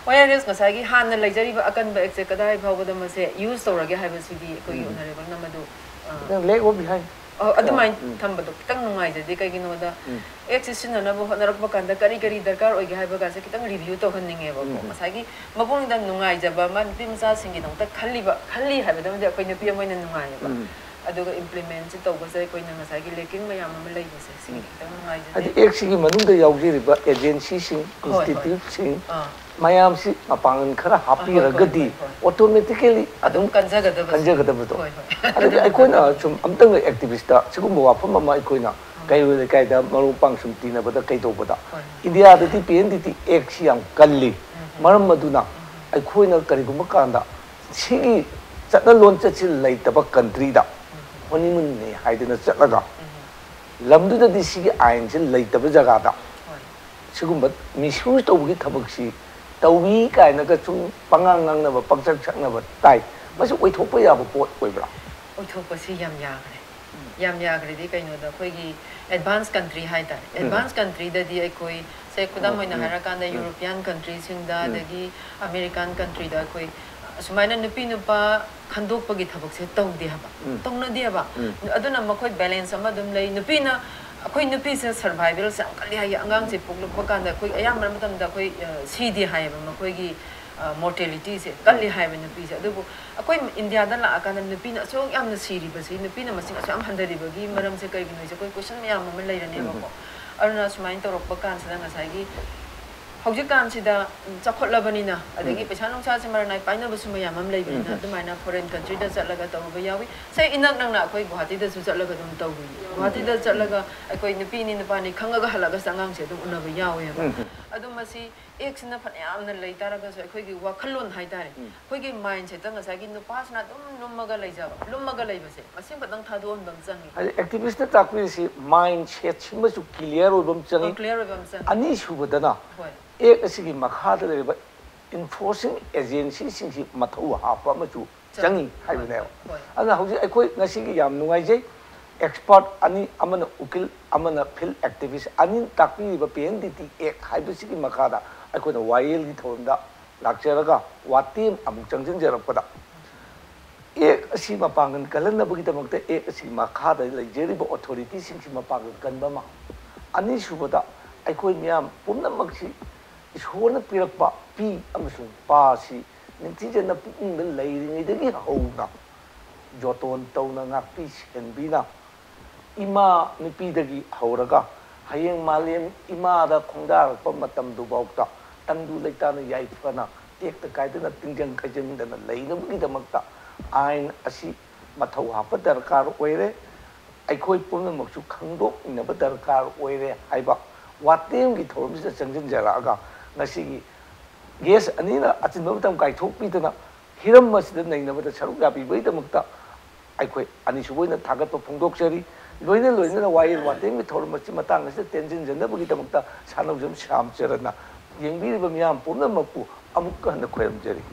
Whereas ꯉꯁꯥꯏꯒꯤ ꯍꯥꯟꯅ ꯂꯩꯖꯔꯤꯕ ꯑꯀꯟꯕ ꯑꯦꯛꯁꯦ ꯀꯗꯥꯏ ꯐꯥꯎꯕꯗ ꯃꯁꯦ use ꯇꯧꯔꯒꯦ ꯍꯥꯏꯕꯁꯤꯗꯤ ꯑꯩꯈꯣꯏꯒꯤ ꯎꯝ꯫ Honourableꯅ ꯃꯗꯨ, ꯑ, ꯈꯤꯇꯪ lack of behind꯫ ꯑ, ꯑꯗꯨꯃꯥꯏꯅ ꯎꯝ꯫ ꯊꯝꯕꯗꯣ ꯈꯤꯇꯪ ꯅꯨꯡꯉꯥꯏꯖꯗꯦ꯫ ꯀꯩꯒꯤꯅꯣꯗ ꯎꯝ꯫ ꯑꯦꯛꯁꯦ ꯁꯤꯖꯤꯟꯅꯅꯕ ꯍꯣꯠꯅꯔꯛꯄ ꯀꯥꯟꯗ ꯀꯔꯤ ꯀꯔꯤ ꯗꯔꯀꯥꯔ ꯑꯣꯏꯒꯦ ꯍꯥꯏꯕꯒꯁꯦ ꯈꯤꯇꯪ review ꯇꯧꯍꯟꯅꯤꯡꯉꯦꯕꯀꯣ꯫ ꯎꯝ꯫ ꯉꯁꯥꯏꯒꯤ ꯃꯄꯨꯛꯅꯤꯡꯗ ꯅꯨꯡꯉꯥꯏꯖꯕ ꯑꯃ ꯅꯨꯄꯤ ꯃꯆꯥꯁꯤꯡꯒꯤꯗꯃꯛꯇ ꯈꯜꯂꯤꯕ, ꯈꯜꯂꯤ ꯍꯥꯏꯕꯗꯨꯃꯗꯤ ꯑꯩꯈꯣꯏ ꯅꯨꯄꯤ ꯑꯃ ꯑꯣꯏꯅ ꯅꯨꯡꯉꯥꯏꯌꯦꯕ꯫ ꯎꯝ꯫ ꯑꯗꯨꯒ implementꯁꯦ ꯇꯧꯕꯁꯦ ꯑꯩꯈꯣꯏꯅ ꯉꯁꯥꯏꯒꯤ lacking ꯃꯌꯥꯝ ꯑꯃ ꯂꯩꯕꯁꯦ, ꯁꯤꯒꯤꯗꯤ ꯎꯝ꯫ ꯈꯤꯇꯪ ꯅꯨꯡꯉꯥꯏꯖꯗꯦ꯫ ꯍꯥꯏꯗꯤ ꯑꯦꯛꯁꯤꯒꯤ ꯃꯅꯨꯡꯗ ꯌꯥꯎꯖꯔꯤꯕ agencyꯁꯤꯡ, ꯍꯣꯏ, ꯍꯣꯏ꯫ Instituteꯁꯤꯡ ꯑꯥ꯫ ꯃꯌꯥꯝꯁꯤ ꯃꯄꯥꯡꯒꯜ ꯈꯔ ꯑꯥ, ꯍꯣꯏ, ꯍꯣꯏ, ꯍꯥꯞꯄꯤꯔꯒꯗꯤ ꯍꯣꯏ, ꯍꯣꯏ꯫ Automatically ꯑꯗꯨꯝ ꯑꯗꯨꯝ ꯀꯟꯖꯒꯗꯕꯁꯦ꯫ ꯀꯟꯖꯒꯗꯕꯗꯣ꯫ ꯍꯣꯏ, ꯍꯣꯏ꯫ ꯑꯗꯨꯒ ꯑꯗꯨꯝ ꯑꯩꯈꯣꯏꯅ ꯀꯟꯖꯒꯗꯕ꯫ ꯁꯨꯝ ꯑꯝꯇꯪ activistꯇ ꯁꯤꯒꯨꯝꯕ ꯋꯥꯐꯝ ꯑꯃ ꯑꯩꯈꯣꯏꯅ ꯀꯩꯔꯣꯜ ꯂꯩꯀꯥꯏꯗ ꯃꯔꯨꯞ ꯃꯄꯥꯡ ꯁꯨꯝ ꯇꯤꯟꯅꯕꯗ ꯀꯩꯗꯧꯕꯗ ꯍꯣꯏ, ꯍꯣꯏ꯫ ꯏꯟꯗꯤꯌꯥꯗꯗꯤ ꯄꯤ ꯑꯦꯟ ꯗꯤ ꯇꯤ ꯑꯦꯛꯁꯤ ꯌꯥꯝ ꯀꯜꯂꯤ꯫ ꯎꯝ꯫ ꯃꯔꯝ ꯑꯗꯨꯅ ꯑꯩꯈꯣꯏꯅ ꯀꯔꯤꯒꯨꯝꯕ ꯀꯥꯟꯗ ꯁꯤꯒꯤ ꯆꯠꯅ ꯂꯣꯟꯆꯠꯁꯤ ꯂꯩꯇꯕ ꯀꯟꯇ꯭ꯔꯤꯗ ꯍꯣꯅꯤꯃꯨꯟꯅꯤ ꯍꯥꯏꯗꯅ ꯆꯠꯂꯒ ꯎꯝ꯫ ꯂꯝꯗꯨꯗꯗꯤ ꯁꯤꯒꯤ ꯑꯥꯏꯟꯁꯤ ꯂꯩꯇꯕ ꯖꯒꯥꯗ ꯍꯣꯏ꯫ ꯁꯤꯒꯨꯝꯕ ꯃꯤꯁꯌꯨꯁ ꯇꯧꯕꯒꯤ ꯊꯕꯛꯁꯤ ꯇꯧꯏ ꯀꯥꯏꯅꯒ ꯁꯨꯝ ꯄꯉꯥꯡ ꯉꯥꯡꯅꯕ, ꯄꯪꯁꯛ ꯁꯛꯅꯕ ꯇꯥꯏ꯫ ꯃꯁꯤ ꯑꯣꯏꯊꯣꯛꯄ ꯌꯥꯕ ꯄꯣꯠ ꯑꯣꯏꯕ꯭ꯔꯥ? ꯑꯣꯏꯊꯣꯛꯄꯁꯤ ꯌꯥꯝ ꯌꯥꯈ꯭ꯔꯦ꯫ ꯌꯥꯝ ꯌꯥꯈ꯭ꯔꯦꯗꯤ ꯀꯩꯅꯣꯗ, ꯑꯩꯈꯣꯏꯒꯤ ꯑꯦꯗꯚꯥꯟꯁ ꯀꯟꯇ꯭ꯔꯤ ꯍꯥꯏꯇꯥꯔꯦ꯫ ꯎꯝ꯫ ꯑꯦꯗꯚꯥꯟꯁ ꯀꯟꯇ꯭ꯔꯤꯗꯗꯤ ꯑꯩꯈꯣꯏ, ꯁꯦ, ꯈꯨꯗꯝ ꯎꯝ, ꯑꯣꯏꯅ ꯎꯝ, ꯍꯥꯏꯔꯀꯥꯟꯗ, ꯎꯝ꯫ ꯌꯨꯔꯣꯄꯤꯌꯥꯟ ꯀꯟꯇ꯭ꯔꯤꯁꯤꯡꯗ, ꯎꯝ꯫ ꯑꯗꯒꯤ ꯑꯃꯦꯔꯤꯀꯥꯟ ꯀꯟꯇ꯭ꯔꯤꯗ ꯑꯩꯈꯣꯏ ꯑꯁꯨꯃꯥꯏꯅ ꯅꯨꯄꯤ ꯅꯨꯄꯥ ꯈꯟꯗꯣꯛꯄꯒꯤ ꯊꯕꯛꯁꯦ ꯇꯧꯗꯦ ꯍꯥꯏꯕ꯫ ꯎꯝ꯫ ꯇꯧꯅꯗꯦ ꯍꯥꯏꯕ꯫ ꯎꯝ꯫ ꯑꯗꯨꯅ ꯃꯈꯣꯏ ꯕꯦꯂꯦꯟꯁ ꯑꯃ ꯑꯗꯨꯝ ꯂꯩ꯫ ꯅꯨꯄꯤꯅ, ꯑꯩꯈꯣꯏ ꯅꯨꯄꯤꯁꯦ ꯁꯔꯚꯥꯏꯚꯦꯜꯁꯦ ꯌꯥꯝ ꯀꯜꯂꯤ ꯍꯥꯏꯌꯦ꯫ ꯑꯉꯥꯡꯁꯦ ꯄꯣꯛꯂꯛꯄ ꯀꯥꯟꯗ ꯑꯩꯈꯣꯏ ꯑꯌꯥꯝꯕ ꯃꯇꯝꯗ ꯑꯩꯈꯣꯏ, ꯑ, ꯁꯤꯗꯦ ꯍꯥꯏꯌꯦꯕ, ꯃꯈꯣꯏꯒꯤ, ꯑ, ꯃꯣꯔꯇꯦꯂꯤꯇꯤꯁꯦ ꯀꯜꯂꯤ ꯍꯥꯏꯌꯦꯕ ꯅꯨꯄꯤꯁꯦ꯫ ꯑꯗꯨꯕꯨ ꯑꯩꯈꯣꯏ ꯏꯟꯗꯤꯌꯥꯗ ꯂꯥꯛꯑꯀꯥꯟꯗ ꯅꯨꯄꯤꯅ ꯑꯁꯨꯛ ꯌꯥꯝꯅ ꯁꯤꯔꯤꯕꯁꯤ, ꯅꯨꯄꯤꯅ ꯃꯁꯤꯡ ꯑꯁꯨꯛ ꯌꯥꯝ ꯍꯟꯊꯔꯤꯕꯒꯤ ꯃꯔꯝꯁꯦ ꯀꯩꯒꯤꯅꯣ ꯍꯥꯏꯁꯦ ꯑꯩꯈꯣꯏ ꯀꯣꯏꯁꯟ ꯃꯌꯥꯝ ꯑꯃ ꯂꯩꯔꯅꯦꯕꯀꯣ꯫ ꯎꯝ꯫ ꯑꯗꯨꯅ ꯁꯨꯃꯥꯏꯅ ꯇꯧꯔꯛꯄ ꯀꯥꯟꯁꯤꯗ ꯉꯁꯥꯏꯒꯤ ꯍꯧꯖꯤꯛꯀꯥꯟꯁꯤꯗ, ꯎꯝ, ꯆꯥꯎꯈꯠꯂꯕꯅꯤꯅ, ꯑꯗꯒꯤ ꯎꯝ꯫ ꯄꯩꯁꯥ ꯅꯨꯡꯁꯥꯁꯦ ꯃꯔꯥꯡ ꯃꯔꯥꯡ ꯄꯥꯏꯅꯕꯁꯨ ꯃꯌꯥꯝ ꯑꯃ ꯂꯩꯕꯅꯤꯅ, ꯎꯝ꯫ ꯑꯗꯨꯃꯥꯏꯅ ꯐꯣꯔꯦꯟ ꯀꯟꯇ꯭ꯔꯤꯗ ꯆꯠꯂꯒ ꯇꯧꯔꯨꯕ ꯌꯥꯎꯏ꯫ ꯁꯦ, ꯏꯅꯛ ꯅꯛꯅ ꯑꯩꯈꯣꯏ ꯒꯨꯍꯥꯇꯤꯗꯁꯨ ꯆꯠꯂꯒ ꯑꯗꯨꯝ ꯇꯧꯔꯨꯏ꯫ ꯎꯝ꯫ ꯒꯨꯍꯥꯇꯤꯗ ꯆꯠꯂꯒ ꯑꯩꯈꯣꯏ ꯅꯨꯄꯤꯅꯤ ꯅꯨꯄꯥꯅꯤ ꯈꯪꯉꯒ ꯍꯜꯂꯛꯑꯒ ꯑꯉꯥꯡꯁꯦ ꯑꯗꯨꯝ ꯎꯅꯕ ꯌꯥꯎꯋꯦꯕ꯫ ꯎꯝ꯫ ꯑꯗꯣ ꯃꯁꯤ ꯑꯦꯛꯁꯤꯅ ꯐꯅꯌꯥꯝꯅ ꯂꯩ ꯇꯥꯔꯒꯁꯨ ꯑꯩꯈꯣꯏꯒꯤ ꯋꯥꯈꯜꯂꯣꯟ ꯍꯥꯏꯇꯥꯔꯦ, ꯎꯝ꯫ ꯑꯩꯈꯣꯏꯒꯤ ꯃꯥꯏꯟꯁꯦꯠꯇ ꯉꯁꯥꯏꯒꯤ ꯅꯨꯄꯥꯁꯤꯅ ꯑꯗꯨꯝ ꯂꯨꯝꯃꯒ ꯂꯩꯖꯕ, ꯂꯨꯝꯃꯒ ꯂꯩꯕꯁꯦ, ꯃꯁꯤ ꯈꯛꯇꯪ ꯊꯥꯗꯣꯛꯍꯟꯕ ꯑꯃ ꯆꯪꯉꯤ꯫ ꯍꯥꯏꯗꯤ ꯑꯦꯛꯇꯤꯚꯤꯁ꯭ꯠꯅ ꯇꯥꯛꯄꯤꯔꯤꯁꯤ ꯃꯥꯏꯟꯁꯦꯠ ꯁꯤꯃꯁꯨ ꯀ꯭ꯂꯤꯌꯥꯔ ꯑꯣꯏꯕ ꯑꯃ ꯆꯪꯉꯤ꯫ ꯑꯣ, ꯀ꯭ꯂꯤꯌꯥꯔ ꯑꯣꯏꯕ ꯑꯃ ꯆꯪꯉꯤ꯫ ꯑꯅꯤꯁꯨꯕꯗꯅ ꯍꯣꯏ꯫ ꯑꯦꯛ ꯑꯁꯤꯒꯤ ꯃꯈꯥꯗ ꯂꯩꯔꯤꯕ ꯏꯟꯐꯣꯔꯁꯤꯡ ꯑꯦꯖꯦꯟꯁꯤꯁꯤꯡꯁꯤ ꯃꯊꯧ ꯍꯥꯞꯄ ꯑꯃꯁꯨ ꯆꯪꯉꯤ꯫ ꯆꯪꯉꯤ ꯍꯣꯏ, ꯍꯥꯏꯕꯅꯦꯕ꯫ ꯍꯣꯏ, ꯍꯣꯏ꯫ ꯑꯗꯨꯅ ꯍꯧꯖꯤꯛ ꯑꯩꯈꯣꯏ ꯉꯁꯤꯒꯤ ꯌꯥꯝ ꯅꯨꯡꯉꯥꯏꯖꯩ, ꯑꯦꯛꯁꯄꯔꯠ ꯑꯅꯤ, ꯑꯃꯅ ꯎꯀꯤꯜ, ꯑꯃꯅ ꯐꯤꯜꯗ ꯑꯦꯛꯇꯤꯚꯤꯁ꯭ꯠ, ꯑꯅꯤꯅ ꯇꯥꯛꯄꯤꯔꯤꯕ ꯄꯤ ꯑꯦꯟ ꯗꯤ ꯇꯤ ꯑꯦꯛ ꯍꯥꯏꯕꯁꯤꯒꯤ ꯃꯈꯥꯗ ꯑꯩꯈꯣꯏꯅ ꯋꯥꯌꯦꯜꯒꯤ ꯊꯧꯔꯝꯗ ꯂꯥꯛꯆꯔꯒ ꯋꯥꯇꯦꯝ ꯑꯃꯨꯛ ꯆꯪꯁꯤꯟꯖꯔꯛꯄꯗ, ꯑꯦꯛ ꯑꯁꯤ ꯃꯄꯥꯡꯒꯜ ꯀꯜꯍꯟꯅꯕꯒꯤꯗꯃꯛꯇ ꯑꯦꯛ ꯑꯁꯤ ꯃꯈꯥꯗ ꯂꯩꯖꯔꯤꯕ ꯑꯣꯊꯣꯔꯤꯇꯤꯁꯤꯡꯁꯤ ꯃꯄꯥꯡꯒꯜ ꯀꯟꯕ ꯑꯃ, ꯑꯅꯤꯁꯨꯕꯗ ꯑꯩꯈꯣꯏ ꯃꯤꯌꯥꯝ ꯄꯨꯝꯅꯃꯛꯁꯤ ꯏꯁꯣꯔꯅ ꯄꯤꯔꯛꯄ ꯄꯤ ꯑꯃꯁꯨꯡ ꯄꯥꯁꯤ ꯅꯤꯡꯊꯤꯖꯅ ꯄꯨꯛꯅꯤꯡꯗ ꯂꯩꯔꯤꯉꯩꯗꯒꯤ ꯍꯧꯅ ꯖꯣꯇꯣꯟ ꯇꯧꯅ ꯉꯥꯛꯄꯤ ꯁꯦꯟꯕꯤꯅ ꯏꯃꯥ ꯅꯨꯄꯤꯗꯒꯤ ꯍꯧꯔꯒ ꯍꯌꯦꯡ ꯃꯥꯂꯦꯝ ꯏꯃꯥꯗ ꯈꯣꯡꯗꯥꯔꯛꯄ ꯃꯇꯝꯗꯨꯐꯥꯎꯗ ꯇꯪꯗꯨ ꯂꯩꯇꯥꯅ ꯌꯥꯏꯐꯅ ꯇꯦꯛꯇ ꯀꯥꯏꯗꯅ ꯇꯤꯡꯖꯪ ꯀꯥꯏꯖꯪꯗꯅ ꯂꯩꯅꯕꯒꯤꯗꯃꯛꯇ ꯑꯥꯏꯟ ꯑꯁꯤ ꯃꯊꯧ ꯍꯥꯞꯄ ꯗꯔꯀꯥꯔ ꯑꯣꯏꯔꯦ꯫ ꯑꯩꯈꯣꯏ ꯄꯨꯝꯅꯃꯛꯁꯨ ꯈꯪꯗꯣꯛꯃꯤꯟꯅꯕ ꯗꯔꯀꯥꯔ ꯑꯣꯏꯔꯦ ꯍꯥꯏꯕ ꯋꯥꯇꯦꯝꯒꯤ ꯊꯧꯔꯝꯁꯤꯗ ꯆꯪꯁꯤꯟꯖꯔꯛꯑꯒ, ꯉꯁꯤꯒꯤ ꯒꯦꯁ ꯑꯅꯤꯅ ꯑꯆꯤꯟꯕ ꯃꯇꯝ ꯀꯥꯏꯊꯣꯛꯄꯤꯗꯅ ꯍꯤꯔꯝ ꯑꯁꯤꯗ ꯅꯩꯅꯕꯗ ꯁꯔꯨꯛ ꯌꯥꯕꯤꯕꯒꯤꯗꯃꯛꯇ ꯑꯩꯈꯣꯏ ꯑꯅꯤꯁꯨꯕ ꯑꯣꯏꯅ ꯊꯥꯒꯠꯄ ꯐꯣꯡꯗꯣꯛꯆꯔꯤ꯫ ꯂꯣꯏꯅ ꯂꯣꯏꯅꯅ ꯋꯥꯌꯦꯜ ꯋꯥꯇꯦꯝꯒꯤ ꯊꯧꯔꯝ ꯑꯁꯤ ꯃꯇꯥꯡ ꯑꯁꯤꯗ ꯇꯦꯟꯁꯤꯟꯖꯅꯕꯒꯤꯗꯃꯛꯇ ꯁꯥꯟꯅꯧꯖꯝ ꯁ꯭ꯌꯥꯝꯆꯔꯟꯅ ꯌꯦꯡꯕꯤꯔꯤꯕ ꯃꯤꯌꯥꯝ ꯄꯨꯝꯅꯃꯛꯄꯨ ꯑꯃꯨꯛꯀ ꯍꯟꯅ ꯈꯣꯏꯔꯝꯖꯔꯤ꯫